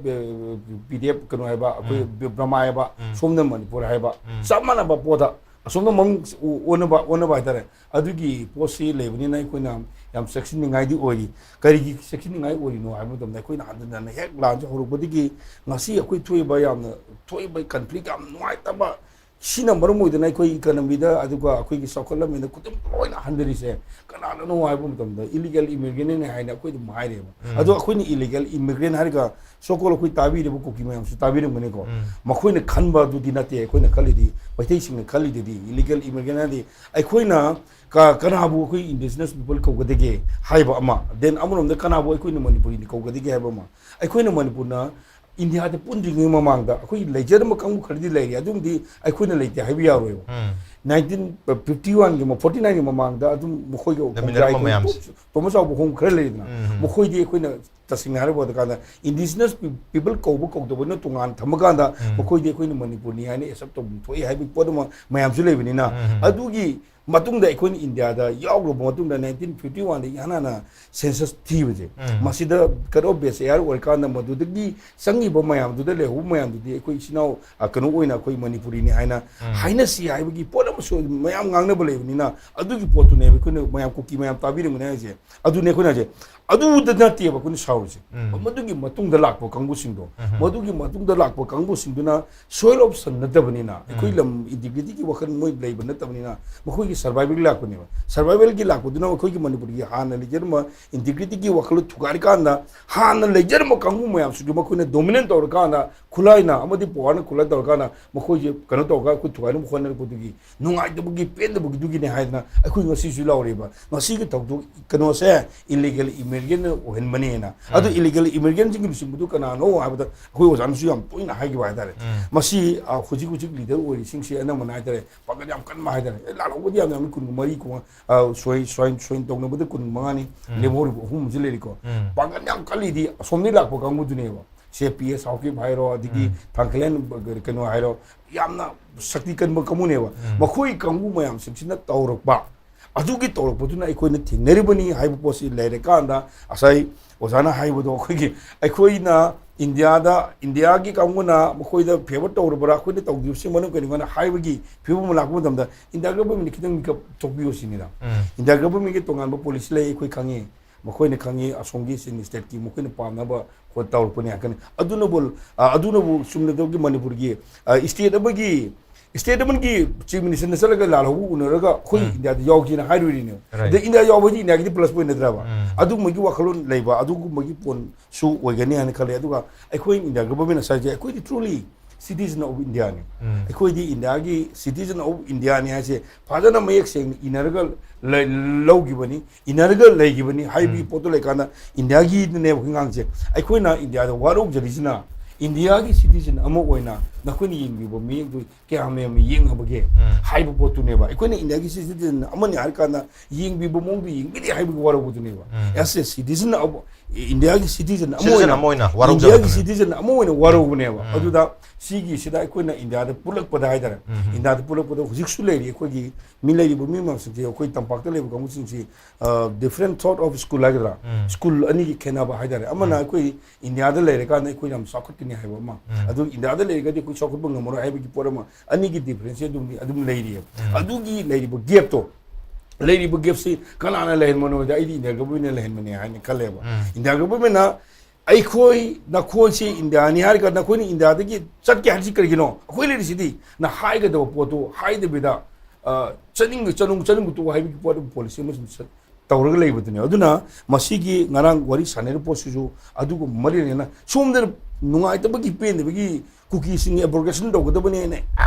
ꯄꯤ ꯗꯤ ꯑꯦꯐ ꯀꯩꯅꯣ ꯍꯥꯏꯕ, ꯑꯩꯈꯣꯏ ꯎꯝ꯫ ꯕ꯭ꯔꯃꯥ ꯍꯥꯏꯕ, ꯎꯝ꯫ ꯁꯣꯝꯗ ꯃꯅꯤꯄꯨꯔ ꯍꯥꯏꯕ, ꯎꯝ꯫ ꯆꯞ ꯃꯥꯟꯅꯕ ꯄꯣꯠꯇ ꯑꯁꯣꯝꯗ ꯃꯃꯤꯡ ꯑꯣ-, ꯑꯣꯟꯅꯕ, ꯑꯣꯟꯅꯕ ꯍꯥꯏꯇꯥꯔꯦ꯫ ꯑꯗꯨꯒꯤ ꯄꯣꯠꯁꯤ ꯂꯩꯕꯅꯤꯅ ꯑꯩꯈꯣꯏꯅ ꯌꯥꯝ ꯆꯦꯛꯁꯤꯟꯅꯤꯡꯉꯥꯏꯗꯤ ꯑꯣꯏꯔꯤ꯫ ꯀꯔꯤꯒꯤ ꯆꯦꯛꯁꯤꯟꯅꯤꯡꯉꯥꯏ ꯑꯣꯏꯔꯤꯅꯣ ꯍꯥꯏꯕ ꯃꯇꯝꯗ, ꯑꯩꯈꯣꯏꯅ ꯍꯟꯖꯤꯟ ꯍꯟꯖꯤꯟ ꯍꯦꯛ ꯂꯥꯟꯁꯦ ꯍꯧꯔꯛꯄꯗꯒꯤ ꯉꯁꯤ ꯑꯩꯈꯣꯏ ꯊꯣꯛꯏꯕ, ꯌꯥꯝꯅ ꯊꯣꯛꯏꯕ ꯀꯟꯐ꯭ꯂꯤꯛ ꯌꯥꯝ ꯅꯨꯡꯉꯥꯏꯇꯕ, ꯁꯤꯅ ꯃꯔꯝ ꯑꯣꯏꯗꯅ ꯑꯩꯈꯣꯏ ꯏꯀꯅꯃꯤꯗ, ꯑꯗꯨꯒ ꯑꯩꯈꯣꯏꯒꯤ ꯆꯥꯎꯈꯠꯂꯝꯃꯤꯗ ꯈꯨꯗꯤꯡ ꯂꯣꯏꯅ ꯍꯟꯊꯔꯤꯁꯦ ꯀꯅꯥꯅꯅꯣ ꯍꯥꯏꯕ ꯃꯇꯝꯗ, ꯏꯂꯤꯒꯦꯜ ꯏꯃꯤꯒ꯭ꯔꯦꯟꯅꯦ ꯍꯥꯏꯅ ꯑꯩꯈꯣꯏ ꯑꯗꯨꯝ ꯍꯥꯏꯔꯦꯕ꯫ ꯎꯝ꯫ ꯑꯗꯣ ꯑꯩꯈꯣꯏꯅ ꯏꯂꯤꯒꯦꯜ ꯏꯃꯤꯒ꯭ꯔꯦꯟ ꯍꯥꯏꯔꯒ, ꯁꯣꯀꯣꯜ ꯑꯩꯈꯣꯏ ꯇꯥꯕꯤꯔꯤꯕ ꯀꯨꯀꯤ ꯃꯌꯥꯝꯁꯨ ꯇꯥꯕꯤꯔꯝꯒꯅꯤꯀꯣ꯫ ꯎꯝ꯫ ꯃꯈꯣꯏꯅ ꯈꯟꯕ ꯑꯗꯨꯗꯤ ꯅꯠꯇꯦ ꯑꯩꯈꯣꯏꯅ ꯈꯜꯂꯤꯗꯤ, ꯃꯩꯇꯩꯁꯤꯡꯅ ꯈꯜꯂꯤꯗꯨꯗꯤ, ꯏꯂꯤꯒꯦꯜ ꯏꯃꯤꯒ꯭ꯔꯦꯟ ꯍꯥꯏꯗꯤ ꯑꯩꯈꯣꯏꯅ ꯀ-, ꯀꯅꯥꯕꯨ ꯑꯩꯈꯣꯏ indigenous people ꯀꯧꯒꯗꯒꯦ ꯍꯥꯏꯕ ꯑꯃ, then ꯑꯃꯔꯣꯝꯗ ꯀꯅꯥꯕꯨ ꯑꯩꯈꯣꯏꯅ ꯃꯅꯤꯄꯨꯔꯤꯅ ꯀꯧꯒꯗꯒꯦ ꯍꯥꯏꯕ ꯑꯃ꯫ ꯑꯩꯈꯣꯏꯅ ꯃꯅꯤꯄꯨꯔꯅ ꯏꯟꯗꯤꯌꯥꯗ ꯄꯨꯟꯗ꯭ꯔꯤꯉꯩ ꯃꯃꯥꯡꯗ ꯑꯩꯈꯣꯏ ꯂꯩꯖꯔꯝꯕ ꯀꯥꯡꯕꯨ ꯈꯔꯗꯤ ꯂꯩꯔꯤ, ꯑꯗꯨꯝꯗꯤ ꯑꯩꯈꯣꯏꯅ ꯂꯩꯇꯦ ꯍꯥꯏꯕ ꯌꯥꯔꯣꯏꯕ꯫ ꯎꯝ꯫ ꯅꯥꯏꯟꯇꯤꯟ ꯐꯤꯐꯇꯤ ꯋꯥꯟꯒꯤ, ꯐꯣꯔꯇꯤ ꯅꯥꯏꯟꯒꯤ ꯃꯃꯥꯡꯗ ꯑꯗꯨꯝ ꯃꯈꯣꯏꯒ ꯂꯩꯃꯤꯟꯅꯔꯝꯕ ꯈꯣꯡꯖꯥꯏ ꯃꯌꯥꯝꯁꯦ꯫ ꯇꯣꯝꯕ ꯆꯥꯎꯕ ꯈꯣꯡ ꯈꯔ ꯂꯩꯔꯤꯗꯅ, ꯎꯝ꯫ ꯃꯈꯣꯏꯗꯤ ꯑꯩꯈꯣꯏꯅ ꯇꯁꯦꯡꯅ ꯍꯥꯏꯔꯕ ꯀꯥꯟꯗ indigenous people ꯀꯧꯕ ꯀꯧꯗꯕꯅ ꯇꯣꯉꯥꯟ ꯊꯝꯃꯀꯥꯟꯗ, ꯎꯝ꯫ ꯃꯈꯣꯏꯗꯤ ꯑꯩꯈꯣꯏꯅ ꯃꯅꯤꯄꯨꯔꯅꯤ ꯍꯥꯏꯅ accept ꯇꯧꯐꯝ ꯊꯣꯛꯏ ꯍꯥꯏꯕꯒꯤ ꯄꯣꯠ ꯑꯃ ꯃꯌꯥꯝꯁꯨ ꯂꯩꯕꯅꯤꯅ, ꯎꯝ꯫ ꯑꯗꯨꯒꯤ ꯃꯇꯨꯡꯗ ꯑꯩꯈꯣꯏꯅ ꯏꯟꯗꯤꯌꯥꯗ ꯌꯥꯎꯈ꯭ꯔꯕ ꯃꯇꯨꯡꯗ ꯅꯥꯏꯟꯇꯤꯟ ꯐꯤꯐꯇꯤ ꯋꯥꯟꯗ ꯏꯍꯥꯟ ꯍꯥꯟꯅ ꯁꯦꯟꯁꯁ ꯊꯤꯕꯁꯦ, ꯎꯝ. ꯃꯁꯤꯗ ꯀꯠ ꯑꯣꯐ ꯕꯦꯁ ꯑꯦꯌꯥꯔ ꯑꯣꯏꯔꯀꯥꯟꯗ ꯃꯗꯨꯗꯒꯤ ꯆꯪꯉꯤꯕ ꯃꯌꯥꯝꯗꯨꯗ ꯂꯩꯍꯧꯕ ꯃꯌꯥꯝꯗꯨꯗꯤ ꯑꯩꯈꯣꯏ ꯏꯆꯤꯟ ꯏꯅꯥꯎ, ꯑ, ꯀꯩꯅꯣ ꯑꯣꯏꯅ ꯑꯩꯈꯣꯏ ꯃꯅꯤꯄꯨꯔꯤꯅꯤ ꯍꯥꯏꯅ ꯎꯝ. ꯍꯥꯏꯅꯁꯤ ꯍꯥꯏꯕꯒꯤ ꯄꯣꯠ ꯑꯃꯁꯨ ꯃꯌꯥꯝ ꯉꯥꯡꯅꯕ ꯂꯩꯕꯅꯤꯅ, ꯑꯗꯨꯒꯤ ꯄꯣꯠꯇꯨꯅꯦꯕ ꯑꯩꯈꯣꯏꯅ ꯃꯌꯥꯝ ꯀꯨꯀꯤ ꯃꯌꯥꯝ ꯇꯥꯕꯤꯔꯝꯒꯅꯤ ꯍꯥꯏꯁꯦ꯫ ꯑꯗꯨꯅꯦ ꯑꯩꯈꯣꯏꯅ ꯍꯥꯏꯁꯦ꯫ ꯑꯗꯨꯗ ꯅꯠꯇꯦꯕ ꯑꯩꯈꯣꯏꯅ ꯁꯥꯎꯔꯤꯁꯦ꯫ ꯎꯝ. ꯃꯗꯨꯒꯤ ꯃꯇꯨꯡꯗ ꯂꯥꯛꯄ ꯀꯥꯡꯕꯨꯁꯤꯡꯗꯣ, ꯎꯝ. ꯃꯗꯨꯒꯤ ꯃꯇꯨꯡꯗ ꯂꯥꯛꯄ ꯀꯥꯡꯕꯨꯁꯤꯡꯗꯨꯅ soil option ꯅꯠꯇꯕꯅꯤꯅ, ꯑꯩꯈꯣꯏ ꯎꯝ. ꯂꯝ ꯏꯟꯇꯤꯒ꯭ꯔꯤꯇꯤꯒꯤ ꯋꯥꯈꯜ ꯃꯣꯏ ꯂꯩꯕ ꯅꯠꯇꯕꯅꯤꯅ, ꯃꯈꯣꯏꯒꯤ ꯁꯔꯚꯥꯏꯕꯦꯜꯒꯤ ꯂꯥꯛꯄꯅꯦꯕ꯫ ꯁꯔꯚꯥꯏꯕꯦꯜꯒꯤ ꯂꯥꯛꯄꯗꯨꯅ ꯑꯩꯈꯣꯏꯒꯤ ꯃꯅꯤꯄꯨꯔꯒꯤ ꯍꯥꯟꯅ ꯂꯩꯖꯔꯝꯕ ꯏꯟꯇꯤꯒ꯭ꯔꯤꯇꯤꯒꯤ ꯋꯥꯈꯜꯂꯣꯟ ꯊꯨꯒꯥꯏꯔꯀꯥꯟꯗ, ꯍꯥꯟꯅ ꯂꯩꯖꯔꯝꯕ ꯀꯥꯡꯕꯨ ꯃꯌꯥꯝꯁꯤꯁꯨ ꯃꯈꯣꯏꯅ ꯗꯣꯃꯤꯅꯦꯠ ꯇꯧꯔꯀꯥꯟꯗ, ꯈꯨꯠꯂꯥꯏꯅ ꯑꯃꯗꯤ ꯄꯋꯥꯔꯅ ꯈꯨꯠꯂꯥꯏ ꯇꯧꯔꯀꯥꯟꯗ ꯃꯈꯣꯏꯁꯦ ꯀꯩꯅꯣ ꯇꯧꯔꯒ ꯑꯩꯈꯣꯏ ꯊꯨꯒꯥꯏꯅꯕ ꯍꯣꯠꯅꯔꯛꯄꯗꯨꯒꯤ ꯅꯨꯡꯉꯥꯏꯇꯕꯒꯤ, ꯄꯦꯟꯗꯕꯒꯤꯗꯨꯒꯤꯅꯦ ꯍꯥꯏꯗꯅ ꯑꯩꯈꯣꯏ ꯉꯁꯤꯁꯨ ꯂꯥꯎꯔꯤꯕ꯫ ꯉꯁꯤꯒꯤ ꯊꯧꯗꯣꯛ ꯀꯩꯅꯣꯁꯦ ꯏꯂꯤꯒꯦꯜ ꯏꯃꯤꯒ꯭ꯔꯦꯟꯅ ꯑꯣꯏꯍꯟꯕꯅꯦꯅ꯫ ꯑꯗꯣ ꯎꯝ. ꯏꯂꯤꯒꯦꯜ ꯏꯃꯤꯒ꯭ꯔꯦꯟꯁꯤꯡꯒꯤ ꯂꯨꯆꯤꯡꯕꯗꯨ ꯀꯅꯥꯅꯣ ꯍꯥꯏꯕꯗ ꯑꯩꯈꯣꯏ ꯑꯣꯖꯥꯅꯁꯨ ꯌꯥꯝ ꯇꯣꯏꯅ ꯍꯥꯏꯈꯤꯕ ꯍꯥꯏꯇꯥꯔꯦ꯫ ꯎꯝ. ꯃꯁꯤ, ꯑ, ꯍꯧꯖꯤꯛ ꯍꯧꯖꯤꯛ ꯂꯤꯗꯔ ꯑꯣꯏꯔꯤꯁꯤꯡꯁꯦ ꯑꯅꯝꯕꯅ ꯍꯥꯏꯇꯥꯔꯦ, ꯄꯥꯡꯒꯜ ꯌꯥꯝ ꯀꯟꯕ ꯍꯥꯏꯇꯥꯔꯦ꯫ ꯑꯦ, ꯂꯥꯜꯍꯧꯕꯗꯤ ꯌꯥꯝ ꯌꯥꯝꯃꯤ, ꯀꯨꯟꯒ ꯃꯔꯤ, ꯀꯨꯟ, ꯑ, ꯁꯣꯏ-, ꯁꯣꯏ-, ꯁꯣꯏ ꯇꯧꯅꯕꯗ ꯀꯨꯟ ꯃꯉꯥꯅꯤ, ꯎꯝ. ꯂꯦꯝꯍꯧꯔꯤꯕ ꯑꯍꯨꯝ ꯑꯃꯁꯨ ꯂꯩꯔꯤꯀꯣ꯫ ꯎꯝ. ꯄꯥꯡꯒꯜ ꯌꯥꯝ ꯀꯜꯂꯤꯗꯤ ꯑꯁꯣꯝꯗꯒꯤ ꯂꯥꯛꯄ ꯀꯥꯡꯕꯨꯗꯨꯅꯦꯕ꯫ ꯁꯦ ꯄꯤ ꯑꯦꯁ ꯁꯥꯎꯀꯤꯞ ꯍꯥꯏꯔꯣ, ꯑꯗꯒꯤ ꯎꯝ. ꯊꯥꯡꯈꯂꯦꯟ ꯀꯩꯅꯣ ꯍꯥꯏꯔꯣ, ꯌꯥꯝꯅ ꯁꯛꯇꯤ ꯀꯟꯕ ꯀꯥꯡꯕꯨꯅꯦꯕ꯫ ꯎꯝ. ꯃꯈꯣꯏ ꯀꯥꯡꯕꯨ ꯃꯌꯥꯝꯁꯤꯡꯁꯤꯅ ꯇꯧꯔꯛꯄ, ꯑꯗꯨꯒꯤ ꯇꯧꯔꯛꯄꯗꯨꯅ ꯑꯩꯈꯣꯏꯅ ꯊꯦꯡꯅꯔꯤꯕꯅꯤ ꯍꯥꯏꯕ ꯄꯣꯠꯁꯤ ꯂꯩꯔꯀꯥꯟꯗ, ꯉꯁꯥꯏ ꯑꯣꯖꯥꯅ ꯍꯥꯏꯕꯗꯣ, ꯑꯩꯈꯣꯏꯒꯤ, ꯑꯩꯈꯣꯏꯅ ꯏꯟꯗꯤꯌꯥꯗ, ꯏꯟꯗꯤꯌꯥꯒꯤ ꯀꯥꯡꯕꯨꯅ ꯃꯈꯣꯏꯗ ꯐꯦꯚꯔ ꯇꯧꯔꯕ꯭ꯔꯥ, ꯑꯩꯈꯣꯏꯅ ꯇꯧꯗ꯭ꯔꯤꯕꯁꯤ ꯃꯔꯝ ꯀꯔꯤꯒꯤꯅꯣ ꯍꯥꯏꯕꯒꯤ ꯐꯤꯕꯝ ꯑꯃ ꯂꯥꯛꯄ ꯃꯇꯝꯗ, ꯏꯟꯗꯤꯌꯥ ꯒꯚꯔꯟꯃꯦꯟꯠꯅ ꯈꯤꯇꯪ ꯃꯤꯀꯞ ꯊꯣꯛꯄꯤꯌꯨ ꯁꯤꯅꯤꯗ꯫ ꯎꯝ. ꯏꯟꯗꯤꯌꯥ ꯒꯚꯔꯟꯃꯦꯟꯠꯀꯤ ꯇꯣꯉꯥꯟꯕ ꯄꯣꯂꯤꯁꯤ ꯂꯩ, ꯑꯩꯈꯣꯏ ꯈꯪꯉꯤ, ꯃꯈꯣꯏꯅ ꯈꯪꯉꯤ, ꯑꯁꯣꯝꯒꯤ ꯆꯤꯟ ꯁ꯭ꯇꯦꯠꯀꯤ ꯃꯈꯣꯏꯅ ꯄꯥꯝꯅꯕ ꯈꯣꯠ ꯇꯧꯔꯛꯄꯅꯤ ꯍꯥꯏꯔꯛꯀꯅꯤ꯫ ꯑꯗꯨꯅꯕꯨ, ꯑ, ꯑꯗꯨꯅꯕꯨ ꯆꯨꯝꯅꯗꯕꯒꯤ ꯃꯅꯤꯄꯨꯔꯒꯤ, ꯑ, ꯁ꯭ꯇꯦꯠ ꯑꯃꯒꯤ, ꯁ꯭ꯇꯦꯠ ꯑꯃꯒꯤ ꯆꯤꯐ ꯃꯤꯅꯤꯁꯇꯔꯅ ꯆꯠꯂꯒ ꯂꯥꯜꯍꯧꯕ ꯎꯅꯔꯒ ꯑꯩꯈꯣꯏ ꯎꯝ. ꯏꯟꯗꯤꯌꯥꯗ ꯌꯥꯎꯁꯦꯅ ꯍꯥꯏꯔꯨꯔꯤꯅꯦꯕ꯫ Right. ꯑꯗ ꯏꯟꯗꯤꯌꯥ ꯌꯥꯎꯕ ꯍꯥꯏꯗꯤ ꯏꯟꯗꯤꯌꯥꯒꯤꯗꯤ ꯄ꯭ꯂꯁ ꯄꯣꯏꯟ ꯅꯠꯇ꯭ꯔꯕ? ꯎꯝ. ꯑꯗꯨꯒꯨꯝꯕꯒꯤ ꯋꯥꯈꯜꯂꯣꯟ ꯂꯩꯕ, ꯑꯗꯨꯒꯨꯝꯕꯒꯤ ꯄꯣꯠꯁꯨ ꯑꯣꯏꯒꯅꯤ ꯍꯥꯏꯅ ꯈꯜꯂꯦ꯫ ꯑꯗꯨꯒ ꯑꯩꯈꯣꯏ ꯏꯟꯗꯤꯌꯥ ꯒꯚꯔꯟꯃꯦꯟꯠ ꯉꯁꯥꯏꯁꯦ, ꯑꯩꯈꯣꯏꯗꯤ truly citizen of Indiaꯅꯤ꯫ ꯎꯝ. ꯑꯩꯈꯣꯏꯗꯤ ꯏꯟꯗꯤꯌꯥꯒꯤ citizen of Indiaꯅꯤ ꯍꯥꯏꯁꯦ ꯐꯖꯅ ꯃꯌꯦꯛ ꯁꯦꯡꯅ ꯏꯅꯔꯒ ꯂꯩ-, ꯂꯧꯈꯤꯕꯅꯤ, ꯏꯅꯔꯒ ꯂꯩꯈꯤꯕꯅꯤ ꯍꯥꯏꯕꯒꯤ ꯎꯝ. ꯄꯣꯠꯇꯣ ꯂꯩꯀꯥꯟꯗ, ꯏꯟꯗꯤꯌꯥꯒꯤꯗꯅꯦꯕ ꯑꯩꯈꯣꯏ ꯉꯥꯡꯁꯦ꯫ ꯑꯩꯈꯣꯏꯅ ꯏꯟꯗꯤꯌꯥꯗ ꯋꯥꯔꯧꯖꯔꯤꯁꯤꯅ, ꯏꯟꯗꯤꯌꯥꯒꯤ citizen ꯑꯃ ꯑꯣꯏꯅ ꯅꯈꯣꯏꯅ ꯌꯦꯡꯕꯤꯕ ꯃꯤꯠꯌꯦꯡꯗꯨ ꯀꯌꯥꯝ ꯌꯥꯝꯅ ꯌꯦꯡꯉꯕꯒꯦ ꯎꯝ. ꯍꯥꯏꯕ ꯄꯣꯠꯇꯨꯅꯦꯕ꯫ ꯑꯩꯈꯣꯏꯅ ꯏꯟꯗꯤꯌꯥꯒꯤ ꯁꯤꯇꯤꯖꯟ ꯑꯃꯅꯤ ꯍꯥꯏꯔ ꯀꯥꯟꯗ ꯌꯦꯡꯕꯤꯕ ꯃꯑꯣꯡꯗꯨ ꯌꯦꯡꯕꯤꯗꯦ ꯍꯥꯏꯕꯒꯤ ꯋꯥꯔꯧꯕꯗꯨꯅꯦꯕ꯫ ꯎꯝ. ꯑꯦꯁ ꯑꯦ ꯁꯤꯇꯤꯖꯟ ꯏꯟꯗꯤꯌꯥꯒꯤ ꯁꯤꯇꯤꯖꯟ ꯑꯃ Citizen ꯑꯣꯏꯅ ꯑꯃ ꯑꯣꯏꯅ ꯋꯥꯔꯧꯖꯕꯗꯨꯅꯦ. ꯏꯟꯗꯤꯌꯥꯒꯤ ꯁꯤꯇꯤꯖꯟ ꯑꯃ ꯑꯣꯏꯅ ꯋꯥꯔꯧꯕꯅꯦꯕ꯫ ꯎꯝ. ꯑꯗꯨꯗ ꯁꯤꯒꯤꯁꯤꯗ ꯑꯩꯈꯣꯏꯅ ꯏꯟꯗꯤꯌꯥꯗ ꯄꯨꯜꯂꯛꯄꯗ ꯍꯥꯏꯇꯥꯔꯦ, ꯎꯝ. ꯏꯟꯗꯤꯌꯥꯗ ꯄꯨꯜꯂꯛꯄꯗ ꯍꯧꯖꯤꯛꯁꯨ ꯂꯩꯔꯤ ꯑꯩꯈꯣꯏꯒꯤ ꯃꯤ ꯂꯩꯔꯤꯕ ꯃꯤ ꯃꯌꯥꯝꯁꯤꯡꯁꯦ, ꯑꯩꯈꯣꯏ ꯇꯝꯄꯥꯛꯇ ꯂꯩꯕ ꯀꯥꯡꯕꯨꯁꯤꯡꯁꯤ different sort of school ꯍꯥꯏꯒꯗ꯭ꯔꯥ, ꯎꯝ. ꯁ꯭ꯀꯨꯜ ꯑꯅꯤꯒꯤ ꯈꯦꯠꯅꯕ ꯍꯥꯏꯇꯥꯔꯦ꯫ ꯑꯃꯅ ꯎꯝ. ꯑꯩꯈꯣꯏ ꯏꯟꯗꯤꯌꯥꯗ ꯂꯩꯔꯀꯥꯟꯗ ꯑꯩꯈꯣꯏ ꯌꯥꯝ ꯆꯥꯎꯈꯠꯀꯅꯤ ꯍꯥꯏꯕ ꯑꯃ, ꯎꯝ. ꯑꯗꯨ ꯏꯟꯗꯤꯌꯥꯗ ꯂꯩꯔꯒꯗꯤ ꯑꯩꯈꯣꯏ ꯆꯥꯎꯈꯠꯄ ꯉꯝꯃꯔꯣꯏ ꯍꯥꯏꯕꯒꯤ ꯄꯣꯠ ꯑꯃ, ꯑꯅꯤꯒꯤ ꯗꯤꯐ꯭ꯔꯦꯟꯁꯁꯦ ꯑꯗꯨꯝ ꯑꯗꯨꯝ ꯂꯩꯔꯤꯑꯕ꯫ ꯎꯝ. ꯑꯗꯨꯒꯤ ꯂꯩꯔꯤꯕ ꯒꯦꯞꯇꯣ, ꯂꯩꯔꯤꯕ ꯒꯦꯞꯁꯤ ꯀꯅꯥꯅ ꯂꯩꯍꯟꯕꯅꯣ ꯍꯥꯏꯗꯤ ꯑꯩꯗꯤ ꯏꯟꯗꯤꯌꯥ ꯒꯚꯔꯟꯃꯦꯟꯅ ꯂꯩꯍꯟꯕꯅꯦ ꯍꯥꯏꯅ ꯈꯜꯂꯦꯕ꯫ ꯎꯝ. ꯏꯟꯗꯤꯌꯥ ꯒꯚꯔꯟꯃꯦꯟꯅ ꯑꯩꯈꯣꯏ ꯅꯈꯣꯏꯁꯤ ꯏꯟꯗꯤꯌꯥꯅꯤ ꯍꯥꯏꯔꯒ ꯅꯈꯣꯏꯅ ꯏꯟꯗꯤꯌꯥꯗꯒꯤ ꯆꯠꯀꯦ ꯍꯥꯏꯔꯤꯁꯤ ꯀꯔꯤꯒꯤꯅꯣ? ꯑꯩꯈꯣꯏ ꯂꯩꯔꯤꯁꯤꯗꯤ ꯅ ꯍꯥꯏꯒꯗꯕ ꯄꯣꯠꯇꯨ ꯍꯥꯏꯗꯕꯤꯗ, ꯑ, ꯆꯠꯅꯤꯡꯕ ꯆꯠꯅꯤꯡꯕ ꯇꯣꯛꯑꯣ ꯍꯥꯏꯕꯒꯤ ꯄꯣꯠ ꯑꯃ, ꯄꯣꯂꯤꯁꯤ ꯑꯃ ꯁꯨꯝ ꯆꯠ-, ꯇꯧꯔꯒ ꯂꯩꯕꯗꯨꯅꯦ꯫ ꯑꯗꯨꯅ ꯃꯁꯤꯒꯤ ꯉꯔꯥꯡ ꯋꯥꯔꯤ ꯁꯥꯟꯅꯔꯤꯕ ꯄꯣꯠꯁꯤꯁꯨ ꯑꯗꯨꯒꯨꯝꯕ ꯃꯔꯤ ꯂꯩꯅꯅ ꯁꯣꯝꯗ ꯅꯨꯡꯉꯥꯏꯇꯕꯒꯤ ꯄꯦꯟꯗꯕꯒꯤ ꯀꯨꯀꯤꯁꯤꯡꯒꯤ ꯑꯦꯕ꯭ꯔꯣꯒꯦꯁꯟ ꯇꯧꯒꯗꯕꯅꯦꯅ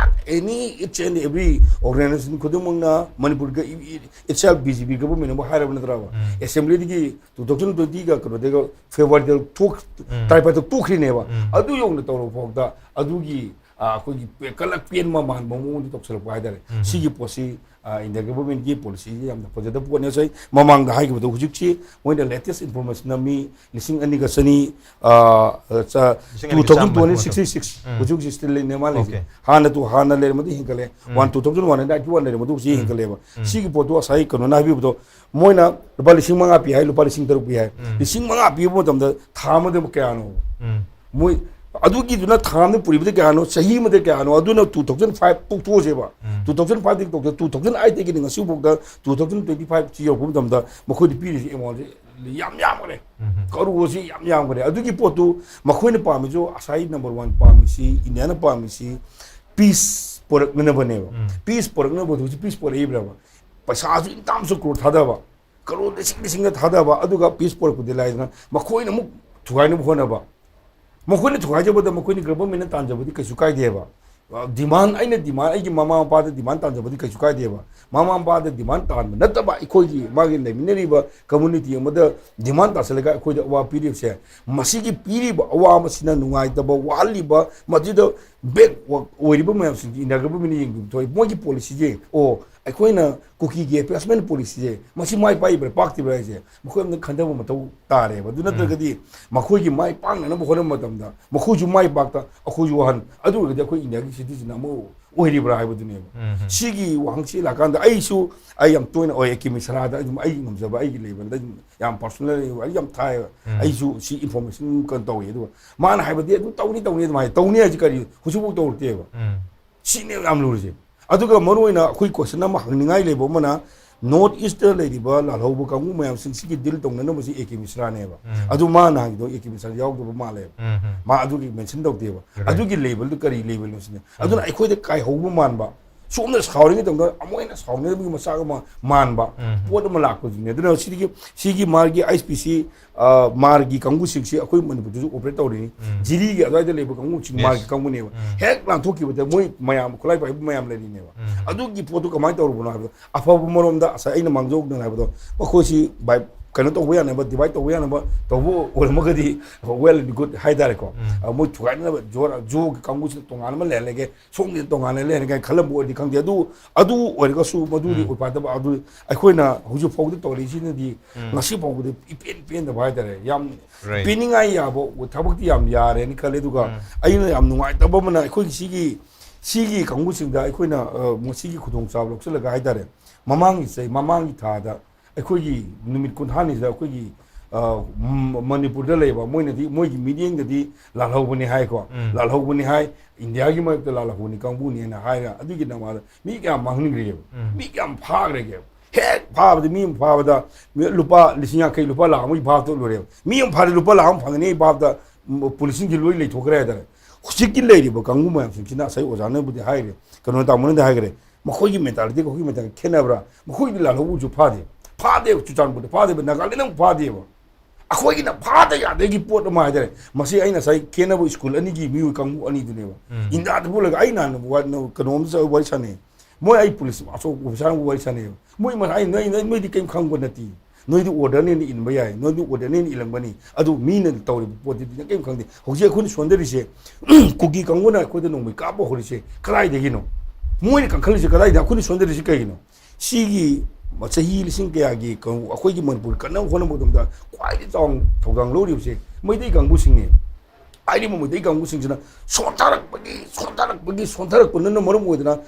any each and every organization ꯈꯨꯗꯤꯡꯃꯛꯅ ꯃꯅꯤꯄꯨꯔꯒ itself ꯕꯤ ꯖꯦ ꯄꯤ ꯒꯚꯔꯟꯃꯦꯟ ꯑꯃ ꯍꯥꯏꯔꯕ ꯅꯠꯇ꯭ꯔꯕ? ꯎꯝ. ꯑꯦꯁꯦꯝꯕ꯭ꯂꯤꯗꯒꯤ two thousand twenty ꯒ ꯀꯩꯅꯣꯗꯒ ꯐꯦꯕ꯭ꯔꯨꯋꯥꯔꯤꯗ ꯊꯣꯛ ꯎꯝ. ꯇꯔꯥꯅꯤꯄꯥꯟꯗ ꯊꯣꯛꯈ꯭ꯔꯤꯅꯦꯕ꯫ ꯎꯝ. ꯑꯗꯨ ꯌꯧꯅ ꯇꯧꯔꯕ ꯐꯥꯎꯗ ꯑꯗꯨꯒꯤ, ꯑ, ꯑꯩꯈꯣꯏꯒꯤ ꯄꯦ-, ꯀꯂꯛ ꯄꯦꯟꯕ ꯃꯥꯟꯕ ꯃꯑꯣꯡꯗ ꯇꯧꯁꯜꯂꯛꯄ ꯍꯥꯏꯇꯥꯔꯦ꯫ ꯎꯝ. ꯁꯤꯒꯤ ꯄꯣꯠꯁꯤ, ꯑ, ꯏꯟꯗꯤꯌꯥ ꯒꯚꯔꯟꯃꯦꯟꯠꯀꯤ ꯄꯣꯂꯤꯁꯤꯁꯤ ꯌꯥꯝꯅ ꯐꯖꯗꯕ ꯄꯣꯠꯅꯤ꯫ ꯉꯁꯥꯏ ꯃꯃꯥꯡꯗ ꯍꯥꯏꯈꯤꯕꯗꯣ ꯍꯧꯖꯤꯛꯁꯤ ꯃꯣꯏꯅ latest information ꯅ ꯃꯤ ꯂꯤꯁꯤꯡ ꯑꯅꯤꯒ ꯆꯅꯤ, ꯑ, ꯑ, ꯆ-, ꯂꯤꯁꯤꯡ ꯑꯅꯤꯒ two thousand two hundred ꯆꯥꯝꯃ sixty six, ꯎꯝ. ꯍꯧꯖꯤꯛ ꯍꯧꯖꯤꯛ still ꯂꯩꯅꯦ ꯃꯥ ꯂꯩꯁꯦ꯫ Okay. ꯍꯥꯟꯅ ꯇꯨ-, ꯍꯥꯟꯅ ꯂꯩꯔꯝꯕꯗꯤ ꯍꯦꯟꯒꯠꯂꯦ꯫ ꯎꯝ. One two thousand one hundred ninety one ꯂꯩꯔꯝꯕꯗꯣ ꯍꯧꯖꯤꯛ ꯎꯝ. ꯍꯦꯟꯒꯠꯂꯦꯕ꯫ ꯎꯝ. ꯁꯤꯒꯤ ꯄꯣꯠꯇꯣ ꯉꯁꯥꯏ ꯀꯩꯅꯣꯅ ꯍꯥꯏꯕꯤꯕꯗꯣ, ꯃꯣꯏꯅ ꯂꯨꯄꯥ ꯂꯤꯁꯤꯡ ꯃꯉꯥ ꯄꯤ ꯍꯥꯏ, ꯂꯨꯄꯥ ꯂꯤꯁꯤꯡ ꯇꯔꯨꯛ ꯄꯤ ꯍꯥꯏ꯫ ꯎꯝ. ꯂꯤꯁꯤꯡ ꯃꯉꯥ ꯄꯤꯕ ꯃꯇꯝꯗ ꯊꯥ ꯑꯃꯗ ꯀꯌꯥꯅꯣ? ꯎꯝ. ꯃꯣꯏ ꯑꯗꯨꯒꯤꯗꯨꯅ ꯊꯥ ꯑꯃꯗ ꯄꯨꯔꯤꯕꯗ ꯀꯌꯥꯅꯣ, ꯆꯍꯤ ꯑꯃꯗ ꯀꯌꯥꯅꯣ? ꯑꯗꯨꯅ two thousand five ꯇꯣꯛꯊꯣꯛꯑꯁꯦꯕ꯫ ꯎꯝ. Two thousand five ꯇꯣꯛꯊꯣꯛꯑ, two thousand eight ꯗꯒꯤꯅ ꯉꯁꯤꯐꯥꯎꯗ two thousand twenty five ꯁꯤ ꯌꯧꯔꯛꯄ ꯃꯇꯝꯗ ꯃꯈꯣꯏꯗ ꯄꯤꯔꯤꯁꯤ amount ꯁꯤ ꯌꯥꯝ ꯌꯥꯝꯈ꯭ꯔꯦ꯫ ꯎꯝ. ꯀꯔꯣꯔꯁꯤ ꯌꯥꯝ ꯌꯥꯝꯈ꯭ꯔꯦ꯫ ꯑꯗꯨꯒꯤ ꯄꯣꯠꯇꯨ ꯃꯈꯣꯏꯅ ꯄꯥꯝꯃꯤꯁꯨ, ꯉꯁꯥꯏ number one ꯄꯥꯝꯃꯤꯁꯤ, ꯏꯟꯗꯤꯌꯥꯅ ꯄꯥꯝꯃꯤꯁꯤ peace ꯄꯨꯔꯛꯅꯅꯕꯅꯦꯕ꯫ ꯎꯝ. Peace ꯄꯨꯔꯛꯅꯕꯗꯨ ꯍꯧꯖꯤꯛ peace ꯄꯨꯔꯛꯏꯕ꯭ꯔꯕ? ꯄꯩꯁꯥꯁꯨ in terms of crore ꯊꯥꯗꯕ, ꯀꯔꯣꯔ ꯂꯤꯁꯤꯡ ꯂꯤꯁꯤꯡꯗ ꯊꯥꯗꯕ, ꯑꯗꯨꯒ peace ꯄꯨꯔꯛꯄꯗꯤ ꯂꯥꯏꯗꯅ ꯃꯈꯣꯏꯅ ꯑꯃꯨꯛ ꯊꯨꯒꯥꯏꯅꯕ ꯍꯣꯠꯅꯕ꯫ ꯃꯈꯣꯏꯅ ꯊꯨꯒꯥꯏꯖꯕꯗ ꯃꯈꯣꯏꯅ ꯒꯚꯔꯟꯃꯦꯟꯠꯅ ꯇꯥꯟꯖꯕꯗꯤ ꯀꯩꯁꯨ ꯀꯥꯏꯗꯦꯕ꯫ ꯗꯤꯃꯥꯟ, ꯑꯩꯅ ꯗꯤꯃꯥꯟ, ꯑꯩꯒꯤ ꯃꯃꯥ ꯃꯄꯥꯗ ꯗꯤꯃꯥꯟ ꯇꯥꯟꯖꯕꯗꯤ ꯀꯩꯁꯨ ꯀꯥꯏꯗꯦꯕ꯫ ꯃꯃꯥ ꯃꯄꯥꯗ ꯗꯤꯃꯥꯟ ꯇꯥꯟꯕ ꯅꯠꯇꯕ, ꯑꯩꯈꯣꯏꯒꯤ ꯃꯥꯒꯤ ꯂꯩꯃꯤꯟꯅꯔꯤꯕ ꯀꯝꯃꯨꯅꯤꯇꯤ ꯑꯃꯗ ꯗꯤꯃꯥꯟ ꯇꯥꯁꯜꯂꯒ ꯑꯩꯈꯣꯏꯗ ꯑꯋꯥ ꯄꯤꯔꯤꯕꯁꯦ, ꯃꯁꯤꯒꯤ ꯄꯤꯔꯤꯕ ꯑꯋꯥꯕꯁꯤꯅ ꯅꯨꯡꯉꯥꯏꯇꯕ, ꯋꯥꯍꯜꯂꯤꯕ, ꯃꯗꯨꯗ ꯕꯦꯛ ꯑꯣꯏꯔꯤꯕ ꯃꯌꯥꯝꯁꯤꯡꯁꯤ ꯏꯟꯗꯤꯌꯥ ꯒꯚꯔꯟꯃꯦꯟꯠꯅ ꯌꯦꯡꯕꯤꯕ ꯊꯣꯛꯏ꯫ ꯃꯣꯏꯒꯤ ꯄꯣꯂꯤꯁꯤꯁꯦ, ꯑꯣ, ꯑꯩꯈꯣꯏꯅ ꯀꯨꯀꯤꯒꯤ ꯑꯦꯄꯦꯁꯃꯦꯟ ꯄꯣꯂꯤꯁꯤꯁꯦ ꯃꯁꯤ ꯃꯥꯏ ꯄꯥꯛꯏꯕ꯭ꯔꯥ, ꯄꯥꯛꯇ꯭ꯔꯤꯕ꯭ꯔꯥ ꯍꯥꯏꯁꯦ ꯃꯈꯣꯏ ꯑꯃꯅ ꯈꯟꯊꯕ ꯃꯊꯧ ꯇꯥꯔꯦꯕ꯫ ꯑꯗꯨ ꯅꯠꯇ꯭ꯔꯒꯗꯤ ꯃꯈꯣꯏꯒꯤ ꯃꯥꯏ ꯄꯥꯛꯅꯅꯕ ꯍꯣꯠꯅꯕ ꯃꯇꯝꯗ ꯃꯈꯣꯏꯁꯨ ꯃꯥꯏ ꯄꯥꯛꯇ, ꯑꯩꯈꯣꯏꯁꯨ ꯋꯥꯍꯟ, ꯑꯗꯨ ꯑꯣꯏꯔꯒꯗꯤ ꯑꯩꯈꯣꯏ ꯏꯟꯗꯤꯌꯥꯒꯤ ꯁꯤꯇꯤꯖꯟ ꯑꯃ ꯑꯣꯏꯔꯤꯕ꯭ꯔꯥ ꯍꯥꯏꯕꯗꯨꯅꯦꯕ꯫ ꯁꯤꯒꯤ ꯋꯥꯍꯪꯁꯤ ꯂꯥꯛꯀꯥꯟꯗ ꯑꯩꯁꯨ, ꯑꯩ ꯌꯥꯝ ꯇꯣꯏꯅ ꯑꯣꯏ, ꯑꯦ ꯀꯦ ꯃꯤꯁ꯭ꯔꯥꯗ ꯑꯗꯨꯝ ꯑꯩꯒꯤ ꯉꯝꯖꯕ, ꯑꯩꯒꯤ ꯂꯦꯕꯦꯜꯗ ꯑꯗꯨꯝ ꯌꯥꯝ ꯄꯥꯔꯁꯣꯅꯦꯜ ꯑꯣꯏ, ꯑꯩ ꯌꯥꯝ ꯊꯥꯏꯑꯕ꯫ ꯑꯩꯁꯨ ꯁꯤ ꯏꯟꯐꯣꯔꯃꯦꯁꯟ ꯀꯩꯅꯣ ꯇꯧꯏ꯫ ꯑꯗꯨꯒ ꯃꯥꯅ ꯍꯥꯏꯕꯗꯤ ꯑꯗꯨꯝ ꯇꯧꯅꯤ, ꯇꯧꯅꯤ ꯑꯗꯨꯃꯥꯏꯅ ꯇꯧꯅꯤ ꯍꯥꯏꯁꯤ ꯀꯔꯤ, ꯍꯧꯖꯤꯛꯐꯥꯎ ꯇꯧꯔꯛꯇꯦꯕ꯫ ꯁꯤꯅꯦꯕ ꯌꯥꯝ ꯂꯨꯔꯤꯁꯦ꯫ ꯑꯗꯨꯒ ꯃꯔꯨ ꯑꯣꯏꯅ ꯑꯩꯈꯣꯏ ꯀꯣꯏꯁꯟ ꯑꯃ ꯍꯪꯅꯤꯡꯉꯥꯏ ꯂꯩꯕ ꯑꯃꯅ, ꯅꯣꯔꯠ ꯏꯁꯇ ꯂꯩꯔꯤꯕ ꯂꯥꯜꯍꯧꯕ ꯀꯥꯡꯕꯨ ꯃꯌꯥꯝꯁꯤꯡꯁꯤꯒꯤ ꯗꯤꯜ ꯇꯧꯅꯅꯕꯁꯤ ꯑꯦ ꯀꯦ ꯃꯤꯁ꯭ꯔꯥꯅꯦꯕ꯫ ꯑꯗꯨ ꯃꯥꯅ ꯍꯥꯏꯗꯣ ꯑꯦ ꯀꯦ ꯃꯤꯁ꯭ꯔꯥ ꯌꯥꯎꯗꯕ ꯃꯥꯜꯂꯦꯕ꯫ ꯃꯥ ꯑꯗꯨꯒꯤ ꯃꯦꯟꯁꯟ ꯇꯧꯗꯦꯕ꯫ ꯑꯗꯨꯒꯤ ꯂꯦꯕꯦꯜꯗꯨ ꯀꯔꯤ ꯂꯦꯕꯦꯜꯅꯣ ꯁꯤꯅꯦ꯫ ꯑꯗꯨꯅ ꯑꯩꯈꯣꯏꯗ ꯀꯥꯏꯍꯧꯕ ꯃꯥꯟꯕ, ꯁꯣꯝꯗ ꯁꯥꯎꯔꯤꯉꯩ ꯃꯇꯝꯗ ꯑꯃꯨꯛ ꯍꯦꯟꯅ ꯁꯥꯎꯅꯕꯒꯤ ꯃꯆꯥꯛ ꯑꯃ ꯃꯥꯟꯕ ꯄꯣꯠ ꯑꯃ ꯂꯥꯛꯄꯗꯨꯅꯦ꯫ ꯑꯗꯨꯅ ꯁꯤꯗꯒꯤ, ꯁꯤꯒꯤ ꯃꯥꯒꯤ ꯑꯥꯏ ꯑꯦꯁ ꯄꯤ ꯁꯤ, ꯑ, ꯃꯥꯔꯒꯤ ꯀꯥꯡꯕꯨꯁꯤꯡꯁꯤ ꯑꯩꯈꯣꯏ ꯃꯅꯤꯄꯨꯔꯗꯁꯨ ꯑꯣꯄꯔꯦꯠ ꯇꯧꯔꯤꯅꯤ꯫ ꯖꯤꯔꯤꯒꯤ ꯑꯗꯨꯋꯥꯏꯗ ꯂꯩꯕ ꯀꯥꯡꯕꯨꯁꯤꯡ, ꯃꯥꯔꯒꯤ ꯀꯥꯡꯕꯨꯅꯦꯕ꯫ ꯍꯦꯛ ꯂꯥꯟꯊꯣꯛꯈꯤꯕꯗ ꯃꯣꯏ ꯃꯌꯥꯝ, ꯈꯨꯠꯂꯥꯏ ꯄꯥꯏꯕ ꯃꯌꯥꯝ ꯂꯩꯔꯤꯅꯦꯕ꯫ ꯑꯗꯨꯒꯤ ꯄꯣꯠꯇꯨ ꯀꯃꯥꯏꯅ ꯇꯧꯔꯕꯅꯣ ꯍꯥꯏꯕꯗ, ꯑꯐꯕ ꯃꯔꯣꯝꯗ ꯉꯁꯥꯏ ꯑꯩꯅ ꯃꯥꯡꯖꯧꯗꯅ ꯍꯥꯏꯕꯗꯣ, ꯃꯈꯣꯏꯁꯤ ꯚꯥꯏ, ꯀꯩꯅꯣ ꯇꯧꯕ ꯌꯥꯅꯕ, ꯗꯤꯚꯥꯏꯠ ꯇꯧꯕ ꯌꯥꯅꯕ ꯇꯧꯕ ꯑꯣꯏꯔꯝꯃꯒꯗꯤ well and good ꯍꯥꯏꯇꯥꯔꯦꯀꯣ꯫ ꯑ, ꯃꯣꯏ ꯊꯨꯒꯥꯏꯅꯅꯕ ꯖꯣꯔ, ꯖꯣꯒꯤ ꯀꯥꯡꯕꯨꯁꯤꯅ ꯇꯣꯉꯥꯟꯅ ꯑꯃ ꯂꯩꯍꯜꯂꯒꯦ, ꯁꯣꯝꯒꯤꯗ ꯇꯣꯉꯥꯟꯅ ꯂꯩꯍꯜꯂꯒꯦ ꯈꯜꯂꯝꯕ ꯑꯣꯏꯔꯗꯤ ꯈꯪꯗꯦ꯫ ꯑꯗꯨ, ꯑꯗꯨ ꯑꯣꯏꯔꯒꯁꯨ ꯃꯗꯨꯗꯤ ꯑꯣꯏꯄꯥꯗꯕ꯫ ꯑꯗꯨ ꯑꯩꯈꯣꯏꯅ ꯍꯧꯖꯤꯛ ꯐꯥꯎꯕꯗ ꯇꯧꯔꯤꯁꯤꯅꯗꯤ ꯉꯁꯤ ꯐꯥꯎꯕꯗ ꯏꯄꯦꯟ ꯄꯦꯟꯗꯕ ꯍꯥꯏꯇꯥꯔꯦ꯫ ꯌꯥꯝ ꯄꯤꯅꯤꯡꯉꯥꯏ ꯌꯥꯕ ꯊꯕꯛꯇꯤ ꯌꯥꯝ ꯌꯥꯔꯦꯅ ꯈꯜꯂꯦ꯫ ꯑꯗꯨꯒ ꯑꯩꯅ ꯌꯥꯝ ꯅꯨꯡꯉꯥꯏꯇꯕ ꯑꯃꯅ, ꯑꯩꯈꯣꯏꯒꯤ ꯁꯤꯒꯤ, ꯁꯤꯒꯤ ꯀꯥꯡꯕꯨꯁꯤꯡꯗ ꯑꯩꯈꯣꯏꯅ, ꯑ, ꯃꯁꯤꯒꯤ ꯈꯨꯗꯣꯡꯆꯥꯕ ꯂꯧꯁꯤꯜꯂꯒ ꯍꯥꯏꯇꯥꯔꯦ, ꯃꯃꯥꯡꯒꯤ ꯆꯍꯤ, ꯃꯃꯥꯡꯒꯤ ꯊꯥꯗ ꯑꯩꯈꯣꯏꯒꯤ ꯅꯨꯃꯤꯠ ꯀꯨꯟꯊ꯭ꯔꯥꯅꯤꯁꯤꯗ ꯑꯩꯈꯣꯏꯒꯤ, ꯑ, ꯝ-, ꯃꯅꯤꯄꯨꯔꯗ ꯂꯩꯕ, ꯃꯣꯏꯅꯗꯤ, ꯃꯣꯏꯒꯤ ꯃꯤꯠꯌꯦꯡꯗꯗꯤ ꯂꯥꯜꯍꯧꯕꯅꯤ ꯍꯥꯏꯀꯣ, ꯂꯥꯜꯍꯧꯕꯅꯤ ꯍꯥꯏ, ꯏꯟꯗꯤꯌꯥꯒꯤ ꯃꯔꯛꯇ ꯂꯥꯜꯍꯧꯕꯅꯤ ꯀꯥꯡꯕꯨꯅꯦꯅ ꯍꯥꯏꯔ, ꯑꯗꯨꯒꯤ ꯅꯃꯥꯗ ꯃꯤ ꯀꯌꯥꯝ ꯃꯥꯡꯍꯟꯈ꯭ꯔꯦꯕ, ꯃꯤ ꯀꯌꯥꯝ ꯐꯥꯈ꯭ꯔꯒꯦꯕ꯫ ꯍꯦꯛ ꯐꯥꯕꯗ ꯃꯤ ꯑꯃ ꯐꯥꯕꯗ ꯂꯨꯄꯥ ꯂꯤꯁꯤꯡ ꯌꯥꯡꯈꯩ, ꯂꯨꯄꯥ ꯂꯥꯈ ꯑꯃꯒꯤ ꯐꯥꯕ ꯇꯣꯛꯂꯨꯔꯦꯕ꯫ ꯃꯤ ꯑꯃ ꯐꯥꯔꯦ, ꯂꯨꯄꯥ ꯂꯥꯈ ꯑꯃ ꯐꯪꯒꯅꯤ ꯑꯩ ꯐꯥꯕꯗ, ꯎꯝ, ꯄꯨꯂꯤꯁꯁꯤꯡꯁꯤ ꯂꯣꯏ ꯂꯩꯊꯣꯛꯈ꯭ꯔꯦ ꯍꯥꯏꯇꯥꯔꯦ꯫ ꯍꯧꯖꯤꯛꯀꯤ ꯂꯩꯔꯤꯕ ꯀꯥꯡꯕꯨ ꯃꯌꯥꯝꯁꯤꯡꯁꯤꯅ ꯉꯁꯥꯏ ꯑꯣꯖꯥꯅꯕꯨꯗꯤ ꯍꯥꯏꯈ꯭ꯔꯦ, ꯀꯩꯅꯣ, ꯇꯥꯃꯣꯅꯗꯤ ꯍꯥꯏꯈ꯭ꯔꯦ, ꯃꯈꯣꯏꯒꯤ ꯃꯦꯟꯇꯥꯂꯤꯇꯤꯒ ꯑꯩꯈꯣꯏꯒꯤ ꯃꯦꯟꯇꯥꯂꯤꯇꯤ ꯈꯦꯠꯅꯕ꯭ꯔꯥ? ꯃꯈꯣꯏꯒꯤꯗꯤ ꯂꯥꯜꯍꯧꯕꯁꯨ ꯐꯥꯗꯦ, ꯐꯥꯗꯦꯕ, ꯆꯨꯔꯆꯥꯟꯄꯨꯔꯗ ꯐꯥꯗꯦꯕ, ꯅꯥꯒꯥꯂꯦꯟꯗ ꯑꯃꯨꯛ ꯐꯥꯗꯦꯕ꯫ ꯑꯩꯈꯣꯏꯒꯤꯅ ꯐꯥꯗ ꯌꯥꯗꯒꯤ ꯄꯣꯠ ꯑꯃ ꯍꯥꯏꯇꯥꯔꯦ꯫ ꯃꯁꯤ ꯑꯩ ꯉꯁꯥꯏ ꯈꯦꯠꯅꯕ ꯁ꯭ꯀꯨꯜ ꯑꯅꯤꯒꯤ ꯃꯤꯑꯣꯏ ꯀꯥꯡꯕꯨ ꯑꯅꯤꯗꯨꯅꯦꯕ꯫ ꯏꯟꯗꯤꯌꯥꯗ ꯄꯨꯜꯂꯒ ꯑꯩ ꯅꯍꯥꯟ ꯋꯥ-, ꯀꯩꯅꯣꯝ ꯆ-, ꯋꯥꯔꯤ ꯁꯥꯟꯅꯩ꯫ ꯃꯣꯏ ꯑꯩ ꯄꯨꯂꯤꯁ ꯑꯆꯧꯕ ꯑꯣꯐꯤꯁꯥꯔ ꯑꯃꯒ ꯋꯥꯔꯤ ꯁꯥꯟꯅꯩꯌꯦꯕ꯫ ꯃꯣꯏ ꯃꯁꯥ ꯑꯩ, "ꯅꯣꯏ, ꯅꯣꯏ, ꯅꯣꯏꯗꯤ ꯀꯩꯝ ꯈꯪꯕ ꯅꯠꯇꯦ꯫ ꯅꯣꯏꯗꯤ ꯑꯣꯔꯗꯔꯅꯦꯅ ꯏꯟꯕ ꯌꯥꯏ, ꯅꯣꯏꯗꯤ ꯑꯣꯔꯗꯔꯅꯦꯅ ꯏꯜꯂꯝꯒꯅꯤ, ꯑꯗꯨ ꯃꯤꯅ ꯇꯧꯔꯤꯕ ꯄꯣꯠꯇꯨꯗꯤ ꯅꯪ ꯀꯩꯝ ꯈꯪꯗꯦ"꯫ ꯍꯧꯖꯤꯛ ꯑꯩꯈꯣꯏꯅ ꯁꯣꯟꯊꯔꯤꯁꯦ, ꯀꯨꯀꯤ ꯀꯥꯡꯕꯨꯅ ꯑꯩꯈꯣꯏꯗ ꯅꯣꯡꯃꯩ ꯀꯥꯞꯄ ꯍꯧꯔꯤꯁꯦ ꯀꯗꯥꯏꯗꯒꯤꯅꯣ? ꯃꯣꯏꯅ ꯀꯟꯈꯠꯂꯤꯁꯦ ꯀꯗꯥꯏꯗ? ꯑꯩꯈꯣꯏꯅ ꯁꯣꯟꯊꯔꯤꯁꯦ ꯀꯩꯒꯤꯅꯣ? ꯁꯤꯒꯤ ꯆꯍꯤ ꯂꯤꯁꯤꯡ ꯀꯌꯥꯒꯤ ꯀ-, ꯑꯩꯈꯣꯏꯒꯤ ꯃꯅꯤꯄꯨꯔ ꯀꯟꯅꯕ ꯍꯣꯠꯅꯕ ꯃꯇꯝꯗ ꯈ꯭ꯋꯥꯏꯗꯒꯤ ꯆꯥꯎꯅ ꯊꯧꯗꯥꯡ ꯂꯧꯔꯤꯕꯁꯦ ꯃꯩꯇꯩ ꯀꯥꯡꯕꯨꯁꯤꯡꯅꯦ꯫ ꯍꯥꯏꯔꯤꯕ ꯃꯩꯇꯩ ꯀꯥꯡꯕꯨꯁꯤꯡꯁꯤꯅ ꯁꯣꯟꯊꯔꯛꯄꯒꯤ, ꯁꯣꯟꯊꯔꯛꯄꯒꯤ, ꯁꯣꯟꯊꯔꯛꯄꯅ ꯃꯔꯝ ꯑꯣꯏꯗꯅ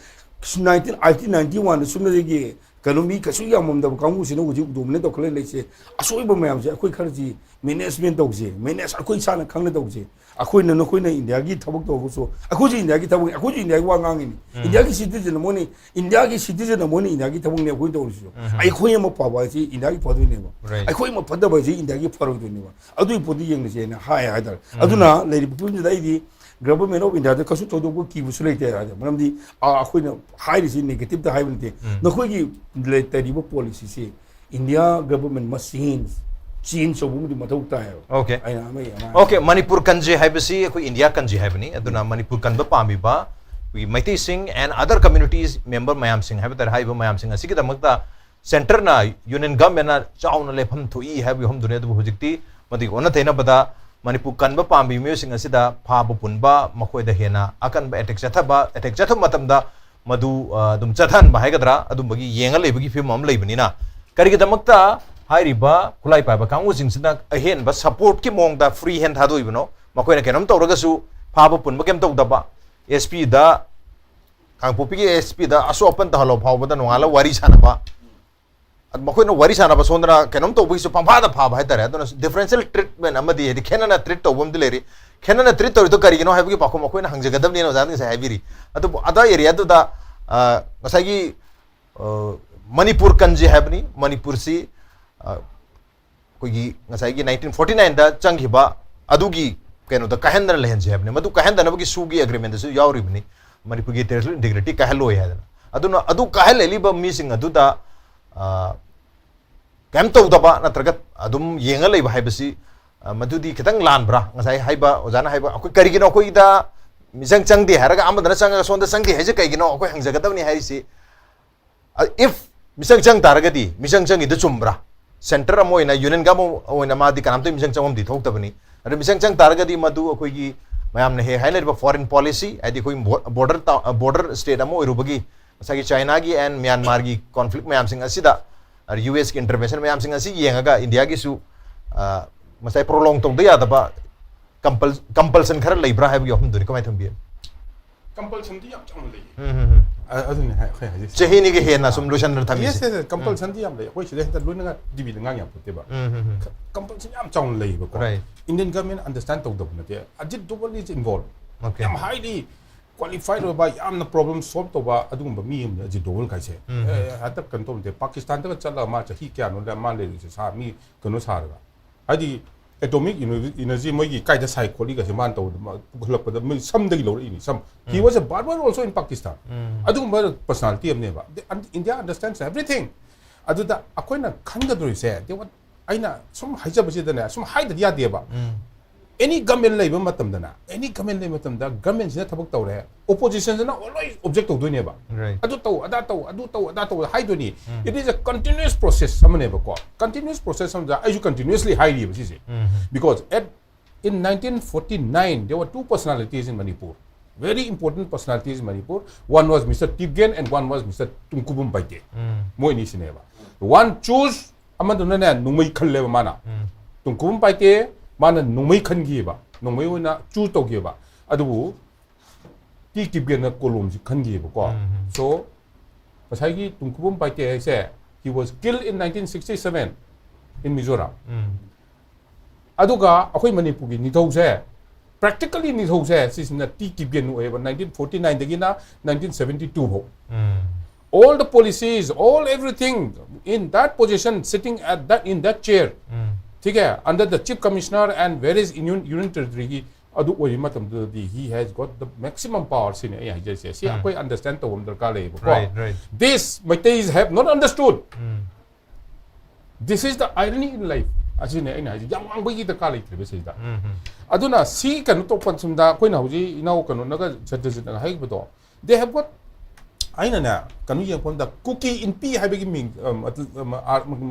nineteen eighty, ninety one ꯁꯨꯞꯅꯗꯒꯤ ꯀꯩꯅꯣ ꯃꯤ ꯀꯩꯁꯨ ꯌꯥꯝꯃꯝꯗꯕ ꯀꯥꯡꯕꯨꯁꯤꯅ ꯍꯧꯖꯤꯛ ꯗꯣꯃꯤꯅꯦꯠ ꯇꯧꯈꯠꯂ ꯂꯩꯁꯦ꯫ ꯑꯁꯣꯏꯕ ꯃꯌꯥꯝꯁꯦ ꯑꯩꯈꯣꯏ ꯈꯔꯁꯤ ꯃꯦꯅꯦꯖꯃꯦꯟ ꯇꯧꯁꯦ, ꯃꯦꯅꯦꯖ ꯑꯩꯈꯣꯏ ꯏꯁꯥꯅ ꯈꯪꯅ ꯇꯧꯁꯦ꯫ ꯑꯩꯈꯣꯏꯅ, ꯅꯈꯣꯏꯅ ꯏꯟꯗꯤꯌꯥꯒꯤ ꯊꯕꯛ ꯇꯧꯔꯒꯁꯨ ꯑꯩꯈꯣꯏꯁꯨ ꯏꯟꯗꯤꯌꯥꯒꯤ ꯊꯕꯛꯅꯤ, ꯑꯩꯈꯣꯏꯁꯨ ꯏꯟꯗꯤꯌꯥꯒꯤ ꯋꯥ ꯉꯥꯡꯉꯤꯅꯤ꯫ ꯏꯟꯗꯤꯌꯥꯒꯤ ꯁꯤꯇꯤꯖꯟ ꯑꯃꯅꯤ, ꯏꯟꯗꯤꯌꯥꯒꯤ ꯁꯤꯇꯤꯖꯟ ꯑꯃꯅꯤ ꯏꯟꯗꯤꯌꯥꯒꯤ ꯊꯕꯛꯅꯤ ꯑꯩꯈꯣꯏꯅ ꯇꯧꯔꯤꯁꯤꯁꯨ꯫ ꯑꯩꯈꯣꯏ ꯑꯃ ꯐꯕ ꯍꯥꯏꯁꯤ ꯏꯟꯗꯤꯌꯥꯒꯤ ꯐꯗꯣꯏꯅꯦꯕ꯫ Right. ꯑꯩꯈꯣꯏ ꯑꯃ ꯐꯠꯇꯕ ꯍꯥꯏꯁꯤ ꯏꯟꯗꯤꯌꯥꯒꯤ ꯐꯔꯣꯏꯗꯣꯏꯅꯦꯕ꯫ ꯑꯗꯨꯒꯤ ꯄꯣꯠꯇꯨ ꯌꯦꯡꯅꯁꯦꯅ ꯍꯥꯏ ꯍꯥꯏꯇꯥꯔꯦ꯫ ꯑꯗꯨꯅ ꯂꯩꯔꯤꯕ ꯐꯤꯕꯝꯁꯤꯗ ꯑꯩꯗꯤ ꯒꯚꯔꯟꯃꯦꯟ ꯑꯣꯐ ꯏꯟꯗꯤꯌꯥꯗ ꯀꯩꯁꯨ ꯊꯣꯏꯗꯣꯛꯄ ꯀꯤꯕꯁꯨ ꯂꯩꯇꯦ ꯍꯥꯏꯇꯥꯔꯦ꯫ ꯃꯔꯝꯗꯤ, ꯑꯥ, ꯑꯩꯈꯣꯏꯅ ꯍꯥꯏꯔꯤꯁꯤ ꯅꯦꯒꯦꯇꯤꯞꯇ ꯍꯥꯏꯕ ꯅꯠꯇꯦ꯫ ꯅꯈꯣꯏꯒꯤ ꯂꯩ-, ꯇꯧꯔꯤꯕ ꯄꯣꯂꯤꯁꯤꯁꯤ ꯏꯟꯗꯤꯌꯥ ꯒꯚꯔꯟꯃꯦꯟ ꯃꯁ ꯆꯦꯟꯖ, ꯆꯦꯟꯖ ꯇꯧꯕ ꯑꯃꯗꯤ ꯃꯊꯧ ꯇꯥꯏꯌꯦꯕ꯫ Okay. ꯑꯩꯅ ꯑꯃ, ꯑꯃ Okay, ꯃꯅꯤꯄꯨꯔ ꯀꯟꯖꯦ ꯍꯥꯏꯕꯁꯤ ꯑꯩꯈꯣꯏ ꯏꯟꯗꯤꯌꯥ ꯀꯟꯖꯦ ꯍꯥꯏꯕꯅꯤ꯫ ꯑꯗꯨꯅ ꯃꯅꯤꯄꯨꯔ ꯀꯟꯕ ꯄꯥꯝꯃꯤꯕ ꯑꯩꯈꯣꯏꯒꯤ ꯃꯩꯇꯩꯁꯤꯡ and other communities member ꯃꯌꯥꯝꯁꯤꯡ ꯍꯥꯏꯕ ꯇꯥꯔꯦ, ꯍꯥꯏꯔꯤꯕ ꯃꯌꯥꯝꯁꯤꯡ ꯑꯁꯤꯒꯤꯗꯃꯛꯇ ꯁꯦꯟꯇꯔꯅ, ꯌꯨꯅꯤꯌꯟ ꯒꯚꯔꯟꯃꯦꯟꯅ ꯆꯥꯎꯅ ꯂꯦꯞꯐꯝ ꯊꯣꯛꯏ ꯍꯥꯏꯕꯒꯤ ꯋꯥꯐꯝꯗꯨꯅꯤ꯫ ꯑꯗꯨꯕꯨ ꯍꯧꯖꯤꯛꯇꯤ ꯃꯗꯨꯒꯤ ꯑꯣꯟꯅ ꯇꯩꯅꯕꯗ ꯃꯅꯤꯄꯨꯔ ꯀꯟꯕ ꯄꯥꯝꯕꯤ ꯃꯤꯑꯣꯏꯁꯤꯡ ꯑꯁꯤꯗ ꯐꯥꯕ ꯄꯨꯟꯕ, ꯃꯈꯣꯏꯗ ꯍꯦꯟꯅ ꯑꯀꯟꯕ ꯑꯦꯇꯦꯛ ꯆꯠꯊꯕ, ꯑꯦꯇꯦꯛ ꯆꯠꯊꯕ ꯃꯇꯝꯗ ꯃꯗꯨ, ꯑ, ꯑꯗꯨꯝ ꯆꯠꯊꯍꯟꯕ ꯍꯥꯏꯒꯗ꯭ꯔꯥ, ꯑꯗꯨꯝꯕꯒꯤ ꯌꯦꯡꯉ ꯂꯩꯕꯒꯤ ꯐꯤꯕꯝ ꯑꯃ ꯂꯩꯕꯅꯤꯅ, ꯀꯔꯤꯒꯤꯗꯃꯛꯇ ꯍꯥꯏꯔꯤꯕ ꯈꯨꯠꯂꯥꯏ ꯄꯥꯏꯕ ꯀꯥꯡꯕꯨꯁꯤꯡꯁꯤꯅ ꯑꯍꯦꯟꯕ ꯁꯄꯣꯔꯠꯀꯤ ꯃꯑꯣꯡꯗ ꯐ꯭ꯔꯤ ꯍꯦꯟ ꯊꯥꯗꯣꯛꯏꯕꯅꯣ? ꯃꯈꯣꯏꯅ ꯀꯩꯅꯣꯝ ꯇꯧꯔꯒꯁꯨ ꯐꯥꯕ ꯄꯨꯟꯕ ꯀꯩꯝ ꯇꯧꯗꯕ, ꯑꯦꯁ ꯄꯤꯗ, ꯀꯥꯡꯄꯣꯛꯄꯤꯒꯤ ꯑꯦꯁ ꯄꯤꯗ ꯑꯁꯣꯛ ꯑꯄꯟ ꯇꯧꯍꯜꯂꯕ ꯐꯥꯎꯕꯗ ꯅꯣꯡꯉꯥꯜꯂ ꯋꯥꯔꯤ ꯁꯥꯟꯅꯕ, ꯑꯗꯨ ꯃꯈꯣꯏꯅ ꯋꯥꯔꯤ ꯁꯥꯟꯅꯕ ꯁꯣꯝꯗꯅ ꯀꯩꯅꯣꯝ ꯇꯧꯕꯒꯤꯁꯨ ꯄꯪꯐꯥꯗ ꯐꯥꯕ ꯍꯥꯏꯇꯥꯔꯦ꯫ ꯑꯗꯨꯅ differential treatment ꯑꯃꯗꯤ, ꯍꯥꯏꯗꯤ, ꯈꯦꯠꯅꯅ ꯇ꯭ꯔꯤꯠ ꯇꯧꯕ ꯑꯃꯗꯤ ꯂꯩꯔꯤ꯫ ꯈꯦꯠꯅꯅ ꯇ꯭ꯔꯤꯠ ꯇꯧꯔꯤꯗꯣ ꯀꯔꯤꯒꯤꯅꯣ ꯍꯥꯏꯕꯒꯤ ꯄꯥꯎꯈꯨꯝ ꯑꯩꯈꯣꯏꯅ ꯍꯪꯖꯒꯗꯕꯅꯦꯅ ꯑꯣꯖꯥꯅ ꯉꯁꯥꯏ ꯍꯥꯏꯕꯤꯔꯤ꯫ ꯑꯗꯨꯕꯨ ꯑꯗꯥ ꯑꯦꯔꯤꯌꯥꯗꯨꯗ, ꯑ, ꯉꯁꯥꯏꯒꯤ, ꯑ, ꯃꯅꯤꯄꯨꯔ ꯀꯟꯖꯦ ꯍꯥꯏꯕꯅꯤ꯫ ꯃꯅꯤꯄꯨꯔꯁꯤ, ꯑ, ꯑꯩꯈꯣꯏꯒꯤ ꯉꯁꯥꯏꯒꯤ nineteen forty nineꯗ ꯆꯪꯈꯤꯕ ꯑꯗꯨꯒꯤ ꯀꯩꯅꯣꯗ ꯀꯥꯏꯍꯟꯗꯅ ꯂꯩꯍꯟꯁꯦ ꯍꯥꯏꯕꯅꯤ꯫ ꯃꯗꯨ ꯀꯥꯏꯍꯟꯗꯅꯕꯒꯤ ꯁꯨꯒꯤ ꯑꯦꯒ꯭ꯔꯤꯃꯦꯟꯗꯁꯨ ꯌꯥꯎꯔꯤꯕꯅꯤ, ꯃꯅꯤꯄꯨꯔꯒꯤ territorial integrity ꯀꯥꯏꯍꯜꯂꯣꯏ ꯍꯥꯏꯗꯅ꯫ ꯑꯗꯨꯅ ꯑꯗꯨ ꯀꯥꯏꯍꯜꯂꯛꯂꯤꯕ ꯃꯤꯁꯤꯡ ꯑꯗꯨꯗ, ꯑ, ꯀꯩꯝ ꯇꯧꯗꯕ ꯅꯠꯇ꯭ꯔꯒ ꯑꯗꯨꯝ ꯌꯦꯡꯉ ꯂꯩꯕ ꯍꯥꯏꯕꯁꯤ, ꯑ, ꯃꯗꯨꯗꯤ ꯈꯤꯇꯪ ꯂꯥꯟꯕ꯭ꯔꯥ? ꯉꯁꯥꯏ ꯍꯥꯏꯕ ꯑꯣꯖꯥꯅ ꯍꯥꯏꯕ, ꯑꯩꯈꯣꯏ ꯀꯔꯤꯒꯤꯅꯣ ꯑꯩꯈꯣꯏꯗ ꯃꯤꯆꯪ ꯆꯪꯗꯦ ꯍꯥꯏꯔꯒ ꯑꯃꯗꯅ ꯆꯪꯉꯒ ꯁꯣꯝꯗ ꯆꯪꯗꯦ ꯍꯥꯏꯁꯦ ꯀꯩꯒꯤꯅꯣ? ꯑꯩꯈꯣꯏ ꯍꯪꯖꯒꯗꯕꯅꯤ ꯍꯥꯏꯔꯤꯁꯤ꯫ ꯑ, if ꯃꯤꯆꯪ ꯆꯪ ꯇꯥꯔꯒꯗꯤ ꯃꯤꯆꯪ ꯆꯪꯉꯤꯗꯨ ꯆꯨꯝꯕ꯭ꯔꯥ? ꯁꯦꯟꯇꯔ ꯑꯃ ꯑꯣꯏꯅ, ꯌꯨꯅꯤꯌꯟꯒ ꯑꯃ ꯑꯣꯏꯅ ꯃꯥꯗꯤ ꯀꯅꯥꯝꯇ ꯃꯤꯆꯪ ꯆꯪꯐꯝꯗꯤ ꯊꯣꯛꯇꯕꯅꯤ꯫ ꯑꯗꯨ ꯃꯤꯆꯪ ꯆꯪ ꯇꯥꯔꯒꯗꯤ ꯃꯗꯨ ꯑꯩꯈꯣꯏꯒꯤ ꯃꯌꯥꯝꯅ ꯍꯦꯛ ꯍꯥꯏꯅꯔꯤꯕ foreign policy, ꯍꯥꯏꯗꯤ ꯑꯩꯈꯣꯏ border, border state ꯑꯃ ꯑꯣꯏꯔꯨꯕꯒꯤ ꯉꯁꯥꯏꯒꯤ ꯆꯥꯏꯅꯥꯒꯤ and ꯃ꯭ꯌꯥꯟꯃꯥꯔꯒꯤ conflict ꯃꯌꯥꯝꯁꯤꯡ ꯑꯁꯤꯗ, ꯌꯨ ꯑꯦꯁꯀꯤ intervention ꯃꯌꯥꯝꯁꯤꯡ ꯑꯁꯤ ꯌꯦꯡꯉꯒ ꯏꯟꯗꯤꯌꯥꯒꯤꯁꯨ, ꯑ, ꯉꯁꯥꯏ prolong ꯇꯧꯗ ꯌꯥꯗꯕ compul-, compulsion ꯈꯔ ꯂꯩꯕ꯭ꯔꯥ ꯍꯥꯏꯕꯒꯤ ꯋꯥꯐꯝꯗꯨꯅꯤ꯫ ꯀꯃꯥꯏꯅ ꯊꯝꯕꯤ? Compulsionꯗꯤ ꯌꯥꯝ ꯆꯥꯎꯅ ꯂꯩꯌꯦ꯫ ꯎꯝ, ꯎꯝ, ꯎꯝ. ꯑ- ꯑꯗꯨꯅꯤ ꯍꯥꯏ- ꯑꯩꯈꯣꯏ ꯍꯥꯏꯖꯩ꯫ ꯆꯍꯤ ꯑꯅꯤꯒꯤ ꯍꯦꯟꯅ ꯁꯨꯝ ꯂꯣꯏꯁꯟꯅ ꯊꯝꯃꯤꯁꯦ꯫ Yes, yes, yes. Compulsionꯗꯤ ꯌꯥꯝ ꯂꯩ꯫ ꯑꯩꯈꯣꯏ ꯁꯤꯗ ꯍꯦꯛꯇ ꯂꯣꯏꯅꯒ ꯇꯤꯚꯤꯗ ꯉꯥꯡ ꯌꯥꯝ ꯐꯠꯇꯦꯕ꯫ ꯎꯝ, ꯎꯝ, ꯎꯝ. Compulsion ꯌꯥꯝ ꯆꯥꯎꯅ ꯂꯩꯌꯦꯕꯀꯣ꯫ Right. Indian government understand ꯇꯧꯗꯕ ꯅꯠꯇꯦ꯫ Ajit Doval is involved. Okay. ꯌꯥꯝ highly qualified ꯑꯣꯏꯕ, ꯌꯥꯝꯅ problem solve ꯇꯧꯕ ꯑꯗꯨꯒꯨꯝꯕ ꯃꯤ ꯑꯃꯅꯤ Ajit Doval ꯀꯥꯏꯁꯦ꯫ ꯎꯝ. ꯑꯦ, ꯍꯟꯗꯛ ꯀꯩꯅꯣ ꯇꯧꯔꯗꯦ, ꯄꯥꯀꯤꯁꯇꯥꯟꯗꯒ ꯆꯠꯂꯒ ꯃꯥ ꯆꯍꯤ ꯀꯌꯥꯅꯣ ꯂꯩ-, ꯃꯥ ꯂꯩꯔꯤꯁꯦ ꯁꯥ ꯃꯤ ꯀꯩꯅꯣ ꯁꯥꯔꯒ꯫ ꯍꯥꯏꯗꯤ atomic energy ꯃꯣꯏꯒꯤ ꯀꯥꯏꯗ ꯁꯥꯏ ꯈꯣꯠꯂꯤꯒꯁꯦ ꯃꯥꯅ ꯇꯧꯕꯗ, ꯃꯥ ꯄꯨꯈꯠꯂꯛꯄꯗ ꯃꯣꯏ ꯁꯝꯗꯒꯤ ꯂꯧꯔꯛꯏꯅꯤ, ꯁꯝ꯫ He was a barber also in Pakistan. ꯎꯝ. ꯑꯗꯨꯒꯨꯝꯕ personality ꯑꯃꯅꯦꯕ꯫ The- India understands everything. ꯑꯗꯨꯗ ꯑꯩꯈꯣꯏꯅ ꯈꯟꯒꯗꯧꯔꯤꯁꯦ, they want- ꯑꯩꯅ ꯁꯨꯝ ꯍꯥꯏꯖꯕꯁꯤꯗꯅꯦ, ꯁꯨꯝ ꯍꯥꯏꯗꯗꯤ ꯌꯥꯗꯦꯕ꯫ ꯎꯝ. Any government ꯂꯩꯕ ꯃꯇꯝꯗꯅ, any government ꯂꯩꯕ ꯃꯇꯝꯗ governmentꯁꯤꯅ ꯊꯕꯛ ꯇꯧꯔꯦ, oppositionꯁꯤꯅ always object ꯇꯧꯗꯣꯏꯅꯦꯕ꯫ Right. ꯑꯗꯨ ꯇꯧ, ꯑꯗꯥ ꯇꯧ, ꯑꯗꯨ ꯇꯧ, ꯑꯗꯥ ꯇꯧ ꯍꯥꯏꯗꯣꯏꯅꯤ꯫ ꯎꯝ. It is a continuous process ꯑꯃꯅꯦꯕꯀꯣ꯫ Continuous process ꯑꯃꯗ ꯑꯩꯁꯨ continuously ꯍꯥꯏꯔꯤꯕ ꯁꯤꯁꯦ꯫ ꯎꯝ. Because at, in nineteen forty-nine, there were two personalities in Manipur. Very important personalities in Manipur. One was Mister Tipgen and one was Mister Tungkubum Paite. ꯎꯝ. ꯃꯣꯏ ꯑꯅꯤꯁꯤꯅꯦꯕ꯫ One chose, ꯑꯃꯗꯨꯅꯅꯦ ꯅꯣꯡꯃꯩ ꯈꯜꯂꯦꯕ ꯃꯥꯅ꯫ ꯎꯝ. ꯇꯨꯡꯀꯨꯕꯝ ꯄꯥꯏꯇꯦ, ꯃꯥꯅ ꯅꯣꯡꯃꯩ ꯈꯟꯈꯤꯕ, ꯅꯣꯡꯃꯩ ꯑꯣꯏꯅ choose ꯇꯧꯈꯤꯕ꯫ ꯑꯗꯨꯕꯨ ꯇꯤ ꯇꯤꯞꯒꯦꯟꯅ ꯀꯣꯂꯣꯝꯁꯤ ꯈꯟꯈꯤꯕꯀꯣ꯫ ꯎꯝ. So ꯉꯁꯥꯏꯒꯤ ꯇꯨꯡꯀꯨꯕꯝ ꯄꯥꯏꯇꯦ ꯍꯥꯏꯁꯦ, he was killed in nineteen sixty-seven in Mizoram. ꯎꯝ. ꯑꯗꯨꯒ ꯑꯩꯈꯣꯏ ꯃꯅꯤꯄꯨꯔꯒꯤ ꯅꯤꯡꯊꯧꯁꯦ, practically ꯅꯤꯡꯊꯧꯁꯦ ꯁꯤꯁꯤꯅ ꯇꯤ ꯇꯤꯞꯒꯦꯟ ꯑꯣꯏꯌꯦꯕ, nineteen forty-nineꯗꯒꯤꯅ nineteen seventy-two ꯐꯥꯎ꯫ ꯎꯝ. All the policies, all everything in that position, sitting at that, in that chair, ꯎꯝ. ठीक है, under the chief commissioner and various union, union territoryꯒꯤ ꯑꯗꯨ ꯑꯣꯏꯔꯤ ꯃꯇꯝꯗꯨꯗꯗꯤ he has got the maximum power ꯁꯤꯅꯤ ꯑꯩ ꯍꯥꯏꯖꯔꯤꯁꯦ꯫ ꯁꯤ ꯎꯝ. ꯑꯩꯈꯣꯏ understand ꯇꯧꯕ ꯑꯃ ꯗꯔꯀꯥꯔ ꯂꯩꯌꯦꯕꯀꯣ꯫ Right, right. This Meiteis have not understood. Um. This is the irony in life. ꯑꯁꯤꯅꯦ ꯑꯩꯅ ꯍꯥꯏꯁꯦ, ꯌꯥꯝ ꯉꯥꯡꯕꯒꯤ ꯗꯔꯀꯥꯔ ꯂꯩꯇ꯭ꯔꯦꯕ ꯁꯤꯗ꯫ ꯑꯗꯨꯅ ꯁꯤ ꯀꯩꯅꯣ ꯇꯧꯕ ꯃꯇꯝꯗ ꯑꯩꯈꯣꯏꯅ ꯍꯧꯖꯤꯛ ꯏꯅꯥꯎ ꯀꯩꯅꯣꯅꯒ ꯁꯇ꯭ꯌꯖꯤꯠꯅꯒ ꯍꯥꯏꯈꯤꯕꯗꯣ, they have got, ꯑꯩꯅꯅꯦ ꯀꯩꯅꯣ ꯌꯦꯡꯉꯛꯄ ꯃꯇꯝꯗ ꯀꯨꯀꯤ ꯏꯟꯄꯤ ꯍꯥꯏꯕꯒꯤ ꯃꯤꯡ,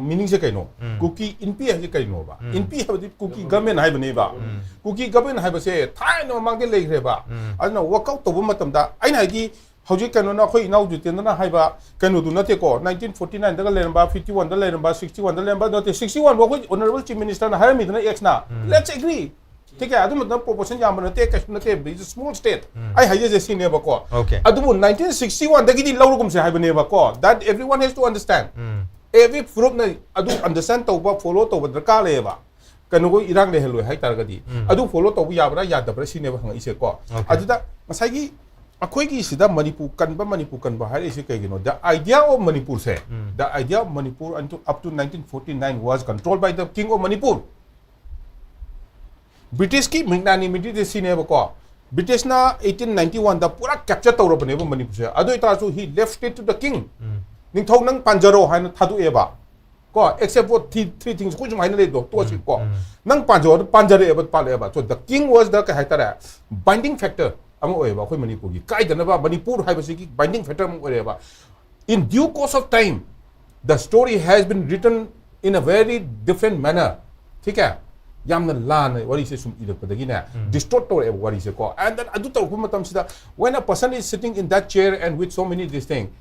ꯃꯤꯅꯤꯡꯁꯦ ꯀꯩꯅꯣ? ꯀꯨꯀꯤ ꯏꯟꯄꯤ ꯍꯥꯏꯁꯦ ꯀꯩꯅꯣꯕ? ꯏꯟꯄꯤ ꯍꯥꯏꯕꯗꯤ ꯀꯨꯀꯤ ꯒꯚꯔꯟꯃꯦꯟ ꯍꯥꯏꯕꯅꯦꯕ꯫ ꯀꯨꯀꯤ ꯒꯚꯔꯟꯃꯦꯟ ꯍꯥꯏꯕꯁꯦ ꯊꯥꯏꯅ ꯃꯃꯥꯡꯗ ꯂꯩꯈ꯭ꯔꯦꯕ꯫ ꯑꯗꯨꯅ ꯋꯥꯛꯑꯥꯎꯠ ꯇꯧꯕ ꯃꯇꯝꯗ, ꯑꯩꯅ ꯍꯥꯏꯗꯤ ꯍꯧꯖꯤꯛ ꯀꯩꯅꯣꯅ, ꯑꯩꯈꯣꯏ ꯏꯅꯥꯎ ꯖꯤꯇꯦꯟꯗ꯭ꯔꯅ ꯍꯥꯏꯕ ꯀꯩꯅꯣꯗꯨ ꯅꯠꯇꯦꯀꯣ, ꯅꯥꯏꯟꯇꯤꯟ ꯐꯣꯔꯇꯤ ꯅꯥꯏꯟꯗꯒ ꯂꯩꯔꯝꯕ, ꯐꯤꯐꯇꯤ ꯋꯥꯟꯗ ꯂꯩꯔꯝꯕ, ꯁꯤꯛꯁꯇꯤ ꯋꯥꯟꯗ ꯂꯩꯔꯝꯕ ꯅꯠꯇꯦ꯫ ꯁꯤꯛꯁꯇꯤ ꯋꯥꯟ ꯐꯥꯎ ꯑꯩꯈꯣꯏ ꯑꯣꯅꯔꯦꯕꯜ ꯆꯤꯐ ꯃꯤꯅꯤꯁꯇꯔꯅ ꯍꯥꯏꯔꯝꯃꯤꯗꯅ, ꯑꯦꯛꯁꯅ, let's agree, ꯊꯤꯀꯦ, ꯑꯗꯨ ꯃꯇꯝꯗ ꯄ꯭ꯔꯣꯄꯣꯔꯁꯟ ꯌꯥꯝꯕ ꯅꯠꯇꯦ, ꯀꯩꯁꯨ ꯅꯠꯇꯦ, it's a small state꯫ ꯑꯩ ꯍꯥꯏꯖꯩꯁꯦ ꯁꯤꯅꯦꯕꯀꯣ꯫ Okay. ꯑꯗꯨꯕꯨ ꯅꯥꯏꯟꯇꯤꯟ ꯁꯤꯛꯁꯇꯤ ꯋꯥꯟꯗꯒꯤꯗꯤ ꯂꯧꯔꯒꯨꯝꯁꯦ ꯍꯥꯏꯕꯅꯦꯕꯀꯣ꯫ That everyone has to understand꯫ Every ꯐꯨꯔꯨꯞꯅ ꯑꯗꯨ ꯑꯟꯗꯔꯁꯇꯦꯟ ꯇꯧꯕ, ꯐꯣꯂꯣ ꯇꯧꯕ ꯗꯔꯀꯥꯔ ꯂꯩꯌꯦꯕ꯫ ꯀꯩꯅꯣꯒ ꯏꯔꯥꯡ ꯂꯩꯍꯜꯂꯣꯏ ꯍꯥꯏꯇꯥꯔꯒꯗꯤ, ꯑꯗꯨ ꯐꯣꯂꯣ ꯇꯧꯕ ꯌꯥꯕ꯭ꯔꯥ ꯌꯥꯗꯕ꯭ꯔꯥ ꯁꯤꯅꯦꯕ ꯍꯪꯉꯛꯏꯁꯦꯀꯣ꯫ Okay. ꯑꯗꯨꯗ ꯉꯁꯥꯏꯒꯤ ꯑꯩꯈꯣꯏꯒꯤ ꯁꯤꯗ ꯃꯅꯤꯄꯨꯔ ꯀꯟꯕ, ꯃꯅꯤꯄꯨꯔ ꯀꯟꯕ ꯍꯥꯏꯔꯛꯏꯁꯦ ꯀꯩꯒꯤꯅꯣ? The idea of ꯃꯅꯤꯄꯨꯔꯁꯦ, the idea of Manipur until up to nineteen forty nine was controlled by the king of Manipur꯫ ꯕ꯭ꯔꯤꯇꯤꯁꯀꯤ ꯃꯦꯒꯅꯥꯅꯤꯃꯤꯇꯤꯗꯤ ꯁꯤꯅꯦꯕꯀꯣ꯫ ꯕ꯭ꯔꯤꯇꯤꯁꯅ ꯑꯩꯠꯇꯤꯟ ꯅꯥꯏꯟꯇꯤ ꯋꯥꯟꯗ ꯄꯨꯔꯥ ꯀꯦꯞꯆꯔ ꯇꯧꯔꯕꯅꯦꯕ ꯃꯅꯤꯄꯨꯔꯁꯦ꯫ ꯑꯗꯨ ꯑꯣꯏꯇꯥꯔꯁꯨ he left it to the king꯫ ꯅꯤꯡꯊꯧ ꯅꯪ ꯄꯥꯟꯖꯔꯣ ꯍꯥꯏꯅ ꯊꯥꯗꯣꯛꯑꯦꯕ꯫ ꯀꯣ, except for three, three things, ꯑꯩꯈꯣꯏ ꯁꯨꯝ ꯍꯥꯏꯅ ꯂꯩꯕꯗꯣ, ꯇꯣꯛꯑꯁꯤ ꯀꯣ꯫ ꯅꯪ ꯄꯥꯟꯖꯔꯣ, ꯑꯗꯨ ꯄꯥꯟꯖꯔꯛꯑꯦꯕ, ꯄꯥꯜꯂꯛꯑꯦꯕ꯫ So the king was the, ꯀꯩ ꯍꯥꯏꯇꯥꯔꯦ, binding factor ꯑꯃ ꯑꯣꯏꯌꯦꯕ ꯑꯩꯈꯣꯏ ꯃꯅꯤꯄꯨꯔꯒꯤ꯫ ꯀꯥꯏꯗꯅꯕ ꯃꯅꯤꯄꯨꯔ ꯍꯥꯏꯕꯁꯤꯒꯤ binding factor ꯑꯃ ꯑꯣꯏꯔꯦꯕ꯫ In due course of time, the story has been written in a very different manner꯫ ꯊꯤꯀꯦ? ꯌꯥꯝꯅ ꯂꯥꯟꯅ ꯋꯥꯔꯤꯁꯦ ꯁꯨꯝ ꯏꯔꯛꯄꯗꯒꯤꯅꯦ, distort ꯇꯧꯔꯛꯑꯦꯕ ꯋꯥꯔꯤꯁꯦꯀꯣ꯫ And then ꯑꯗꯨ ꯇꯧꯔꯛꯄ ꯃꯇꯝꯁꯤꯗ, when a person is sitting in that chair and with so many this thing,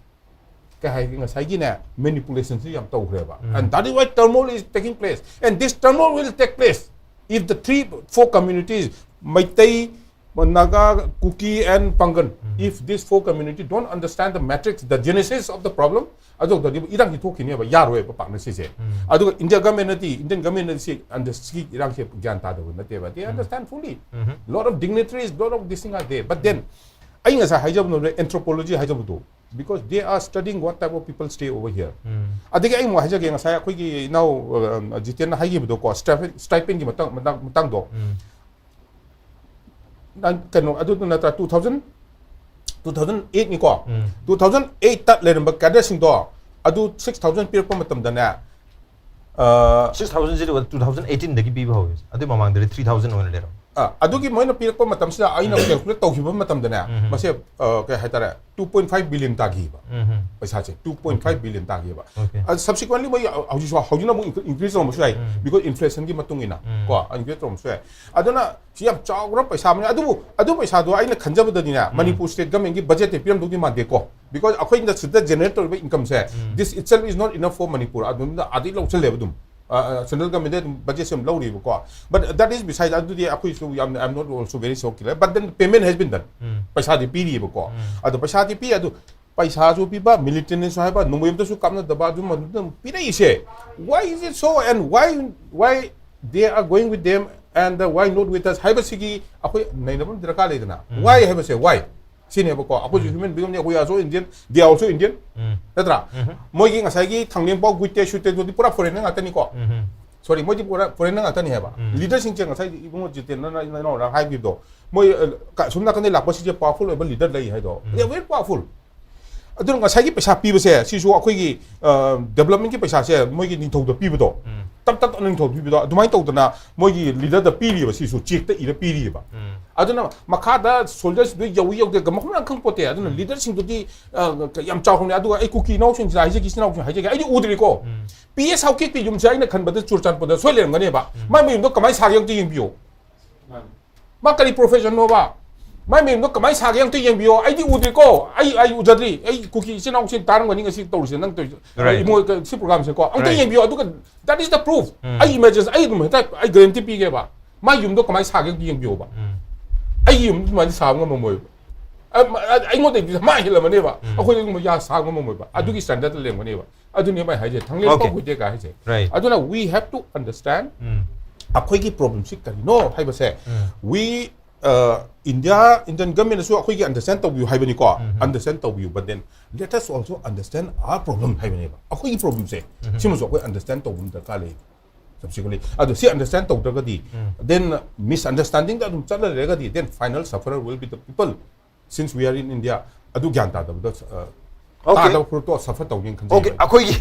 ꯀꯩ ꯍꯥꯏꯒꯦ, ꯉꯁꯥꯏꯒꯤꯅꯦ, ꯃꯦꯅꯤꯄꯨꯂꯦꯁꯟꯁꯤ ꯌꯥꯝ ꯇꯧꯈ꯭ꯔꯦꯕ꯫ And that is why turmoil is taking place, and this turmoil will take place if the three, four communities, Meitei, Naga, Kuki and ꯄꯥꯡꯒꯜ, if these four community don't understand the matrix, the genesis of the problem, ꯑꯗꯨ ꯇꯧꯗ꯭ꯔꯗꯤ ꯏꯔꯥꯡꯁꯤ ꯊꯣꯛꯈꯤꯅꯦꯕ, ꯌꯥꯔꯣꯏꯕ ꯄꯥꯛꯅ ꯁꯤꯁꯦ꯫ ꯑꯗꯨꯒ India ꯒꯚꯔꯟꯃꯦꯟꯅꯗꯤ, Indian ꯒꯚꯔꯟꯃꯦꯟꯅꯗꯤ ꯁꯤ under-, ꯁꯤ ꯏꯔꯥꯡꯁꯦ ꯒ꯭ꯌꯥꯟ ꯇꯥꯗꯕ ꯅꯠꯇꯦꯕ, they understand fully꯫ Lot of dignitaries, lot of this thing are there, but then ꯑꯩ ꯉꯁꯥꯏ ꯍꯥꯏꯖꯕ anthropology ꯍꯥꯏꯖꯕꯗꯣ, because they are studying what type of people stay over here꯫ ꯑꯗꯒꯤ ꯑꯩ ꯑꯃꯨꯛ ꯍꯥꯏꯖꯒꯦ, ꯉꯁꯥꯏ ꯑꯩꯈꯣꯏꯒꯤ ꯏꯅꯥꯎ, ꯑ, ꯖꯤꯇꯦꯟꯅ ꯍꯥꯏꯈꯤꯕꯗꯣꯀꯣ, stipend, stipendꯒꯤ ꯃꯇꯥꯡ, ꯃꯇꯥꯡ, ꯃꯇꯥꯡꯗꯣ꯫ ꯅꯪ ꯀꯩꯅꯣ, ꯑꯗꯨ ꯅꯠꯇ꯭ꯔꯥ, two thousand, two thousand eight ꯅꯤꯀꯣ꯫ Two thousand eight ꯇ ꯂꯩꯔꯝꯕ cadreꯁꯤꯡꯗꯣ, ꯑꯗꯨ six thousand ꯄꯤꯔꯛꯄ ꯃꯇꯝꯗꯅꯦ, ꯑ, ꯁꯤꯛꯁ ꯊꯥꯎꯖꯟꯁꯤꯗꯤ ꯇꯨ ꯊꯥꯎꯖꯟ ꯑꯩꯠꯇꯤꯟꯗꯒꯤ ꯄꯤꯕ ꯍꯧꯋꯦ, ꯑꯗꯨꯏ ꯃꯃꯥꯡꯗꯗꯤ ꯊ꯭ꯔꯤ ꯊꯥꯎꯖꯟ ꯑꯣꯏꯅ ꯂꯩꯔꯝꯃꯦ꯫ ꯑ, ꯑꯗꯨꯒꯤ ꯃꯣꯏꯅ ꯄꯤꯔꯛꯄ ꯃꯇꯝꯁꯤꯗ ꯑꯩꯅ ꯀꯦꯜꯀꯨꯂꯦꯠ ꯇꯧꯈꯤꯕ ꯃꯇꯝꯗꯅꯦ, ꯎꯝ. ꯃꯁꯦ, ꯑ, ꯀꯩ ꯍꯥꯏꯇꯥꯔꯦ, two point five billion ꯇꯥꯈꯤꯕ꯫ ꯎꯝ. ꯄꯩꯁꯥꯁꯦ two point five billion ꯇꯥꯈꯤꯕ꯫ Okay. ꯑ, subsequently ꯃꯣꯏ ꯍꯧꯖꯤꯛꯁꯨ, ꯍꯧꯖꯤꯛꯅ ꯑꯃꯨꯛ increase ꯇꯧꯔꯝꯕꯁꯨ ꯌꯥꯏ, ꯎꯝ. because inflation ꯒꯤ ꯃꯇꯨꯡ ꯏꯟꯅ ꯎꯝ. ꯀꯣ, increase ꯇꯧꯔꯝꯕꯁꯨ ꯌꯥꯏ꯫ ꯑꯗꯨꯅ ꯁꯤ ꯌꯥꯝ ꯆꯥꯎꯈ꯭ꯔ ꯄꯩꯁꯥ ꯑꯃꯅꯤ꯫ ꯑꯗꯨꯕꯨ ꯑꯗꯨ ꯄꯩꯁꯥꯗꯣ ꯑꯩꯅ ꯈꯟꯖꯕꯗꯗꯤꯅꯦ, ꯃꯅꯤꯄꯨꯔ state government ꯒꯤ budget ꯇꯩ ꯄꯤꯔꯝꯗꯧꯗꯤ ꯃꯥꯟꯗꯦꯀꯣ, because ꯑꯩꯈꯣꯏꯅ ꯁꯤꯗ generate ꯇꯧꯔꯤꯕ income say, um. this itself is not enough for Manipur, ꯑꯗꯨꯝꯅ ꯑꯥꯗꯩ ꯂꯧꯁꯜꯂꯦꯕ ꯑꯗꯨꯝ꯫ ꯑ, ꯑ, central government ꯗꯩ ꯑꯗꯨꯝ budget ꯁꯦ ꯑꯗꯨꯝ ꯂꯧꯔꯤꯕꯀꯣ꯫ But that is beside, ꯑꯗꯨꯗꯤ ꯑꯩꯈꯣꯏꯁꯨ ꯌꯥꯝꯅ, I'm not also very so clear, but then payment has been done. ꯎꯝ. ꯄꯩꯁꯥꯗꯤ ꯄꯤꯔꯤꯕꯀꯣ꯫ ꯎꯝ. ꯑꯗꯣ ꯄꯩꯁꯥꯗꯤ ꯄꯤ, ꯑꯗꯨ ꯄꯩꯁꯥꯁꯨ ꯄꯤꯕ, ꯃꯤꯂꯤꯇꯦꯟꯁꯨ ꯍꯥꯏꯕ, ꯅꯣꯡꯃꯩ ꯑꯃꯇꯁꯨ ꯀꯥꯞꯅꯗꯕ, ꯑꯗꯨꯝ ꯑꯗꯨꯝ ꯄꯤꯔꯛꯏꯁꯦ꯫ Why is it so and why, why they are going with them and, uh, why not with us ꯍꯥꯏꯕꯁꯤꯒꯤ ꯑꯩꯈꯣꯏ ꯅꯩꯅꯕ ꯑꯃ ꯗꯔꯀꯥꯔ ꯂꯩꯗꯅ꯫ ꯎꯝ. Why ꯍꯥꯏꯕꯁꯦ, why? ꯁꯤꯅꯦꯕꯀꯣ, ꯑꯩꯈꯣꯏꯁꯨ human being ꯑꯃꯅꯤ, we are also Indian, they are also Indian, ꯎꯝ. ꯅꯠꯇ꯭ꯔꯥ? ꯎꯝ. ꯃꯣꯏꯒꯤ ꯉꯁꯥꯏꯒꯤ ꯊꯥꯡꯂꯦꯟ ꯄꯥꯎ, ꯒꯨꯏꯇꯦ ꯁꯨꯏꯇꯦ ꯗꯨꯗꯤ ꯄꯨꯔꯥ foreigner ꯉꯥꯛꯇꯅꯤꯀꯣ꯫ ꯎꯝ. Sorry, ꯃꯣꯏꯗꯤ ꯄꯨꯔꯥ foreigner ꯉꯥꯛꯇꯅꯤ ꯍꯥꯏꯕ꯫ ꯎꯝ. Leader ꯁꯤꯡꯁꯦ ꯉꯁꯥꯏ ꯏꯕꯨꯡꯉꯣ ꯖꯤꯇꯦꯟꯗ꯭ꯔꯅ, ꯏꯅꯥꯎꯅ ꯍꯥꯏꯈꯤꯕꯗꯣ, ꯃꯣꯏ, ꯑ, ꯀ-, ꯁꯣꯝ ꯅꯥꯀꯟꯗꯩ ꯂꯥꯛꯄꯁꯤꯡꯁꯦ powerful ꯑꯣꯏꯕ leader ꯂꯩ ꯍꯥꯏꯗꯣ, ꯎꯝ. they are very powerful. ꯑꯗꯨꯅ ꯉꯁꯥꯏꯒꯤ ꯄꯩꯁꯥ ꯄꯤꯕꯁꯦ, ꯁꯤꯁꯨ ꯑꯩꯈꯣꯏꯒꯤ, ꯑ, development ꯀꯤ ꯄꯩꯁꯥꯁꯦ ꯃꯣꯏꯒꯤ ꯅꯤꯡꯊꯧꯗ ꯄꯤꯕꯗꯣ, ꯎꯝ. ꯇꯞ ꯇꯞ ꯇꯞꯅ ꯅꯤꯡꯊꯧꯗ ꯄꯤꯕꯗꯣ, ꯑꯗꯨꯃꯥꯏꯅ ꯇꯧꯗꯅ ꯃꯣꯏꯒꯤ leader ꯗ ꯄꯤꯔꯤꯕ, ꯁꯤꯁꯨ cheque ꯇ ꯏꯔ ꯄꯤꯔꯤꯕ꯫ ꯎꯝ. ꯑꯗꯨꯅ ꯃꯈꯥꯗ soldiers ꯗꯨ ꯌꯧꯏ ꯌꯧꯗꯦ ꯃꯐꯝ ꯃꯔꯥꯡ ꯈꯪꯄꯣꯠꯇꯦ꯫ ꯑꯗꯨꯅ leader ꯁꯤꯡꯗꯨꯗꯤ, ꯑ, ꯌꯥꯝ ꯆꯥꯎꯈ꯭ꯔꯕꯅꯦ꯫ ꯑꯗꯨꯒ ꯑꯩ ꯀꯨꯀꯤ ꯏꯅꯥꯎꯁꯤꯡꯁꯤꯗ ꯍꯥꯏꯖꯒꯦ, ꯏꯆꯤꯟ ꯏꯅꯥꯎꯁꯤꯡ ꯍꯥꯏꯖꯒꯦ, ꯑꯩꯗꯤ ꯎꯗ꯭ꯔꯤꯀꯣ꯫ ꯎꯝ. P S ꯍꯥꯎꯀꯤꯞꯀꯤ ꯌꯨꯝꯁꯦ ꯑꯩꯅ ꯈꯟꯕꯗ ꯆꯨꯔꯆꯥꯟꯄꯨꯔꯗ ꯁꯣꯏ ꯂꯩꯔꯝꯒꯅꯦꯕ꯫ ꯃꯥꯏ ꯃꯌꯨꯝꯗꯣ ꯀꯃꯥꯏꯅ ꯁꯥꯒꯦ ꯑꯝꯇ ꯌꯦꯡꯕꯤꯌꯣ꯫ ꯃꯥ ꯀꯔꯤ profession ꯅꯣꯕ? ꯃꯥꯏ ꯃꯌꯨꯝꯗꯣ ꯀꯃꯥꯏꯅ ꯁꯥꯒꯦ ꯑꯝꯇ ꯌꯦꯡꯕꯤꯌꯣ꯫ ꯑꯩꯗꯤ ꯎꯗ꯭ꯔꯤꯀꯣ, ꯑꯩ, ꯑꯩ ꯎꯖꯗ꯭ꯔꯤ꯫ ꯑꯩ ꯀꯨꯀꯤ ꯏꯆꯤꯟ ꯏꯅꯥꯎꯁꯤꯡ ꯇꯥꯔꯝꯒꯅꯤ ꯉꯁꯤ ꯇꯧꯔꯤꯁꯦ, ꯅꯪ ꯇꯧꯔꯤꯁꯦ꯫ Right. ꯏꯃꯣ, ꯁꯤ program ꯁꯦꯀꯣ, ꯑꯝꯇ Right. ꯌꯦꯡꯕꯤꯌꯣ꯫ ꯑꯗꯨꯒ that is the proof. ꯎꯝ. ꯑꯩ imagine, ꯑꯩ ꯑꯗꯨꯝ ꯍꯦꯛꯇ ꯑꯩ guarantee ꯄꯤꯒꯦꯕ, ꯃꯥꯏ ꯌꯨꯝꯗꯣ ꯀꯃꯥꯏꯅ ꯁꯥꯒꯦ ꯑꯝꯇ ꯌꯦꯡꯕꯤꯌꯣꯕ꯫ ꯎꯝ. ꯑꯩꯒꯤ ꯌꯨꯝꯗꯣ ꯑꯗꯨꯃꯥꯏꯅ ꯁꯥꯕ ꯉꯝꯃꯝꯃꯣꯏꯕ꯫ ꯑ, ꯃ-, ꯑ, ꯑꯩꯉꯣꯟꯗꯩꯗꯤ ꯃꯥ ꯍꯦꯜꯂꯝꯃꯅꯦꯕ꯫ ꯎꯝ. ꯑꯩꯈꯣꯏꯗ ꯑꯗꯨꯒꯨꯝꯕ ꯌꯥ ꯁꯥꯕ ꯉꯝꯃꯝꯃꯣꯏꯕ꯫ ꯑꯗꯨꯒꯤ standard ꯇ ꯂꯩꯔꯝꯒꯅꯦꯕ꯫ ꯑꯗꯨꯅꯦ ꯃꯥꯏ ꯍꯥꯏꯁꯦ, ꯊꯥꯡꯂꯦꯟ Okay. ꯄꯥꯎ ꯒꯨꯏꯇꯦ ꯀꯥꯏ ꯍꯥꯏꯁꯦ꯫ Right. ꯑꯗꯨꯅ we have to understand ꯎꯝ. ꯑꯩꯈꯣꯏꯒꯤ problem ꯁꯤ ꯀꯔꯤꯅꯣ ꯍꯥꯏꯕꯁꯦ꯫ ꯎꯝ. We, uh, India, Indian government ꯅꯁꯨ ꯑꯩꯈꯣꯏꯒꯤ understand ꯇꯧꯕꯤꯌꯨ ꯍꯥꯏꯕꯅꯤꯀꯣ꯫ ꯎꯝ. Understand ꯇꯧꯕꯤꯌꯨ, but then let us also understand our problem ꯍꯥꯏꯕꯅꯦꯕ꯫ ꯑꯩꯈꯣꯏꯒꯤ problem ꯁꯦ, ꯎꯝ. ꯁꯤꯃꯁꯨ ꯑꯩꯈꯣꯏ understand ꯇꯧꯕ ꯑꯃ ꯗꯔꯀꯥꯔ ꯂꯩ꯫ Subsequently, ꯑꯗꯣ ꯁꯤ understand ꯇꯧꯗ꯭ꯔꯒꯗꯤ, ꯎꯝ. then misunderstanding ꯗ ꯑꯗꯨꯝ ꯆꯠꯂ ꯂꯩꯔꯒꯗꯤ, then final sufferer will be the people, since we are in India. ꯑꯗꯨ ꯒ꯭ꯌꯥꯟ ꯇꯥꯗꯕꯗ, ꯑ, Okay. ꯇꯥꯗꯕ ꯈꯨꯔꯨꯞꯇꯣ ꯁꯐꯔ ꯇꯧꯒꯦꯅ ꯈꯟꯖꯩ꯫ Okay, ꯑꯩꯈꯣꯏꯒꯤ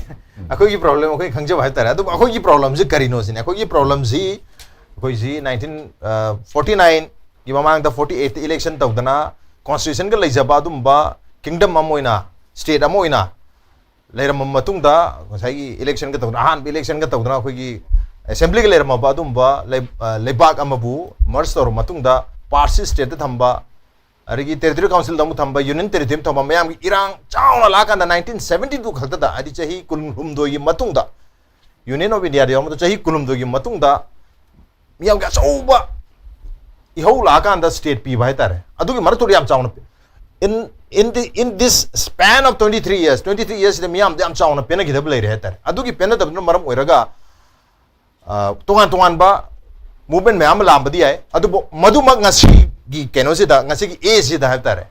ꯑꯩꯈꯣꯏꯒꯤ ꯄ꯭ꯔꯣꯕ꯭ꯂꯦꯝ ꯑꯩꯈꯣꯏ ꯈꯪꯖꯕ ꯍꯥꯏꯇꯥꯔꯦ꯫ ꯑꯗꯨꯕꯨ ꯑꯩꯈꯣꯏꯒꯤ ꯄ꯭ꯔꯣꯕ꯭ꯂꯦꯝꯁꯤ ꯀꯔꯤꯅꯣ ꯁꯤꯅꯤ꯫ ꯑꯩꯈꯣꯏꯒꯤ ꯄ꯭ꯔꯣꯕ꯭ꯂꯦꯝꯁꯤ ꯑꯩꯈꯣꯏꯁꯤ ꯅꯥꯏꯟꯇꯤꯟ ꯐꯣꯔꯇꯤ ꯅꯥꯏꯟꯒꯤ ꯃꯃꯥꯡꯗ ꯐꯣꯔꯇꯤ ꯑꯩꯠꯇ ꯏꯂꯦꯛꯁꯟ ꯇꯧꯗꯅ ꯀꯣꯟꯁꯇꯤꯇ꯭ꯌꯨꯁꯟꯒ ꯂꯩꯖꯕ ꯑꯗꯨꯝꯕ ꯀꯤꯡꯗꯝ ꯑꯃ ꯑꯣꯏꯅ, ꯁ꯭ꯇꯦꯠ ꯑꯃ ꯑꯣꯏꯅ ꯂꯩꯔꯝꯕ ꯃꯇꯨꯡꯗ, ꯉꯁꯥꯏꯒꯤ ꯏꯂꯦꯛꯁꯟꯒ ꯇꯧꯗꯅ, ꯑꯍꯥꯟꯕ ꯏꯂꯦꯛꯁꯟꯒ ꯇꯧꯗꯅ ꯑꯩꯈꯣꯏꯒꯤ ꯑꯦꯁꯦꯝꯕ꯭ꯂꯤꯒ ꯂꯩꯔꯝꯃꯕ ꯑꯗꯨꯝꯕ ꯂꯩ- ꯑ, ꯂꯩꯕꯥꯛ ꯑꯃꯕꯨ ꯃꯔꯖ ꯇꯧꯔꯕ ꯃꯇꯨꯡꯗ, ꯄꯥꯔꯠꯁꯤ ꯁ꯭ꯇꯦꯠꯇ ꯊꯝꯕ, ꯑꯗꯒꯤ ꯇꯦꯔꯤꯇꯣꯔꯤꯌꯦꯜ ꯀꯥꯎꯟꯁꯤꯜꯗ ꯑꯃꯨꯛ ꯊꯝꯕ, ꯌꯨꯅꯤꯌꯟ ꯇꯦꯔꯤꯇꯣꯔꯤ ꯊꯝꯕ, ꯃꯌꯥꯝꯒꯤ ꯏꯔꯥꯡ ꯆꯥꯎꯅ ꯂꯥꯛꯑꯀꯥꯟꯗ ꯅꯥꯏꯟꯇꯤꯟ ꯁꯕꯦꯟꯇꯤ ꯇꯨ ꯈꯛꯇꯗ, ꯍꯥꯏꯗꯤ ꯆꯍꯤ ꯀꯨꯟꯍꯨꯝꯗꯣꯏꯒꯤ ꯃꯇꯨꯡꯗ, ꯌꯨꯅꯤꯌꯟ ꯑꯣꯐ ꯏꯟꯗꯤꯌꯥꯗ ꯌꯥꯎꯔꯝꯕꯗ ꯆꯍꯤ ꯀꯨꯟꯍꯨꯝꯗꯣꯏꯒꯤ ꯃꯇꯨꯡꯗ ꯃꯤꯌꯥꯝꯒꯤ ꯑꯆꯧꯕ ꯏꯍꯧ ꯂꯥꯛꯑꯀꯥꯟꯗ ꯁ꯭ꯇꯦꯠ ꯄꯤꯕ ꯍꯥꯏꯇꯥꯔꯦ꯫ ꯑꯗꯨꯒꯤ ꯃꯔꯛꯇꯨꯗ ꯌꯥꯝ ꯆꯥꯎꯅ ꯄꯤ-, in in the in this span of twenty three years, twenty three yearsꯁꯤꯗ ꯃꯤꯌꯥꯝꯗ ꯌꯥꯝ ꯆꯥꯎꯅ ꯄꯦꯟꯅꯈꯤꯗꯕ ꯂꯩꯔꯦ ꯍꯥꯏꯇꯥꯔꯦ꯫ ꯑꯗꯨꯒꯤ ꯄꯦꯟꯅꯗꯕꯗꯨꯅ ꯃꯔꯝ ꯑꯣꯏꯔꯒ ꯑ, ꯇꯣꯉꯥꯟ ꯇꯣꯉꯥꯟꯕ ꯃꯨꯚꯃꯦꯟ ꯃꯌꯥꯝ ꯑꯃ ꯂꯥꯛꯑꯝꯕꯗꯤ ꯌꯥꯏ, ꯑꯗꯨꯕꯨ ꯃꯗꯨꯃꯛ ꯉꯁꯤꯒꯤ ꯀꯩꯅꯣꯁꯤꯗ, ꯉꯁꯤꯒꯤ ꯑꯦꯖꯁꯤꯗ ꯍꯥꯏꯕ ꯇꯥꯔꯦ,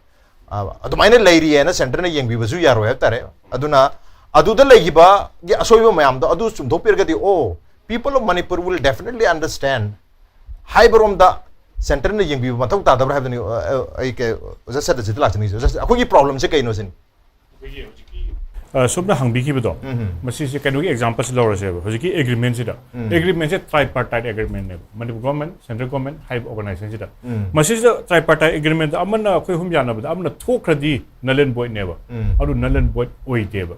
ꯑ, ꯑꯗꯨꯃꯥꯏꯅ ꯂꯩꯔꯤꯑꯅ ꯁꯦꯟꯇꯔꯅ ꯌꯦꯡꯕꯤꯕꯁꯨ ꯌꯥꯔꯣꯏ ꯍꯥꯏꯕ ꯇꯥꯔꯦ꯫ ꯑꯗꯨꯅ ꯑꯗꯨꯗ ꯂꯩꯈꯤꯕꯒꯤ ꯑꯁꯣꯏꯕ ꯃꯌꯥꯝꯗꯣ ꯑꯗꯨ ꯆꯨꯝꯊꯣꯛꯄꯤꯔꯒꯗꯤ, "Oh, people of Manipur will definitely understand" ꯍꯥꯏꯕꯔꯣꯝꯗ ꯁꯦꯟꯇꯔꯅ ꯌꯦꯡꯕꯤꯕ ꯃꯊꯧ ꯇꯥꯗꯕ꯭ꯔꯥ ꯍꯥꯏꯕꯗꯨꯅꯤ꯫ ꯑ, ꯑ, ꯑꯩ ꯀꯩ-, ꯑꯣꯖꯥ ꯁꯇꯖꯤꯠꯇ ꯂꯥꯛꯆꯅꯤꯡꯉꯤꯁꯦ꯫ ꯑꯣꯖꯥ, ꯑꯩꯈꯣꯏꯒꯤ ꯄ꯭ꯔꯣꯕ꯭ꯂꯦꯝꯁꯦ ꯀꯩꯅꯣ ꯁꯤꯅꯤ꯫ ꯑ, ꯁꯣꯝꯅ ꯍꯪꯕꯤꯈꯤꯕꯗꯣ, ꯃꯁꯤꯁꯦ ꯀꯩꯅꯣꯒꯤ ꯑꯦꯛꯖꯥꯝꯄꯜꯁꯤ ꯂꯧꯔꯁꯦꯕ꯫ ꯍꯧꯖꯤꯛꯀꯤ ꯑꯦꯒ꯭ꯔꯤꯃꯦꯟꯁꯤꯗ, ꯑꯦꯒ꯭ꯔꯤꯃꯦꯟꯁꯦ ꯇ꯭ꯔꯥꯏꯄꯥꯔꯇꯥꯏꯠ ꯑꯦꯒ꯭ꯔꯤꯃꯦꯟꯅꯦꯕ, ꯃꯅꯤꯄꯨꯔ ꯒꯣꯔꯃꯦꯟ, ꯁꯦꯟꯇ꯭ꯔꯦꯜ ꯒꯣꯔꯃꯦꯟ ꯍꯥꯏꯔꯤꯕ ꯑꯣꯔꯒꯅꯥꯏꯖꯦꯁꯟꯁꯤꯗ꯫ ꯃꯁꯤꯁꯤꯗ ꯇ꯭ꯔꯥꯏꯄꯥꯔꯇꯥꯏꯠ ꯑꯦꯒ꯭ꯔꯤꯃꯦꯟꯗ ꯑꯃꯅ ꯑꯩꯈꯣꯏ ꯑꯍꯨꯝ ꯌꯥꯅꯕꯗ ꯑꯃꯅ ꯊꯣꯛꯈ꯭ꯔꯗꯤ ꯅꯜ ꯑꯦꯟ ꯚꯣꯏꯗꯅꯦꯕ꯫ ꯑꯗꯨ ꯅꯜ ꯑꯦꯟ ꯚꯣꯏꯗ ꯑꯣꯏꯗꯦꯕ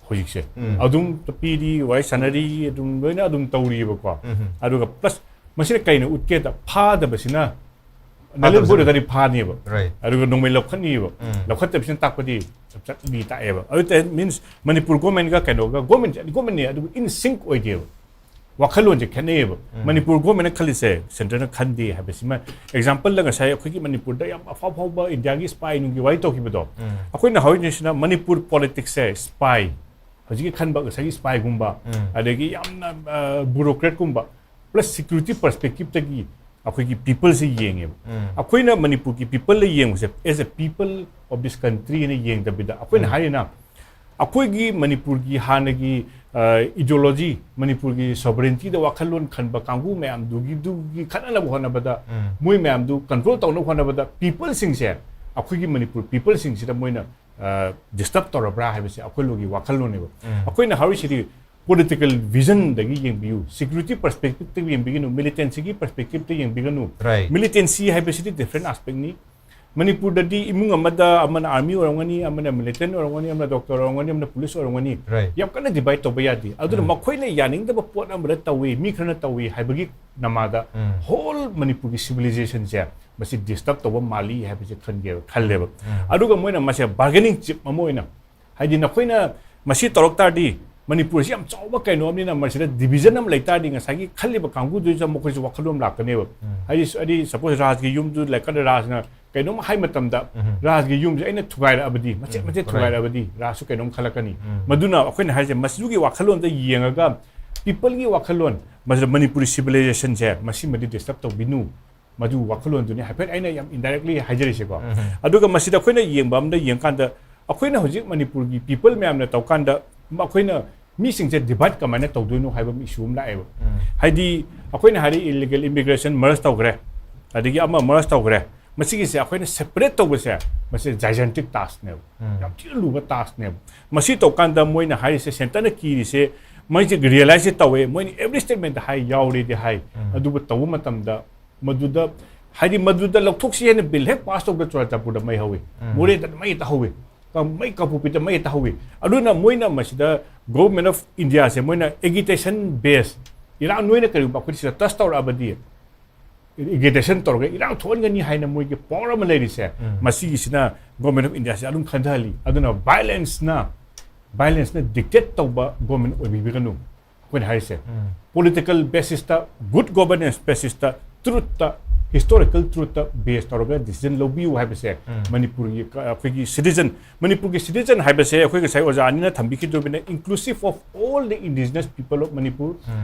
ꯍꯧꯖꯤꯛꯁꯦ꯫ ꯑꯗꯨꯝ ꯄꯤꯔꯤ, ꯋꯥꯔꯤ ꯁꯥꯟꯅꯔꯤ, ꯑꯗꯨꯝ ꯂꯣꯏꯅ ꯑꯗꯨꯝ ꯇꯧꯔꯤꯕꯀꯣ꯫ ꯑꯗꯨꯒ ꯄ꯭ꯂꯁ ꯃꯁꯤꯅ ꯀꯩꯅꯣ ꯎꯠꯀꯦꯗ, ꯐꯥꯗꯕꯁꯤꯅ ꯅꯜ ꯑꯦꯟ ꯚꯣꯏꯗ ꯑꯣꯏꯔꯒꯗꯤ ꯐꯥꯅꯦꯕ꯫ Right. ꯑꯗꯨꯒ ꯅꯣꯡꯃꯩ ꯂꯧꯈꯠꯅꯤꯕ꯫ ꯂꯧꯈꯠꯇꯕꯁꯤꯅ ꯇꯥꯛꯄꯗꯤ ꯆꯞ ꯆꯞ ꯃꯤ ꯇꯥꯛꯑꯦꯕ꯫ ꯑꯗꯨ ꯇꯥꯏ-, ꯃꯤꯟꯁ ꯃꯅꯤꯄꯨꯔ ꯒꯣꯔꯃꯦꯟꯒ ꯀꯩꯅꯣꯒ, ꯒꯣꯔꯃꯦꯟꯁꯦ ꯒꯣꯔꯃꯦꯟꯅꯦ, ꯑꯗꯨꯕꯨ ꯏꯟ ꯁꯤꯡꯛ ꯑꯣꯏꯗꯦꯕ꯫ ꯋꯥꯈꯜꯂꯣꯟꯁꯦ ꯈꯦꯠꯅꯩꯌꯦꯕ꯫ ꯃꯅꯤꯄꯨꯔ ꯒꯣꯔꯃꯦꯟꯅ ꯈꯜꯂꯤꯁꯦ ꯁꯦꯟꯇꯔꯅ ꯈꯟꯗꯦ ꯍꯥꯏꯕꯁꯤꯃ꯫ ꯑꯦꯛꯖꯥꯝꯄꯜꯗ ꯉꯁꯥꯏ ꯑꯩꯈꯣꯏꯒꯤ ꯃꯅꯤꯄꯨꯔꯗ ꯌꯥꯝ ꯑꯐ ꯑꯐꯥꯎꯕ ꯏꯟꯗꯤꯌꯥꯒꯤ ꯁ꯭ꯄꯥꯏ ꯅꯨꯡꯒꯤ ꯋꯥꯔꯤ ꯇꯧꯈꯤꯕꯗꯣ, ꯑꯩꯈꯣꯏꯅ ꯍꯧꯔꯤꯁꯤꯅ ꯃꯅꯤꯄꯨꯔ ꯄꯣꯂꯤꯇꯤꯛꯁꯁꯦ ꯁ꯭ꯄꯥꯏ, ꯍꯧꯖꯤꯛꯀꯤ ꯈꯟꯕ ꯉꯁꯥꯏꯒꯤ ꯁ꯭ꯄꯥꯏꯒꯨꯝꯕ, ꯑꯗꯒꯤ ꯌꯥꯝꯅ ꯕ꯭ꯌꯨꯔꯣꯀ꯭ꯔꯦꯠꯀꯨꯝꯕ, ꯄ꯭ꯂꯁ ꯁꯦꯀ꯭ꯌꯨꯔꯤꯇꯤ ꯄꯔꯁꯄꯦꯛꯇꯤꯞꯇꯒꯤ ꯑꯩꯈꯣꯏꯒꯤ ꯄꯤꯄꯜꯁꯦ ꯌꯦꯡꯉꯦꯕ꯫ ꯑꯩꯈꯣꯏꯅ ꯃꯅꯤꯄꯨꯔꯒꯤ ꯄꯤꯄꯜꯗ ꯌꯦꯡꯕꯁꯦ, as a people of this country ꯍꯥꯏꯅ ꯌꯦꯡꯗꯕꯤꯗ, ꯑꯩꯈꯣꯏꯅ ꯍꯥꯏꯔꯤꯅ ꯑꯩꯈꯣꯏꯒꯤ ꯃꯅꯤꯄꯨꯔꯒꯤ ꯍꯥꯟꯅꯒꯤ ꯏꯗꯤꯑꯣꯂꯣꯖꯤ, ꯃꯅꯤꯄꯨꯔꯒꯤ ꯁꯣꯕꯔꯦꯟꯇꯤꯗ ꯋꯥꯈꯜꯂꯣꯟ ꯈꯟꯕ ꯀꯥꯡꯕꯨ ꯃꯌꯥꯝꯗꯨꯒꯤꯗꯨꯒꯤ ꯈꯠꯅꯅꯕ ꯍꯣꯠꯅꯕꯗ, ꯃꯣꯏ ꯃꯌꯥꯝꯗꯨ ꯀꯟꯇ꯭ꯔꯣꯜ ꯇꯧꯅꯕ ꯍꯣꯠꯅꯕꯗ, ꯄꯤꯄꯜꯁꯤꯡꯁꯦ, ꯑꯩꯈꯣꯏꯒꯤ ꯃꯅꯤꯄꯨꯔ ꯄꯤꯄꯜꯁꯤꯡꯁꯤꯗ ꯃꯣꯏꯅ ꯗꯤꯁꯇꯔꯕ ꯇꯧꯔꯕ꯭ꯔꯥ ꯍꯥꯏꯕꯁꯦ ꯑꯩꯈꯣꯏ ꯂꯣꯒꯤ ꯋꯥꯈꯜꯂꯣꯟꯅꯦꯕ꯫ ꯑꯩꯈꯣꯏꯅ ꯍꯥꯏꯔꯤꯁꯤꯗꯤ ꯄꯣꯂꯤꯇꯤꯀꯦꯜ ꯚꯤꯖꯟꯗꯒꯤ ꯌꯦꯡꯕꯤꯌꯨ, ꯁꯦꯀ꯭ꯌꯨꯔꯤꯇꯤ ꯄꯔꯁꯄꯦꯛꯇꯤꯞꯇꯒꯤ ꯌꯦꯡꯕꯤꯒꯅꯨ, ꯃꯤꯂꯤꯇꯦꯟꯁꯤꯒꯤ ꯄꯔꯁꯄꯦꯛꯇꯤꯞꯇ ꯌꯦꯡꯕꯤꯒꯅꯨ꯫ Right. ꯃꯤꯂꯤꯇꯦꯟꯁꯤ ꯍꯥꯏꯕꯁꯤꯗꯤ ꯗꯤꯐ꯭ꯔꯦꯟ ꯑꯦꯁꯄꯦꯛꯅꯤ꯫ ꯃꯅꯤꯄꯨꯔꯗꯗꯤ ꯏꯃꯨꯡ ꯑꯃꯗ ꯑꯃꯅ ꯑꯥꯔꯃꯤ ꯑꯣꯏꯔꯝꯒꯅꯤ, ꯑꯃꯅ ꯃꯤꯂꯤꯇꯦꯟ ꯑꯣꯏꯔꯝꯒꯅꯤ, ꯑꯃꯅ ꯗꯣꯛꯇꯔ ꯑꯣꯏꯔꯝꯒꯅꯤ, ꯑꯃꯅ ꯄꯨꯂꯤꯁ ꯑꯣꯏꯔꯝꯒꯅꯤ꯫ Right. ꯌꯥꯝ ꯀꯟꯅ ꯗꯤꯚꯥꯏꯠ ꯇꯧꯕ ꯌꯥꯗꯦ꯫ ꯑꯗꯨꯅ ꯃꯈꯣꯏꯅ ꯌꯥꯅꯤꯡꯗꯕ ꯄꯣꯠ ꯑꯃꯗ ꯇꯧꯏ, ꯃꯤ ꯈꯔꯅ ꯇꯧꯏ ꯍꯥꯏꯕꯒꯤ ꯅꯃꯥꯗ ꯍꯣꯜ ꯃꯅꯤꯄꯨꯔꯒꯤ ꯁꯤꯚꯤꯂꯥꯏꯖꯦꯁꯟꯁꯦ ꯃꯁꯤ ꯗꯤꯁꯇꯔꯕ ꯇꯧꯕ ꯃꯥꯜꯂꯤ ꯍꯥꯏꯕꯁꯦ ꯈꯟꯒꯦꯕ, ꯈꯜꯂꯦꯕ꯫ ꯑꯗꯨꯒ ꯃꯣꯏꯅ ꯃꯁꯦ ꯕꯥꯔꯒꯦꯅꯤꯡ ꯆꯤꯞ ꯑꯃ ꯑꯣꯏꯅ, ꯍꯥꯏꯗꯤ ꯅꯈꯣꯏꯅ ꯃꯁꯤ ꯇꯧꯔꯛ ꯇꯥꯔꯗꯤ ꯃꯅꯤꯄꯨꯔꯁꯤ ꯌꯥꯝ ꯆꯥꯎꯕ ꯀꯩꯅꯣ ꯑꯃꯅꯤꯅ ꯃꯁꯤꯗ ꯗꯤꯚꯤꯖꯟ ꯑꯃ ꯂꯩ ꯇꯥꯔꯗꯤ ꯉꯁꯥꯏꯒꯤ ꯈꯜꯂꯤꯕ ꯀꯥꯡꯕꯨꯗꯨꯁꯨ ꯃꯈꯣꯏꯁꯨ ꯋꯥꯈꯜꯂꯣꯟ ꯂꯥꯛꯀꯅꯦꯕ꯫ ꯍꯥꯏꯗꯤ ꯍꯥꯏꯗꯤ ꯁꯄꯣꯁ ꯔꯥꯖꯒꯤ ꯌꯨꯝꯗꯨ ꯂꯩꯀꯥꯟꯗ ꯔꯥꯖꯅ ꯀꯩꯅꯣꯝ ꯍꯥꯏ ꯃꯇꯝꯗ ꯔꯥꯖꯒꯤ ꯌꯨꯝꯁꯦ ꯑꯩꯅ ꯊꯨꯒꯥꯏꯔꯛꯑꯕꯗꯤ, ꯃꯆꯦꯠ ꯃꯆꯦꯠ ꯊꯨꯒꯥꯏꯔꯛꯑꯕꯗꯤ ꯔꯥꯖꯁꯨ ꯀꯩꯅꯣꯝ ꯈꯜꯂꯛꯀꯅꯤ꯫ ꯃꯗꯨꯅ ꯑꯩꯈꯣꯏꯅ ꯍꯥꯏꯁꯦ ꯃꯁꯤꯒꯤ ꯋꯥꯈꯜꯂꯣꯟꯗ ꯌꯦꯡꯉꯒ ꯄꯤꯄꯜꯒꯤ ꯋꯥꯈꯜꯂꯣꯟ, ꯃꯁꯤꯗ ꯃꯅꯤꯄꯨꯔꯤ ꯁꯤꯚꯤꯂꯥꯏꯖꯦꯁꯟꯁꯦ ꯃꯁꯤꯃꯗꯤ ꯗꯤꯁꯇꯔꯕ ꯇꯧꯕꯤꯅꯨ꯫ ꯃꯗꯨ ꯋꯥꯈꯜꯂꯣꯟꯗꯨꯅꯤ ꯍꯥꯏꯐꯦꯠ ꯑꯩꯅ ꯌꯥꯝ ꯏꯟꯗꯥꯏꯔꯦꯛꯂꯤ ꯍꯥꯏꯖꯔꯤꯁꯦꯀꯣ꯫ ꯑꯗꯨꯒ ꯃꯁꯤꯗ ꯑꯩꯈꯣꯏꯅ ꯌꯦꯡꯕ ꯑꯃꯗ ꯌꯦꯡꯀꯥꯟꯗ ꯑꯩꯈꯣꯏꯅ ꯍꯧꯖꯤꯛ ꯃꯅꯤꯄꯨꯔꯒꯤ ꯄꯤꯄꯜ ꯃꯌꯥꯝꯅ ꯇꯧꯀꯥꯟꯗ ꯑꯩꯈꯣꯏꯅ ꯃꯤꯁꯤꯡꯁꯦ ꯗꯤꯚꯥꯏꯠ ꯀꯃꯥꯏꯅ ꯇꯧꯗꯣꯏꯅꯣ ꯍꯥꯏꯕ ꯑꯃ ꯏꯁꯨ ꯑꯃ ꯂꯥꯛꯑꯦꯕ꯫ ꯍꯥꯏꯗꯤ ꯑꯩꯈꯣꯏꯅ ꯍꯥꯏꯔꯤ ꯏꯂꯤꯒꯦꯜ ꯏꯃꯤꯒ꯭ꯔꯦꯁꯟ ꯃꯔꯁ ꯇꯧꯈ꯭ꯔꯦ, ꯑꯗꯒꯤ ꯑꯃ ꯃꯔꯁ ꯇꯧꯈ꯭ꯔꯦ, ꯃꯁꯤꯒꯤꯁꯦ ꯑꯩꯈꯣꯏꯅ ꯁꯦꯄꯔꯦꯠ ꯇꯧꯕꯁꯦ ꯃꯁꯤ ꯖꯥꯏꯖꯦꯟꯇꯤꯛ ꯇꯥꯁꯅꯦꯕ, ꯌꯥꯝ ꯊꯤꯅ ꯂꯨꯕ ꯇꯥꯁꯅꯦꯕ꯫ ꯃꯁꯤ ꯇꯧꯀꯥꯟꯗ ꯃꯣꯏꯅ ꯍꯥꯏꯔꯤꯁꯦ, ꯁꯦꯟꯇꯔꯅ ꯀꯤꯔꯤꯁꯦ, ꯃꯣꯏꯁꯦ ꯔꯤꯌꯦꯂꯥꯏꯁꯁꯦ ꯇꯧꯋꯦ, ꯃꯣꯏꯅ ꯑꯦꯕ꯭ꯔꯤ ꯁ꯭ꯇꯦꯠꯃꯦꯟꯠꯇ ꯍꯥꯏ ꯌꯥꯎꯔꯦꯗꯤ ꯍꯥꯏ꯫ ꯑꯗꯨꯕꯨ ꯇꯧꯕ ꯃꯇꯝꯗ ꯃꯗꯨꯗ, ꯍꯥꯏꯗꯤ ꯃꯗꯨꯗ ꯂꯧꯊꯣꯛꯁꯤ ꯍꯥꯏꯅ ꯕꯤꯜ ꯍꯦꯛ ꯄꯥꯁ ꯇꯧꯕꯗ ꯆꯨꯔꯥꯆꯥꯟꯄꯨꯔꯗ ꯃꯩ ꯍꯧꯋꯤ, ꯃꯣꯔꯦꯗ ꯃꯩ ꯍꯦꯛꯇ ꯍꯧꯋꯤ, ꯀ-, ꯃꯩ ꯀꯥꯡꯄꯣꯛꯄꯤꯗ ꯃꯩ ꯍꯦꯛꯇ ꯍꯧꯋꯤ꯫ ꯑꯗꯨꯅ ꯃꯣꯏꯅ ꯃꯁꯤꯗ ꯒꯣꯚꯔꯟꯃꯦꯟꯠ ꯑꯣꯐ ꯏꯟꯗꯤꯌꯥꯁꯦ ꯃꯣꯏꯅ ꯑꯦꯒꯤꯇꯦꯁꯟ ꯕꯦꯁ, ꯏꯔꯥꯡ ꯅꯣꯏꯅ ꯀꯔꯤꯒꯨꯝꯕ ꯑꯩꯈꯣꯏ ꯁꯤꯗ ꯇꯁ ꯇꯧꯔꯛꯑꯕꯗꯤ, ꯑꯦꯒꯤꯇꯦꯁꯟ ꯇꯧꯔꯒ ꯏꯔꯥꯡ ꯊꯣꯛꯍꯟꯒꯅꯤ ꯍꯥꯏꯅ ꯃꯣꯏꯒꯤ ꯄꯥꯋꯔ ꯑꯃ ꯂꯩꯔꯤꯁꯦ, ꯃꯁꯤꯒꯤꯁꯤꯅ ꯒꯣꯚꯔꯟꯃꯦꯟꯠ ꯑꯣꯐ ꯏꯟꯗꯤꯌꯥꯁꯦ ꯑꯗꯨꯝ ꯈꯟꯊꯍꯜꯂꯤ꯫ ꯑꯗꯨꯅ ꯚꯥꯏꯂꯦꯟꯁꯅ, ꯚꯥꯏꯂꯦꯟꯁꯅ ꯗꯤꯛꯇꯦꯠ ꯇꯧꯕ ꯒꯣꯚꯔꯟꯃꯦꯟꯠ ꯑꯣꯏꯕꯤꯒꯅꯨ꯫ ꯑꯩꯈꯣꯏꯅ ꯍꯥꯏꯔꯤꯁꯦ ꯄꯣꯂꯤꯇꯤꯀꯦꯜ ꯕꯦꯁꯤꯁꯇ, ꯒꯨꯗ ꯒꯣꯚꯔꯅꯦꯟꯁ ꯕꯦꯁꯤꯁꯇ, ꯇ꯭ꯔꯨꯠꯇ, ꯍꯤꯁꯇꯣꯔꯤꯀꯦꯜ ꯇ꯭ꯔꯨꯠꯇ ꯕꯦꯁ ꯇꯧꯔꯒ ꯗꯤꯁꯤꯖꯟ ꯂꯧꯕꯤꯌꯨ ꯍꯥꯏꯕꯁꯦ ꯃꯅꯤꯄꯨꯔꯒꯤ ꯀ-, ꯑꯩꯈꯣꯏꯒꯤ ꯁꯤꯇꯤꯖꯟ, ꯃꯅꯤꯄꯨꯔꯒꯤ ꯁꯤꯇꯤꯖꯟ ꯍꯥꯏꯕꯁꯦ ꯑꯩꯈꯣꯏ ꯉꯁꯥꯏ ꯑꯣꯖꯥ ꯑꯅꯤꯅ ꯊꯝꯕꯤꯈꯤꯗꯣꯏꯕꯅ inclusive of all the indigenous people of Manipur,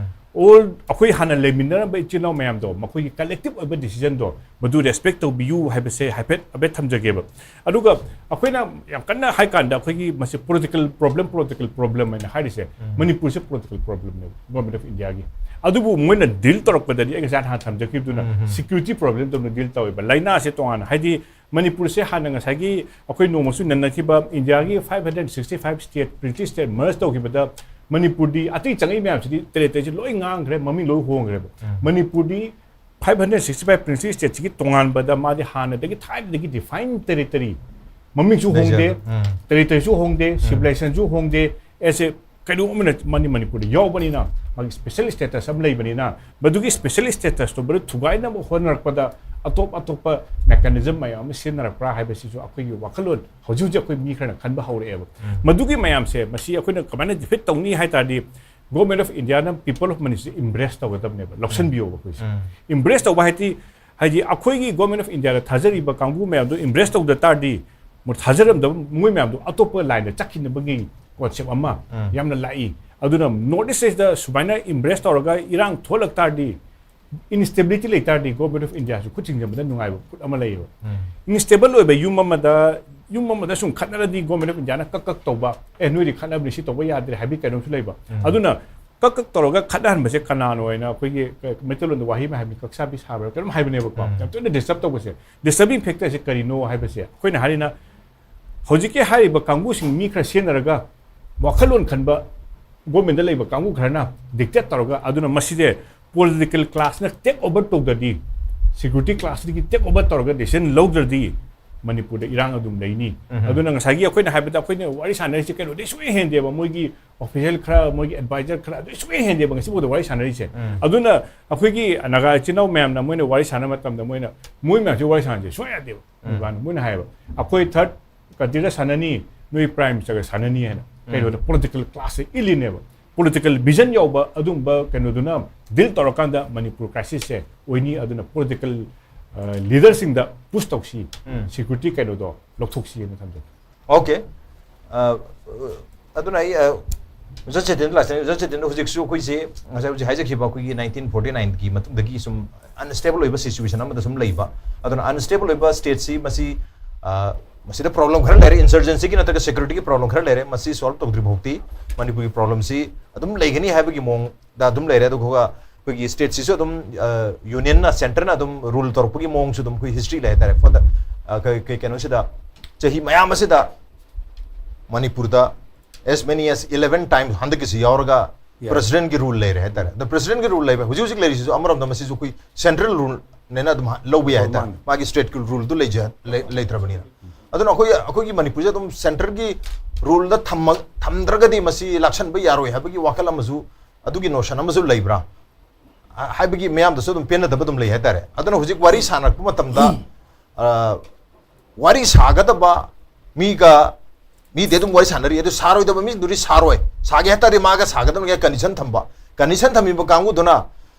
all ꯑꯩꯈꯣꯏ ꯍꯥꯟꯅ ꯂꯩꯃꯤꯟꯅꯔꯝꯕ ꯏꯆꯤꯜ ꯏꯅꯥꯎ ꯃꯌꯥꯝꯗꯣ ꯃꯈꯣꯏꯒꯤ ꯀꯂꯦꯛꯇꯤꯚ ꯑꯣꯏꯕ ꯗꯤꯁꯤꯖꯟꯗꯣ ꯃꯗꯨ ꯔꯦꯁꯄꯦꯛ ꯇꯧꯕꯤꯌꯨ ꯍꯥꯏꯕꯁꯦ ꯍꯥꯏꯐꯦꯠ ꯍꯥꯏꯐꯦꯠ ꯊꯝꯖꯒꯦꯕ꯫ ꯑꯗꯨꯒ ꯑꯩꯈꯣꯏꯅ ꯌꯥꯝ ꯀꯟꯅ ꯍꯥꯏ ꯀꯥꯟꯗ ꯑꯩꯈꯣꯏꯒꯤ ꯃꯁꯤ ꯄꯣꯂꯤꯇꯤꯀꯦꯜ ꯄ꯭ꯔꯣꯕ꯭ꯂꯦꯝ, ꯄꯣꯂꯤꯇꯤꯀꯦꯜ ꯄ꯭ꯔꯣꯕ꯭ꯂꯦꯝ ꯍꯥꯏꯅ ꯍꯥꯏꯔꯤꯁꯦ ꯃꯅꯤꯄꯨꯔꯁꯦ ꯄꯣꯂꯤꯇꯤꯀꯦꯜ ꯄ꯭ꯔꯣꯕ꯭ꯂꯦꯝꯅꯦꯕ ꯒꯣꯚꯔꯟꯃꯦꯟꯠ ꯑꯣꯐ ꯏꯟꯗꯤꯌꯥꯒꯤ꯫ ꯑꯗꯨꯕꯨ ꯃꯣꯏꯅ ꯗꯤꯜ ꯇꯧꯔꯛꯄꯗꯗꯤ ꯑꯩ ꯉꯁꯥꯏ ꯍꯥꯟꯅ ꯊꯝꯖꯈꯤꯕꯗꯨꯅ ꯁꯦꯀ꯭ꯌꯨꯔꯤꯇꯤ ꯄ꯭ꯔꯣꯕ꯭ꯂꯦꯝꯗꯧꯅ ꯗꯤꯜ ꯇꯧꯋꯦꯕ꯫ ꯂꯥꯏꯅꯥꯁꯦ ꯇꯣꯉꯥꯟꯅ, ꯍꯥꯏꯗꯤ ꯃꯅꯤꯄꯨꯔꯁꯦ ꯍꯥꯟꯅ ꯉꯁꯥꯏꯒꯤ ꯑꯩꯈꯣꯏ ꯅꯣꯡꯃꯁꯨ ꯅꯟꯅꯈꯤꯕ ꯏꯟꯗꯤꯌꯥꯒꯤ five hundred sixty five state, princely state merge ꯇꯧꯈꯤꯕꯗ ꯃꯅꯤꯄꯨꯔꯗꯤ ꯑꯇꯩ ꯆꯪꯉꯛꯏ ꯃꯌꯥꯝꯁꯤꯗꯤ ꯇꯔꯦꯠ ꯇꯔꯦꯠꯁꯤ ꯂꯣꯏ ꯉꯥꯡꯈ꯭ꯔꯦ, ꯃꯃꯤꯡ ꯂꯣꯏ ꯍꯣꯡꯈ꯭ꯔꯦꯕ꯫ ꯃꯅꯤꯄꯨꯔꯗꯤ five hundred sixty five princely stateꯁꯤꯒꯤ ꯇꯣꯉꯥꯟꯕꯗ ꯃꯥꯗꯤ ꯍꯥꯟꯅꯗꯒꯤ ꯊꯥꯏꯅꯗꯒꯤ define territory, ꯃꯃꯤꯡꯁꯨ ꯍꯣꯡꯗꯦ, ꯎꯝ. territoryꯁꯨ ꯍꯣꯡꯗꯦ, civilizationꯁꯨ ꯍꯣꯡꯗꯦ, as a ꯀꯩꯅꯣ ꯑꯃꯅ ꯃꯅꯤ ꯃꯅꯤꯄꯨꯔꯗ ꯌꯥꯎꯕꯅꯤꯅ ꯃꯥꯒꯤ special status ꯑꯃ ꯂꯩꯕꯅꯤꯅ ꯃꯗꯨꯒꯤ special statusꯇꯣ ꯃꯗꯨ ꯊꯨꯒꯥꯏꯅꯕ ꯍꯣꯠꯅꯔꯛꯄꯗ ꯑꯇꯣꯞ ꯑꯇꯣꯞꯄ mechanism ꯃꯌꯥꯝ ꯑꯃ ꯁꯤꯖꯤꯟꯅꯔꯛꯄ꯭ꯔꯥ ꯍꯥꯏꯕꯁꯤꯁꯨ ꯑꯩꯈꯣꯏꯒꯤ ꯋꯥꯈꯜꯂꯣꯟ ꯍꯧꯖꯤꯛ ꯍꯧꯖꯤꯛ ꯑꯩꯈꯣꯏ ꯃꯤ ꯈꯔꯅ ꯈꯟꯕ ꯍꯧꯔꯛꯑꯦꯕ꯫ ꯃꯗꯨꯒꯤ ꯃꯌꯥꯝꯁꯦ ꯃꯁꯤ ꯑꯩꯈꯣꯏꯅ ꯀꯃꯥꯏꯅ defeat ꯇꯧꯅꯤ ꯍꯥꯏ ꯇꯥꯔꯗꯤ Government of Indiaꯅ people of Manipur embrace ꯇꯧꯒꯗꯕꯅꯦꯕ, ꯂꯧꯁꯤꯟꯕꯤꯌꯣꯕ ꯑꯩꯈꯣꯏꯁꯦ꯫ Embrace ꯇꯧꯕ ꯍꯥꯏꯗꯤ ꯍꯥꯏꯗꯤ ꯑꯩꯈꯣꯏꯒꯤ Government of Indiaꯗ ꯊꯥꯖꯔꯤꯕ ꯀꯥꯡꯕꯨ ꯃꯌꯥꯝꯗꯣ embrace ꯇꯧꯗ ꯇꯥꯔꯗꯤ ꯃꯣꯏ ꯊꯥꯖꯔꯝꯗꯕ ꯃꯣꯏ ꯃꯌꯥꯝꯗꯣ ꯑꯇꯣꯞꯄ lineꯗ ꯆꯠꯈꯤꯅꯕꯒꯤ concept ꯑꯃ ꯌꯥꯝꯅ ꯂꯥꯛꯏ꯫ ꯑꯗꯨꯅ North Eastꯁꯤꯗ ꯁꯨꯃꯥꯏꯅ embrace ꯇꯧꯔꯒ ꯏꯔꯥꯡ ꯊꯣꯛꯂꯛ ꯇꯥꯔꯗꯤ, instability ꯂꯩ ꯇꯥꯔꯗꯤ Government of Indiaꯁꯨ ꯈꯨꯠ ꯆꯤꯡꯖꯟꯕꯗ ꯅꯨꯡꯉꯥꯏꯕ ꯈꯨꯠ ꯑꯃ ꯂꯩꯌꯦꯕ꯫ Instable ꯑꯣꯏꯕ ꯌꯨꯝ ꯑꯃꯗ ꯌꯨꯝ ꯑꯃꯗ ꯁꯨꯝ ꯈꯠꯅꯔꯗꯤ Government of Indiaꯅ ꯀꯛ ꯀꯛ ꯇꯧꯕ, "ꯑꯦ, ꯅꯣꯏꯗꯤ ꯈꯠꯅꯕꯅꯤ, ꯁꯤ ꯇꯧꯕ ꯌꯥꯗ꯭ꯔꯦ" ꯍꯥꯏꯕꯒꯤ ꯀꯩꯅꯣꯝꯁꯨ ꯂꯩꯕ꯫ ꯑꯗꯨꯅ ꯀꯛ ꯀꯛ ꯇꯧꯔꯒ ꯈꯠꯅꯍꯟꯕꯁꯦ ꯀꯅꯥꯅꯣ ꯍꯥꯏꯅ ꯑꯩꯈꯣꯏꯒꯤ ꯃꯩꯇꯩꯂꯣꯟꯗ ꯋꯥꯍꯩ ꯑꯃ ꯍꯥꯏꯕꯅꯤ, ꯀꯛꯁꯥꯕꯤ ꯁꯥꯕ꯭ꯔꯥ ꯀꯩꯅꯣꯝ ꯍꯥꯏꯕꯅꯦꯕꯀꯣ꯫ ꯌꯥꯝ ꯇꯣꯏꯅ disturb ꯇꯧꯕꯁꯦ, disturbing factorꯁꯦ ꯀꯔꯤꯅꯣ ꯍꯥꯏꯕꯁꯦ ꯑꯩꯈꯣꯏꯅ ꯍꯥꯏꯔꯤꯅ ꯍꯧꯖꯤꯛꯀꯤ ꯍꯥꯏꯔꯤꯕ ꯀꯥꯡꯕꯨꯁꯤꯡ ꯃꯤ ꯈꯔ ꯁꯤꯖꯤꯟꯅꯔꯒ ꯋꯥꯈꯜꯂꯣꯟ ꯈꯟꯕ governmentꯗ ꯂꯩꯕ ꯀꯥꯡꯕꯨ ꯈꯔꯅ dictate ꯇꯧꯔꯒ, ꯑꯗꯨꯅ ꯃꯁꯤꯁꯦ political classꯅ take over ꯇꯧꯗ꯭ꯔꯗꯤ, security classꯇꯒꯤ take over ꯇꯧꯔꯒ decision ꯂꯧꯗ꯭ꯔꯗꯤ ꯃꯅꯤꯄꯨꯔꯗ ꯏꯔꯥꯡ ꯑꯗꯨꯝ ꯂꯩꯅꯤ꯫ ꯑꯗꯨꯅ ꯉꯁꯥꯏꯒꯤ ꯑꯩꯈꯣꯏꯅ ꯍꯥꯏꯕꯗ ꯑꯩꯈꯣꯏꯅ ꯋꯥꯔꯤ ꯁꯥꯟꯅꯔꯤꯁꯦ ꯀꯩꯅꯣꯗꯤ ꯁꯨꯡꯍꯦꯟ ꯍꯦꯟꯗꯦꯕ, ꯃꯣꯏꯒꯤ official ꯈꯔ, ꯃꯣꯏꯒꯤ advisor ꯈꯔ ꯑꯗꯨ ꯁꯨꯡꯍꯦꯟ ꯍꯦꯟꯗꯦꯕ ꯉꯁꯤꯐꯥꯎꯗ ꯋꯥꯔꯤ ꯁꯥꯟꯅꯔꯤꯁꯦ꯫ ꯑꯗꯨꯅ ꯑꯩꯈꯣꯏꯒꯤ ꯅꯥꯒꯥ ꯏꯆꯤꯟ ꯏꯅꯥꯎ ꯃꯌꯥꯝꯅ ꯃꯣꯏꯅ ꯋꯥꯔꯤ ꯁꯥꯟꯅꯕ ꯃꯇꯝꯗ ꯃꯣꯏꯅ ꯃꯣꯏ ꯃꯌꯥꯝꯁꯦ ꯋꯥꯔꯤ ꯁꯥꯟꯅꯁꯦ ꯁꯨꯡꯌꯥ ꯌꯥꯗꯦꯕ꯫ ꯃꯣꯏꯅ ꯍꯥꯏꯌꯦꯕ, "ꯑꯩꯈꯣꯏ third countryꯗ ꯁꯥꯟꯅꯅꯤ, ꯅꯣꯏ prime ministerꯒ ꯁꯥꯟꯅꯅꯤ" ꯍꯥꯏꯅ꯫ ꯀꯩꯅꯣꯗ political classꯁꯦ ꯏꯜꯂꯤꯅꯦꯕ꯫ Political vision ꯌꯥꯎꯕ ꯑꯗꯨꯒꯨꯝꯕ ꯀꯩꯅꯣꯗꯨꯅ deal ꯇꯧꯔꯀꯥꯟꯗ ꯃꯅꯤꯄꯨꯔ crisisꯁꯦ ꯑꯣꯏꯅꯤ꯫ ꯑꯗꯨꯅ political leaderꯁꯤꯡꯗ push ꯇꯧꯁꯤ, security ꯀꯩꯅꯣꯗꯣ ꯂꯧꯊꯣꯛꯁꯤ ꯍꯥꯏꯅ ꯊꯝꯖꯒꯦ꯫ Okay. ꯑ, ꯑꯗꯨꯅ ꯑꯩ, ꯑ, ꯑꯣꯖꯥ ꯆꯦꯇꯟꯗ ꯂꯥꯛꯆꯒꯦ꯫ ꯑꯣꯖꯥ ꯆꯦꯇꯟꯗ, ꯍꯧꯖꯤꯛꯁꯨ ꯑꯩꯈꯣꯏꯁꯦ ꯉꯁꯥꯏ ꯍꯧꯖꯤꯛ ꯍꯥꯏꯖꯈꯤꯕ ꯑꯩꯈꯣꯏꯒꯤ nineteen forty nineꯒꯤ ꯃꯇꯨꯡꯗꯒꯤ ꯁꯨꯝ unstable ꯑꯣꯏꯕ situation ꯑꯃꯗ ꯁꯨꯝ ꯂꯩꯕ꯫ ꯑꯗꯨꯅ unstable ꯑꯣꯏꯕ stateꯁꯤ ꯃꯁꯤ, ꯑ, ꯃꯁꯤꯗ problem ꯈꯔ ꯂꯩꯔꯦ, insurgencyꯒꯤ ꯅꯠꯇ꯭ꯔꯒ securityꯒꯤ problem ꯈꯔ ꯂꯩꯔꯦ, ꯃꯁꯤ solve ꯇꯧꯗ꯭ꯔꯤ ꯐꯥꯎꯗꯤ ꯃꯅꯤꯄꯨꯔꯒꯤ problemꯁꯤ ꯑꯗꯨꯝ ꯂꯩꯒꯅꯤ ꯍꯥꯏꯕꯒꯤ ꯃꯑꯣꯡꯗ ꯑꯗꯨꯝ ꯂꯩꯔꯦ꯫ ꯑꯗꯨꯒ ꯑꯩꯈꯣꯏꯒꯤ stateꯁꯤꯁꯨ ꯑꯗꯨꯝ, ꯑ, unionꯅ, centreꯅ ꯑꯗꯨꯝ rule ꯇꯧꯔꯛꯄꯒꯤ ꯃꯑꯣꯡꯁꯨ ꯑꯗꯨꯝ ꯑꯩꯈꯣꯏ history ꯂꯩ ꯍꯥꯏꯇꯥꯔꯦ꯫ For the, ꯑ, ꯀꯩ ꯀꯩ- ꯀꯩꯅꯣꯁꯤꯗ, ꯆꯍꯤ ꯃꯌꯥꯝ ꯑꯁꯤꯗ ꯃꯅꯤꯄꯨꯔꯗ as many as eleven times ꯍꯟꯗꯛꯀꯤꯁꯤ ꯌꯥꯎꯔꯒ Yeah. ꯄ꯭ꯔꯦꯁꯤꯗꯦꯟꯒꯤ ꯔꯨꯜ ꯂꯩꯔꯦ ꯍꯥꯏꯇꯥꯔꯦ꯫ ꯑꯗꯣ ꯄ꯭ꯔꯦꯁꯤꯗꯦꯟꯒꯤ ꯔꯨꯜ ꯂꯩꯕ ꯍꯧꯖꯤꯛ ꯍꯧꯖꯤꯛ ꯂꯩꯔꯤꯁꯤꯁꯨ ꯑꯃꯔꯣꯝꯗ ꯃꯁꯤꯁꯨ ꯑꯩꯈꯣꯏ ꯁꯦꯟꯇ꯭ꯔꯦꯜ ꯔꯨꯜꯅꯦꯅ ꯑꯗꯨꯝ ꯍꯥ- ꯂꯧꯕ ꯌꯥꯏ ꯍꯣꯏ, ꯍꯥꯏꯇꯥꯔꯦ꯫ ꯃꯥꯅꯦ꯫ ꯃꯥꯒꯤ ꯁ꯭ꯇꯦꯠꯀꯤ ꯔꯨꯜꯗꯨ ꯂꯩꯖ- ꯂꯩ- ꯂꯩꯇ꯭ꯔꯕꯅꯤꯅ꯫ ꯑꯗꯨꯅ ꯑꯩꯈꯣꯏ ꯑꯩꯈꯣꯏꯒꯤ ꯃꯅꯤꯄꯨꯔꯁꯦ ꯑꯗꯨꯝ ꯁꯦꯟꯇꯔꯒꯤ ꯔꯨꯜꯗ ꯊꯝꯃ- ꯊꯝꯗ꯭ꯔꯒꯗꯤ ꯃꯁꯤ ꯂꯥꯛꯁꯟꯕ ꯌꯥꯔꯣꯏ ꯍꯥꯏꯕꯒꯤ ꯋꯥꯈꯜ ꯑꯃꯁꯨ, ꯑꯗꯨꯒꯤ ꯅꯣꯁꯟ ꯑꯃꯁꯨ ꯂꯩꯕ꯭ꯔꯥ? ꯑ, ꯍꯥꯏꯕꯒꯤ ꯃꯌꯥꯝꯗꯁꯨ ꯑꯗꯨꯝ ꯄꯦꯟꯅꯗꯕ ꯑꯗꯨꯝ ꯂꯩ ꯍꯥꯏꯇꯥꯔꯦ꯫ ꯑꯗꯨꯅ ꯍꯧꯖꯤꯛ ꯋꯥꯔꯤ ꯁꯥꯟꯅꯔꯛꯄ ꯃꯇꯝꯗ, ꯑ, ꯋꯥꯔꯤ ꯁꯥꯒꯗꯕ ꯃꯤꯒ ꯃꯤꯗꯤ ꯑꯗꯨꯝ ꯋꯥꯔꯤ ꯁꯥꯟꯅꯔꯤ, ꯑꯗꯨ ꯁꯥꯔꯣꯏꯗꯕ ꯃꯤꯗꯨꯗꯤ ꯁꯥꯔꯣꯏ꯫ ꯁꯥꯒꯦ ꯍꯥꯏꯇꯥꯔꯗꯤ ꯃꯥꯒ ꯁꯥꯒꯗꯕꯅꯤ ꯀꯟꯗꯤꯁꯟ ꯊꯝꯕ꯫ ꯀꯟꯗꯤꯁꯟ ꯊꯝꯃꯤꯕ ꯀꯥꯡꯕꯨꯗꯨꯅ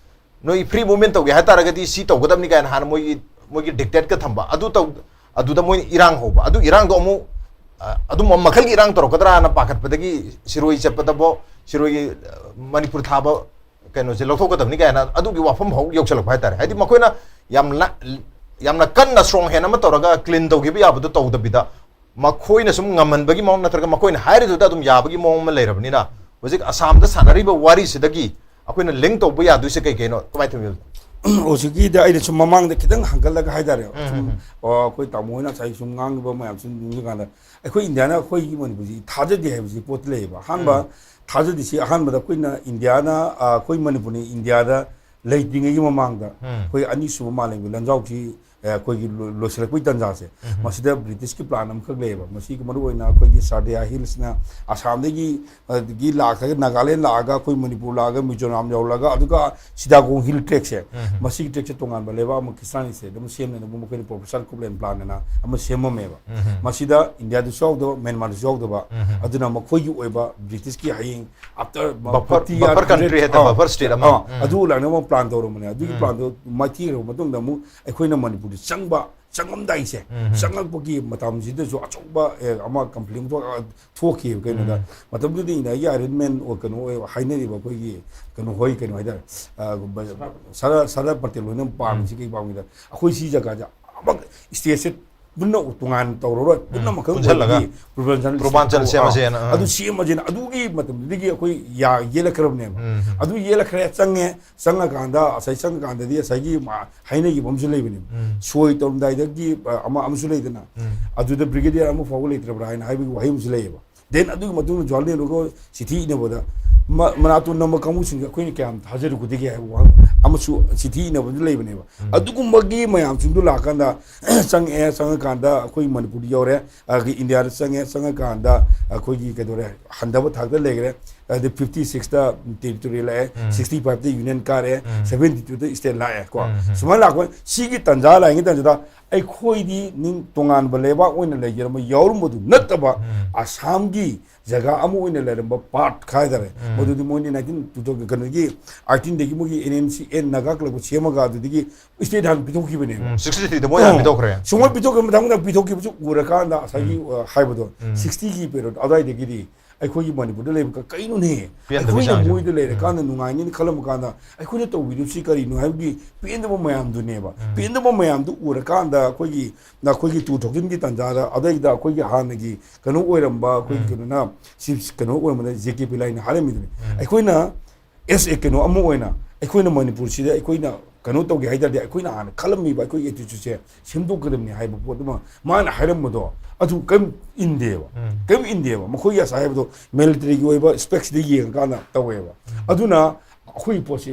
ꯅꯣꯏ ꯐ꯭ꯔꯤ ꯃꯨꯚꯃꯦꯟ ꯇꯧꯒꯦ ꯍꯥꯏꯇꯥꯔꯒꯗꯤ ꯁꯤ ꯇꯧꯒꯗꯕꯅꯤ ꯀꯥꯏꯅ ꯍꯥꯟꯅ ꯃꯣꯏꯒꯤ ꯃꯣꯏꯒꯤ ꯗꯤꯛꯇꯦꯠꯀ ꯊꯝꯕ꯫ ꯑꯗꯨ ꯇꯧ ꯑꯗꯨꯗ ꯃꯣꯏꯅ ꯏꯔꯥꯡ ꯍꯧꯕ꯫ ꯑꯗꯨ ꯏꯔꯥꯡꯗꯣ ꯑꯃꯨꯛ, ꯑ, ꯑꯗꯨꯝꯕ ꯃꯈꯜꯒꯤ ꯏꯔꯥꯡ ꯇꯧꯔꯛꯀꯗ꯭ꯔꯥꯅ ꯄꯥꯈꯠꯄꯗꯒꯤ ꯁꯤꯔꯣꯏ ꯆꯠꯄꯗꯕꯣ, ꯁꯤꯔꯣꯏꯒꯤ, ꯑ, ꯃꯅꯤꯄꯨꯔ ꯊꯥꯕ ꯀꯩꯅꯣꯁꯦ ꯂꯧꯊꯣꯛꯀꯗꯕꯅꯤ ꯀꯥꯏꯅ ꯑꯗꯨꯒꯤ ꯋꯥꯐꯝ ꯐꯥꯎ ꯌꯧꯁꯜꯂꯛꯄ ꯍꯥꯏꯇꯥꯔꯦ꯫ ꯍꯥꯏꯗꯤ ꯃꯈꯣꯏꯅ ꯌꯥꯝꯅ ꯌꯥꯝꯅ ꯀꯟꯅ ꯁ꯭ꯇꯔꯣꯡ ꯍꯦꯟ ꯑꯃ ꯇꯧꯔꯒ ꯀ꯭ꯂꯤꯟ ꯇꯧꯈꯤꯕ ꯌꯥꯕꯗꯣ ꯇꯧꯗꯕꯤꯗ, ꯃꯈꯣꯏꯅ ꯁꯨꯝ ꯉꯝꯍꯟꯕꯒꯤ ꯃꯑꯣꯡ ꯅꯠꯇ꯭ꯔꯒ ꯃꯈꯣꯏꯅ ꯍꯥꯏꯔꯤꯗꯨꯗ ꯑꯗꯨꯝ ꯌꯥꯕꯒꯤ ꯃꯑꯣꯡ ꯑꯃ ꯂꯩꯔꯕꯅꯤꯅ, ꯍꯧꯖꯤꯛ ꯑꯁꯥꯝꯗ ꯁꯥꯟꯅꯔꯤꯕ ꯋꯥꯔꯤꯁꯤꯗꯒꯤ ꯑꯩꯈꯣꯏꯅ ꯂꯤꯡ ꯇꯧꯕ ꯌꯥꯗꯣꯏꯁꯦ ꯀꯩ ꯀꯩꯅꯣ? ꯀꯃꯥꯏꯅ ꯇꯧꯕꯤꯕ? ꯍꯧꯖꯤꯛꯀꯤꯗ ꯑꯩꯅ ꯁꯨꯝ ꯃꯃꯥꯡꯗ ꯈꯤꯇꯪ ꯍꯟꯒꯠꯂꯒ ꯍꯥꯏꯇꯥꯔꯦ꯫ ꯎꯝ, ꯁꯨꯝ, ꯎꯝ, ꯎꯝ꯫ ꯑ, ꯑꯩꯈꯣꯏ ꯇꯥꯃꯣ ꯍꯣꯏꯅ ꯉꯁꯥꯏ ꯁꯨꯝ ꯉꯥꯡꯂꯤꯕ ꯃꯌꯥꯝꯁꯤ ꯌꯦꯡꯉꯀꯥꯟꯗ ꯑꯩꯈꯣꯏ ꯏꯟꯗꯤꯌꯥꯅ ꯑꯩꯈꯣꯏꯒꯤ ꯃꯅꯤꯄꯨꯔꯁꯤ ꯊꯥꯖꯗꯦ ꯍꯥꯏꯕꯁꯤ ꯄꯣꯠꯇꯤ ꯂꯩꯌꯦꯕ꯫ ꯑꯍꯥꯟꯕ ꯎꯝ꯫ ꯊꯥꯖꯗꯤꯁꯤ ꯑꯍꯥꯟꯕꯗ ꯑꯩꯈꯣꯏꯅ ꯏꯟꯗꯤꯌꯥꯅ, ꯑ, ꯑꯩꯈꯣꯏ ꯃꯅꯤꯄꯨꯔꯅ ꯏꯟꯗꯤꯌꯥꯗ ꯂꯩꯇ꯭ꯔꯤꯉꯩꯒꯤ ꯃꯃꯥꯡꯗ ꯎꯝ꯫ ꯑꯩꯈꯣꯏ ꯑꯅꯤꯁꯨꯕ ꯃꯥꯂꯦꯝꯒꯤ ꯂꯥꯟꯖꯥꯎꯁꯤ, ꯑ, ꯑꯩꯈꯣꯏꯒꯤ ꯂꯣ- ꯂꯣꯏꯁꯤꯜꯂꯛꯄꯒꯤ ꯇꯥꯟꯖꯥꯁꯦ, ꯎꯝ꯫ ꯃꯁꯤꯗ ꯕ꯭ꯔꯤꯇꯤꯁꯀꯤ ꯄ꯭ꯂꯥꯟ ꯑꯃꯈꯛ ꯂꯩꯌꯦꯕ꯫ ꯃꯁꯤꯒꯤ ꯃꯔꯨꯑꯣꯏꯅ ꯑꯩꯈꯣꯏꯒꯤ ꯁꯥꯔꯗꯤꯌꯥ ꯍꯤꯜꯁꯅ ꯑꯁꯥꯝꯗꯒꯤ, ꯑꯗꯒꯤ ꯂꯥꯛꯈ꯭ꯔꯒ ꯅꯥꯒꯥꯂꯦꯟ ꯂꯥꯛꯑꯒ ꯑꯩꯈꯣꯏ ꯃꯅꯤꯄꯨꯔ ꯂꯥꯛꯑꯒ ꯃꯤꯖꯣꯔꯥꯝ ꯌꯧꯔꯒ ꯑꯗꯨꯒ ꯁꯤꯗꯥꯒꯣꯡ ꯍꯤꯜ ꯇ꯭ꯔꯦꯛꯁꯦ, ꯎꯝ꯫ ꯃꯁꯤꯒꯤ ꯇ꯭ꯔꯦꯛꯁꯦ ꯇꯣꯉꯥꯟꯕ ꯂꯩꯕꯥꯛ ꯑꯃ ꯈ꯭ꯔꯤꯁꯇꯥꯟ ꯁ꯭ꯇꯦꯠ ꯑꯃ ꯁꯦꯝꯅꯅꯕ ꯃꯈꯣꯏꯅ ꯄ꯭ꯔꯣꯐꯦꯁꯔ ꯀꯨꯞꯂꯦꯟ ꯄ꯭ꯂꯥꯟ ꯑꯅ ꯑꯃ ꯁꯦꯝꯃꯝꯃꯦꯕ꯫ ꯎꯝ꯫ ꯃꯁꯤꯗ ꯏꯟꯗꯤꯌꯥꯗꯁꯨ ꯌꯥꯎꯗꯕ, ꯃ꯭ꯌꯥꯟꯃꯥꯔꯗꯁꯨ ꯌꯥꯎꯗꯕ, ꯎꯝ꯫ ꯑꯗꯨꯅ ꯃꯈꯣꯏꯒꯤ ꯑꯣꯏꯕ ꯕ꯭ꯔꯤꯇꯤꯁꯀꯤ ꯍꯌꯦꯡ after Buffer- forty buffer country ꯍꯥꯏꯇꯥꯔꯦ, ꯑꯥ, buffer state ꯑꯃ꯫ ꯑꯥ, ꯎꯝ꯫ ꯑꯗꯨ ꯂꯥꯛꯅꯕ ꯄ꯭ꯂꯥꯟ ꯇꯧꯔꯝꯕꯅꯦ꯫ ꯑꯗꯨꯒꯤ ꯎꯝ꯫ ꯄ꯭ꯂꯥꯟꯗꯣ ꯃꯥꯏꯊꯤꯈ꯭ꯔꯕ ꯃꯇꯨꯡꯗ ꯑꯃꯨꯛ ꯑꯩꯈꯣꯏꯅ ꯃꯅꯤꯄꯨꯔꯗ ꯆꯪꯕ ꯆꯪꯉꯝꯗꯥꯏꯁꯦ, ꯎꯝ, ꯎꯝ꯫ ꯆꯪꯉꯛꯄꯒꯤ ꯃꯇꯝꯁꯤꯗꯁꯨ ꯑꯆꯧꯕ, ꯑꯦ, ꯑꯃ ꯀꯝꯄ꯭ꯂꯦꯟ ꯊꯣꯛ- ꯊꯣꯛꯈꯤꯕ ꯀꯩꯅꯣꯗ꯫ ꯎꯝ꯫ ꯃꯇꯝꯗꯨꯗ ꯏꯟꯗꯤꯌꯥꯒꯤ ꯑꯥꯏꯔꯟ ꯃꯦꯟ ꯑꯣ ꯀꯩꯅꯣ ꯑꯣꯏ ꯍꯥꯏꯅꯔꯤꯕ ꯑꯩꯈꯣꯏꯒꯤ ꯀꯩꯅꯣ ꯍꯣꯏ ꯀꯩꯅꯣ ꯍꯥꯏꯇꯥꯔꯦ, ꯑ, ꯁꯔꯗꯥꯔ ꯁꯔꯗꯥꯔ ꯄꯇꯦꯜ ꯍꯣꯏꯅ ꯄꯥꯝꯃꯤꯁꯤ ꯀꯩ ꯄꯥꯝꯒꯦꯗ ꯑꯩꯈꯣꯏ ꯁꯤ ꯖꯒꯥꯁꯦ ꯑꯃ ꯁ꯭ꯇꯦꯠꯁꯦ ꯄꯨꯟꯅ ꯇꯣꯉꯥꯟ ꯇꯧꯔꯔꯣꯏ, ꯄꯨꯟꯅ ꯎꯝ, ꯃꯈꯜ ꯄꯨꯟꯁꯜꯂꯒ ꯑꯣꯏꯕꯒꯤ ꯄ꯭ꯔꯣꯕ꯭ꯂꯦꯝꯁꯟ ꯄ꯭ꯔꯣꯕꯥꯟꯆꯜ ꯁꯦꯝꯃꯁꯦꯅ, ꯑꯥ, ꯑꯥ, ꯑꯗꯨ ꯁꯦꯝꯃꯁꯦꯅ ꯑꯗꯨꯒꯤ ꯃꯇꯝꯗꯨꯗꯒꯤ ꯑꯩꯈꯣꯏ ꯌꯥ-, ꯌꯦꯜꯂꯛꯈ꯭ꯔꯕꯅꯦꯕ꯫ ꯎꯝ, ꯎꯝ꯫ ꯑꯗꯨ ꯌꯦꯜꯂꯛꯈ꯭ꯔꯦ, ꯆꯪꯉꯦ, ꯆꯪꯉꯀꯥꯟꯗ ꯉꯁꯥꯏ ꯆꯪꯉꯀꯥꯟꯗꯗꯤ ꯉꯁꯥꯏꯒꯤ ꯃꯥ-, ꯍꯥꯏꯅꯈꯤꯕ ꯑꯃꯁꯨ ꯂꯩꯕꯅꯦꯕ꯫ ꯎꯝ꯫ ꯁꯣꯏ ꯇꯧꯔꯝꯗꯥꯏꯗꯒꯤ, ꯑ, ꯑꯃ ꯑꯃꯁꯨ ꯂꯩꯗꯅ, ꯎꯝ꯫ ꯑꯗꯨꯗ ꯕ꯭ꯔꯤꯒꯦꯗꯤꯌꯔ ꯑꯃ ꯐꯥꯎꯕ ꯂꯩꯇ꯭ꯔꯕ꯭ꯔꯥ ꯍꯥꯏꯅ ꯍꯥꯏꯕꯒꯤ ꯋꯥꯍꯩ ꯑꯃꯁꯨ ꯂꯩꯌꯦꯕ꯫ Then ꯑꯗꯨꯒꯤ ꯃꯇꯨꯡꯗ ꯖꯋꯥꯍꯔꯂꯥꯜ ꯅꯦꯍꯔꯨꯒ ꯆꯤꯊꯤ ꯏꯅꯕꯗ ꯃ-, ꯃꯅꯥꯇꯣꯟ ꯅꯝꯕ ꯀꯥꯡꯕꯨꯁꯤꯡꯁꯦ ꯑꯩꯈꯣꯏꯅ ꯀꯌꯥꯝ ꯊꯥꯖꯔꯨꯒꯗꯒꯦ ꯍꯥꯏꯕ ꯋꯥꯍꯪ ꯑꯃꯁꯨ ꯆꯤꯊꯤ ꯏꯅꯕꯗ ꯂꯩꯕꯅꯦꯕ꯫ ꯎꯝ꯫ ꯑꯗꯨꯒꯨꯝꯕꯒꯤ ꯃꯌꯥꯝꯁꯤꯡꯗꯨ ꯂꯥꯛꯀꯥꯟꯗ ꯆꯪꯉꯛꯑꯦ, ꯆꯪꯉꯀꯥꯟꯗ ꯑꯩꯈꯣꯏ ꯃꯅꯤꯄꯨꯔꯗ ꯌꯧꯔꯦ, ꯑꯗꯒꯤ ꯏꯟꯗꯤꯌꯥꯗ ꯆꯪꯉꯦ, ꯆꯪꯉꯀꯥꯟꯗ ꯑꯩꯈꯣꯏꯒꯤ ꯀꯩꯗꯧꯔꯦ, ꯍꯟꯊꯕ ꯊꯥꯛꯇ ꯂꯩꯈ꯭ꯔꯦ꯫ ꯑꯗꯩ fifty sixꯇ territory ꯂꯥꯛꯑꯦ, ꯎꯝ꯫ Sixty fiveꯇ union ꯀꯥꯔꯦ, ꯎꯝ꯫ Seventy twoꯗ state ꯂꯥꯛꯑꯦ ꯀꯣ꯫ ꯎꯝ, ꯎꯝ꯫ ꯁꯨꯃꯥꯏꯅ ꯂꯥꯛꯄ, ꯁꯤꯒꯤ ꯇꯟꯖꯥ ꯂꯥꯛꯏꯉꯩ ꯇꯟꯖꯥꯗ ꯑꯩꯈꯣꯏꯗꯤ ꯅꯤꯡ-, ꯇꯣꯉꯥꯟꯕ ꯂꯩꯕꯥꯛ ꯑꯣꯏꯅ ꯂꯩꯖꯔꯝꯕ ꯌꯥꯎꯔꯝꯕꯗꯨ ꯅꯠꯇꯕ, ꯎꯝ꯫ ꯑꯁꯥꯝꯒꯤ ꯖꯒꯥ ꯑꯃ ꯑꯣꯏꯅ ꯂꯩꯔꯝꯕ part ꯍꯥꯏꯇꯥꯔꯦ꯫ ꯎꯝ꯫ ꯃꯗꯨꯗꯤ ꯃꯣꯏꯅ nineteen, two thousand, ꯀꯩꯅꯣꯒꯤ eighteenꯗꯒꯤ ꯃꯣꯏꯒꯤ N N C N Naga club ꯁꯦꯝꯃꯒ ꯑꯗꯨꯗꯒꯤ state ꯍꯥꯟꯅ ꯄꯤꯊꯣꯛꯈꯤꯕꯅꯦꯕ꯫ ꯎꯝ, sixty threeꯗ ꯃꯣꯏ ꯍꯥꯟꯅ ꯑꯣ꯫ ꯄꯤꯊꯣꯛꯈ꯭ꯔꯦ꯫ ꯁꯨꯃꯥꯏꯅ ꯄꯤꯊꯣꯛꯈꯤꯕ, ꯃꯊꯪ ꯃꯊꯪ ꯄꯤꯊꯣꯛꯈꯤꯕꯁꯨ ꯎꯔꯀꯥꯟꯗ ꯉꯁꯥꯏꯒꯤ, ꯎꯝ꯫ ꯑ, ꯍꯥꯏꯕꯗꯣ, ꯎꯝ꯫ Sixtyꯒꯤ period ꯑꯗꯨꯋꯥꯏꯗꯒꯤꯗꯤ ꯑꯩꯈꯣꯏꯒꯤ ꯃꯅꯤꯄꯨꯔꯗ ꯂꯩꯕ ꯀ-, ꯀꯩꯅꯣꯅꯦ? ꯄꯦꯟꯗꯕꯒꯤ ꯑꯩꯈꯣꯏꯅ ꯆꯥꯡꯁꯦ꯫ ꯃꯣꯏꯗ ꯂꯩꯔꯀꯥꯟꯗ ꯎꯝ꯫ ꯅꯨꯡꯉꯥꯏꯅꯤꯅ ꯈꯜꯂꯝꯕ ꯀꯥꯟꯗ ꯑꯩꯈꯣꯏꯅ ꯇꯧꯕꯤꯔꯤꯕꯁꯤ ꯀꯔꯤꯅꯣ ꯍꯥꯏꯕꯒꯤ ꯄꯦꯟꯗꯕ ꯃꯌꯥꯝꯗꯨꯅꯦꯕ꯫ ꯎꯝ꯫ ꯄꯦꯟꯗꯕ ꯃꯌꯥꯝꯗꯨ ꯎꯔꯀꯥꯟꯗ ꯑꯩꯈꯣꯏꯒꯤ, ꯑꯩꯈꯣꯏꯒꯤ two thousandꯒꯤ ꯇꯥꯟꯖꯥꯗ ꯑꯗꯩꯗ ꯑꯩꯈꯣꯏꯒꯤ ꯍꯥꯟꯅꯒꯤ ꯀꯩꯅꯣ ꯑꯣꯏꯔꯝꯕ, ꯑꯩꯈꯣꯏꯒꯤ ꯎꯝ꯫ ꯀꯩꯅꯣꯅ chief ꯀꯩꯅꯣ ꯑꯣꯏꯔꯝꯕꯗ J K Pillaiꯅ ꯍꯥꯏꯔꯝꯃꯤꯗꯨꯅꯤ꯫ ꯎꯝ꯫ ꯑꯩꯈꯣꯏꯅ as a ꯀꯩꯅꯣ ꯑꯃ ꯑꯣꯏꯅ ꯑꯩꯈꯣꯏꯅ ꯃꯅꯤꯄꯨꯔꯁꯤꯗ ꯑꯩꯈꯣꯏꯅ ꯀꯩꯅꯣ ꯇꯧꯒꯦ ꯍꯥꯏ ꯇꯥꯔꯗꯤ ꯑꯩꯈꯣꯏꯅ ꯍꯥꯟꯅ ꯈꯜꯂꯝꯃꯤꯕ ꯑꯩꯈꯣꯏꯒꯤ attitudeꯁꯦ ꯁꯦꯝꯗꯣꯛꯀꯗꯕꯅꯤ ꯍꯥꯏꯕ ꯄꯣꯠ ꯑꯃ ꯃꯥꯅ ꯍꯥꯏꯔꯝꯕꯗꯣ ꯑꯗꯨ ꯀꯔꯤꯝ ꯏꯟꯗꯦꯕ꯫ ꯎꯝ꯫ ꯀꯔꯤꯝ ꯏꯟꯗꯦꯕ꯫ ꯃꯈꯣꯏꯒꯤ ꯉꯁꯥꯏ ꯍꯥꯏꯕꯗꯣ militaryꯒꯤ ꯑꯣꯏꯕ aspectꯁꯤꯗ ꯌꯦꯡꯉꯀꯥꯟꯗ ꯇꯧꯋꯦꯕ꯫ ꯎꯝ꯫ ꯑꯗꯨꯅ ꯑꯩꯈꯣꯏꯒꯤ ꯄꯣꯠꯁꯦ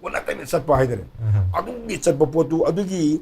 ꯑꯣꯟꯅ ꯇꯩꯅ ꯆꯠꯄ ꯍꯥꯏꯇꯥꯔꯦ꯫ ꯎꯝ꯫ ꯑꯗꯨꯒꯤ ꯆꯠꯄ ꯄꯣꯠꯇꯨ, ꯑꯗꯨꯒꯤ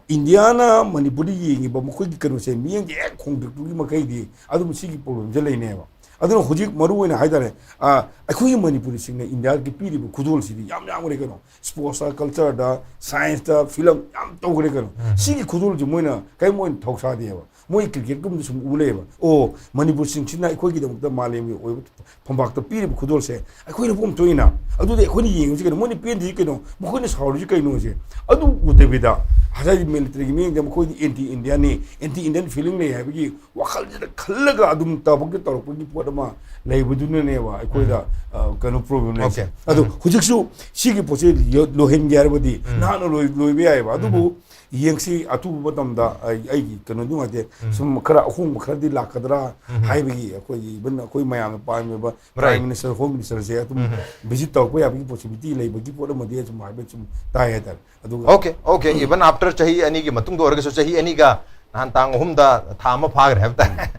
ꯏꯟꯗꯤꯌꯥꯅ ꯃꯅꯤꯄꯨꯔꯗ ꯌꯦꯡꯉꯤꯕ ꯃꯈꯣꯏꯒꯤ ꯀꯩꯅꯣꯁꯦ, ꯃꯤꯠꯌꯦꯡꯁꯦ ꯍꯦꯛ ꯍꯣꯡꯗꯣꯛꯄꯒꯤ ꯃꯈꯩꯗꯤ ꯑꯗꯨꯝ ꯁꯤꯒꯤ problemꯁꯦ ꯂꯩꯅꯦꯕ꯫ ꯑꯗꯨꯅ ꯍꯧꯖꯤꯛ ꯃꯔꯨ ꯑꯣꯏꯅ ꯍꯥꯏꯇꯥꯔꯦ, ꯑ, ꯑꯩꯈꯣꯏꯒꯤ ꯃꯅꯤꯄꯨꯔꯤꯁꯤꯡꯅ ꯏꯟꯗꯤꯌꯥꯒꯤ ꯄꯤꯔꯤꯕ ꯈꯨꯗꯣꯜꯁꯤꯗꯤ ꯌꯥꯝ ꯌꯥꯝꯈ꯭ꯔꯦ ꯀꯩꯅꯣ꯫ Sportsꯇ, cultureꯗ, scienceꯇ, film ꯌꯥꯝ ꯇꯧꯈ꯭ꯔꯦ ꯀꯩꯅꯣ꯫ ꯎꯝ꯫ ꯁꯤꯒꯤ ꯈꯨꯗꯣꯜꯁꯦ ꯃꯣꯏꯅ ꯀꯔꯤꯝ ꯑꯣꯏꯅ ꯊꯧꯁꯥꯗꯦꯕ꯫ ꯃꯣꯏ cricketꯀꯨꯝꯕꯗ ꯁꯨꯝ ꯎ ꯂꯩꯌꯦꯕ꯫ ꯑꯣ, ꯃꯅꯤꯄꯨꯔꯁꯤꯡꯁꯤꯅ ꯑꯩꯈꯣꯏꯒꯤꯗꯃꯛꯇ ꯃꯥꯂꯦꯝꯒꯤ ꯑꯣꯏꯕ ꯐꯝꯄꯥꯛꯇ ꯄꯤꯔꯤꯕ ꯈꯨꯗꯣꯜꯁꯦ ꯑꯩꯈꯣꯏꯅ ꯄꯣꯝ ꯊꯣꯛꯏꯅ꯫ ꯑꯗꯨꯗꯤ ꯑꯩꯈꯣꯏꯅ ꯌꯦꯡꯉꯤꯁꯤ ꯀꯩꯅꯣ? ꯃꯣꯏꯅ ꯄꯦꯟꯗ꯭ꯔꯤꯁꯤ ꯀꯩꯅꯣ? ꯃꯈꯣꯏꯅ ꯁꯥꯎꯔꯤꯁꯤ ꯀꯩꯅꯣꯁꯦ? ꯑꯗꯨ ꯎꯗꯕꯤꯗ ꯉꯁꯥꯏꯒꯤ militaryꯒꯤ ꯃꯤꯠꯌꯦꯡꯗ ꯃꯈꯣꯏꯗꯤ anti Indianꯅꯤ, anti Indian feeling ꯂꯩ ꯍꯥꯏꯕꯒꯤ ꯋꯥꯈꯜꯁꯤꯗ ꯈꯜꯂꯒ ꯑꯗꯨꯝ ꯊꯕꯛꯁꯦ ꯇꯧꯔꯛꯄꯒꯤ ꯄꯣꯠ ꯑꯃ ꯂꯩꯕꯗꯨꯅꯅꯦꯕ ꯑꯩꯈꯣꯏꯗ, ꯎꯝ꯫ ꯑ, ꯀꯩꯅꯣ problem ꯂꯩꯁꯦ꯫ Okay. ꯑꯗꯣ ꯎꯝ꯫ ꯍꯧꯖꯤꯛꯁꯨ ꯁꯤꯒꯤ ꯄꯣꯠꯁꯦ ꯂꯣ-, ꯂꯣꯏꯍꯟꯒꯦ ꯍꯥꯏꯔꯕꯗꯤ ꯎꯝ꯫ ꯅꯍꯥꯟꯅ ꯂꯣꯏ-, ꯂꯣꯏꯕ ꯌꯥꯏꯑꯕ꯫ ꯑꯗꯨꯕꯨ ꯎꯝ꯫ ꯌꯦꯡꯁꯤ, ꯑꯊꯨꯕ ꯃꯇꯝꯗ ꯑꯩ, ꯑꯩꯒꯤ ꯀꯩꯅꯣꯗꯤ ꯅꯨꯡꯉꯥꯏꯇꯦ꯫ ꯎꯝ꯫ ꯁꯨꯝ ꯈꯔ ꯑꯍꯣꯡꯕ ꯈꯔꯗꯤ ꯂꯥꯛꯀꯗ꯭ꯔꯥ ꯎꯝ꯫ ꯍꯥꯏꯕꯒꯤ, ꯑꯩꯈꯣꯏꯒꯤ, even ꯑꯩꯈꯣꯏ ꯃꯌꯥꯝꯅ ꯄꯥꯝꯃꯤꯕ Prime Minister, Home Minister ꯁꯦ ꯑꯗꯨꯝ ꯎꯝ꯫ Visit ꯇꯧꯔꯛꯄ ꯌꯥꯕꯒꯤ possibility ꯂꯩꯕꯒꯤ ꯄꯣꯠ ꯑꯃꯗꯤ ꯑꯁꯨꯝ ꯍꯥꯏꯐꯦꯠ ꯁꯨꯝ ꯇꯥꯏ ꯍꯥꯏꯇꯥꯔꯦ꯫ ꯑꯗꯨꯒ Okay, okay. Even after ꯆꯍꯤ ꯑꯅꯤꯒꯤ ꯃꯇꯨꯡꯗ ꯑꯣꯏꯔꯒꯁꯨ, ꯆꯍꯤ ꯑꯅꯤꯒ ꯅꯍꯥꯟ ꯇꯥꯡ ꯑꯍꯨꯝꯗ ꯊꯥ ꯑꯃ ꯐꯥꯈ꯭ꯔꯦ ꯍꯥꯏꯕ ꯇꯥꯔꯦ꯫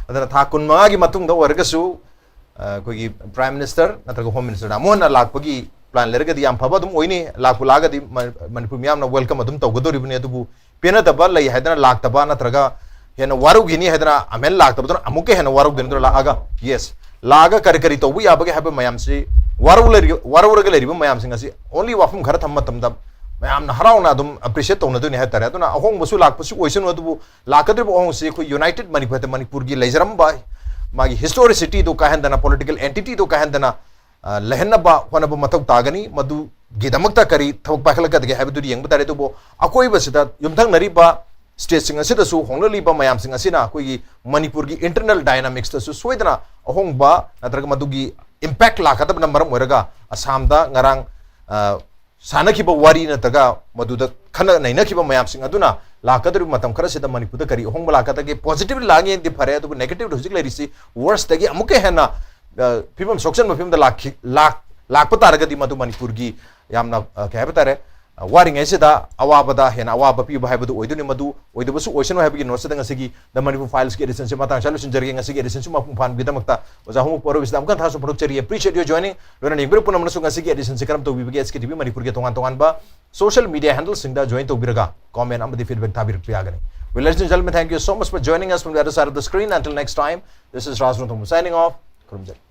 ꯑꯗꯨꯅ ꯊꯥ ꯀꯨꯟꯃꯉꯥꯒꯤ ꯃꯇꯨꯡꯗ ꯑꯣꯏꯔꯒꯁꯨ, ꯑ, ꯑꯩꯈꯣꯏꯒꯤ Prime Minister ꯅꯠꯇ꯭ꯔꯒ Home Minister ꯑꯃꯨꯛ ꯍꯟꯅ ꯂꯥꯛꯄꯒꯤ plan ꯂꯩꯔꯒꯗꯤ ꯌꯥꯝ ꯐꯕ ꯑꯗꯨꯝ ꯑꯣꯏꯅꯤ꯫ ꯂꯥꯛꯄꯨ ꯂꯥꯛꯑꯒꯗꯤ ꯃ-, ꯃꯅꯤꯄꯨꯔ ꯃꯤꯌꯥꯝꯅ welcome ꯑꯗꯨꯝ ꯇꯧꯒꯗꯧꯔꯤꯕꯅꯤ꯫ ꯑꯗꯨꯕꯨ ꯄꯦꯟꯅꯗꯕ ꯂꯩ ꯍꯥꯏꯗꯅ ꯂꯥꯛꯇꯕ, ꯅꯠꯇ꯭ꯔꯒ ꯍꯦꯟꯅ ꯋꯥꯔꯧꯈꯤꯅꯤ ꯍꯥꯏꯗꯅ ꯑꯃꯦꯟ ꯂꯥꯛꯇꯕꯗꯨꯅ ꯑꯃꯨꯛꯀ ꯍꯦꯟꯅ ꯋꯥꯔꯧꯗꯣꯏꯅꯤ꯫ ꯑꯗꯨꯅ ꯂꯥꯛꯑꯒ, yes, ꯂꯥꯛꯑꯒ ꯀꯔꯤ ꯀꯔꯤ ꯇꯧꯕ ꯌꯥꯕꯒꯦ ꯍꯥꯏꯕ ꯃꯌꯥꯝꯁꯤ ꯋꯥꯔꯧ ꯂꯩꯔꯤ-, ꯋꯥꯔꯧꯔꯒ ꯂꯩꯔꯤꯕ ꯃꯌꯥꯝꯁꯤꯡ ꯑꯁꯤ only ꯋꯥꯐꯝ ꯈꯔ ꯊꯝꯕ ꯃꯇꯝꯗ ꯃꯌꯥꯝꯅ ꯍꯔꯥꯎꯅ ꯑꯗꯨꯝ appreciate ꯇꯧꯅꯗꯣꯏꯅꯤ ꯍꯥꯏꯇꯥꯔꯦ꯫ ꯑꯗꯨꯅ ꯑꯍꯣꯡꯕꯁꯨ ꯂꯥꯛꯄꯁꯨ ꯑꯣꯏꯁꯅꯨ, ꯑꯗꯨꯕꯨ ꯂꯥꯛꯀꯗꯧꯔꯤꯕ ꯑꯍꯣꯡꯕꯁꯤ ꯑꯩꯈꯣꯏ United ꯃꯅꯤꯄꯨꯔ ꯍꯥꯏꯗꯤ ꯃꯅꯤꯄꯨꯔꯒꯤ ꯂꯩꯖꯔꯝꯕ ꯃꯥꯒꯤ historicity ꯗꯨ ꯀꯥꯏꯍꯟꯗꯅ, political entity ꯗꯨ ꯀꯥꯏꯍꯟꯗꯅ, ꯑ, ꯂꯩꯍꯟꯅꯕ ꯍꯣꯠꯅꯕ ꯃꯊꯧ ꯇꯥꯒꯅꯤ꯫ ꯃꯗꯨꯒꯤꯗꯃꯛꯇ ꯀꯔꯤ ꯊꯕꯛ ꯄꯥꯏꯈꯠꯂꯛꯀꯗꯒꯦ ꯍꯥꯏꯕꯗꯨꯗꯤ ꯌꯦꯡꯕ ꯇꯥꯔꯦ꯫ ꯑꯗꯨꯕꯨ ꯑꯀꯣꯏꯕꯁꯤꯗ ꯌꯨꯝꯊꯪꯅꯔꯤꯕ state ꯁꯤꯡ ꯑꯁꯤꯗꯁꯨ ꯍꯣꯡꯂꯛꯂꯤꯕ ꯃꯌꯥꯝꯁꯤꯡ ꯑꯁꯤꯅ ꯑꯩꯈꯣꯏꯒꯤ ꯃꯅꯤꯄꯨꯔꯒꯤ internal dynamics ꯇꯁꯨ ꯁꯣꯏꯗꯅ ꯑꯍꯣꯡꯕ ꯅꯠꯇ꯭ꯔꯒ ꯃꯗꯨꯒꯤ impact ꯂꯥꯛꯀꯗꯕꯅ ꯃꯔꯝ ꯑꯣꯏꯔꯒ ꯑꯁꯥꯝꯗ ꯉꯔꯥꯡ, ꯑ, ꯁꯥꯟꯅꯈꯤꯕ ꯋꯥꯔꯤ ꯅꯠꯇ꯭ꯔꯒ ꯃꯗꯨꯗ ꯈꯟꯅ ꯅꯩꯅꯈꯤꯕ ꯃꯌꯥꯝꯁꯤꯡ ꯑꯗꯨꯅ ꯂꯥꯛꯀꯗꯧꯔꯤꯕ ꯃꯇꯝ ꯈꯔꯁꯤꯗ ꯃꯅꯤꯄꯨꯔꯗ ꯀꯔꯤ ꯑꯍꯣꯡꯕ ꯂꯥꯛꯀꯗꯒꯦ? Positive ꯂꯥꯛꯉꯦꯗꯤ ꯐꯔꯦ, ꯑꯗꯨꯕꯨ negative ꯍꯧꯖꯤꯛ ꯂꯩꯔꯤꯁꯤ worse ꯗꯒꯤ ꯑꯃꯨꯛꯀ ꯍꯦꯟꯅ, ꯑ, ꯐꯤꯕꯝ ꯁꯣꯛꯆꯟꯕ ꯐꯤꯕꯝꯗ ꯂꯥꯛꯈꯤ-, ꯂꯥꯛ-, ꯂꯥꯛꯄ ꯇꯥꯔꯒꯗꯤ ꯃꯗꯨ ꯃꯅꯤꯄꯨꯔꯒꯤ ꯌꯥꯝꯅ, ꯑ, ꯀꯩ ꯍꯥꯏꯕ ꯇꯥꯔꯦ, ꯑ, ꯋꯥꯔꯤꯉꯩꯁꯤꯗ ꯑꯋꯥꯕꯗ ꯍꯦꯟꯅ ꯑꯋꯥꯕ ꯄꯤꯕ ꯍꯥꯏꯕꯗꯨ ꯑꯣꯏꯗꯣꯏꯅꯤ꯫ ꯃꯗꯨ ꯑꯣꯏꯗꯕꯁꯨ ꯑꯣꯏꯁꯅꯨ ꯍꯥꯏꯕꯒꯤ note ꯁꯤꯗ ꯉꯁꯤꯒꯤ The Manipur Files ꯀꯤ edition ꯁꯤ ꯃꯇꯥꯡ ꯑꯁꯤꯗ ꯂꯣꯏꯁꯤꯟꯖꯔꯒꯦ꯫ ꯉꯁꯤꯒꯤ edition ꯁꯤ ꯃꯄꯨꯡ ꯐꯥꯍꯟꯕꯒꯤꯗꯃꯛꯇ ꯑꯣꯖꯥ ꯍꯣꯡꯃꯨꯛꯄ ꯑꯔꯣꯏꯕꯁꯤꯗ ꯑꯃꯨꯛꯀ ꯍꯟꯅ ꯊꯥꯖꯁꯨ ꯐꯣꯡꯗꯣꯛꯆꯔꯤ꯫ Appreciate your joining꯫ ꯂꯣꯏꯅꯅ ꯌꯦꯡꯕꯤꯔ ꯄꯨꯝꯅꯃꯛꯅꯁꯨ ꯉꯁꯤꯒꯤ edition ꯁꯤ ꯀꯔꯝ ꯇꯧꯕꯤꯕꯒꯦ? S K T V ꯃꯅꯤꯄꯨꯔꯒꯤ ꯇꯣꯉꯥꯟ ꯇꯣꯉꯥꯟꯕ social media handle ꯁꯤꯡꯗ join ꯇꯧꯕꯤꯔꯒ comment ꯑꯃꯗꯤ feedback ꯊꯥꯕꯤꯔꯛꯄ ꯌꯥꯒꯅꯤ꯫ Well, ladies and gentlemen, thank you so much for joining us from the other side of the screen. Until next time, this is Raj Rongthong signing off. ꯈꯨꯔꯨꯝꯖꯔꯤ꯫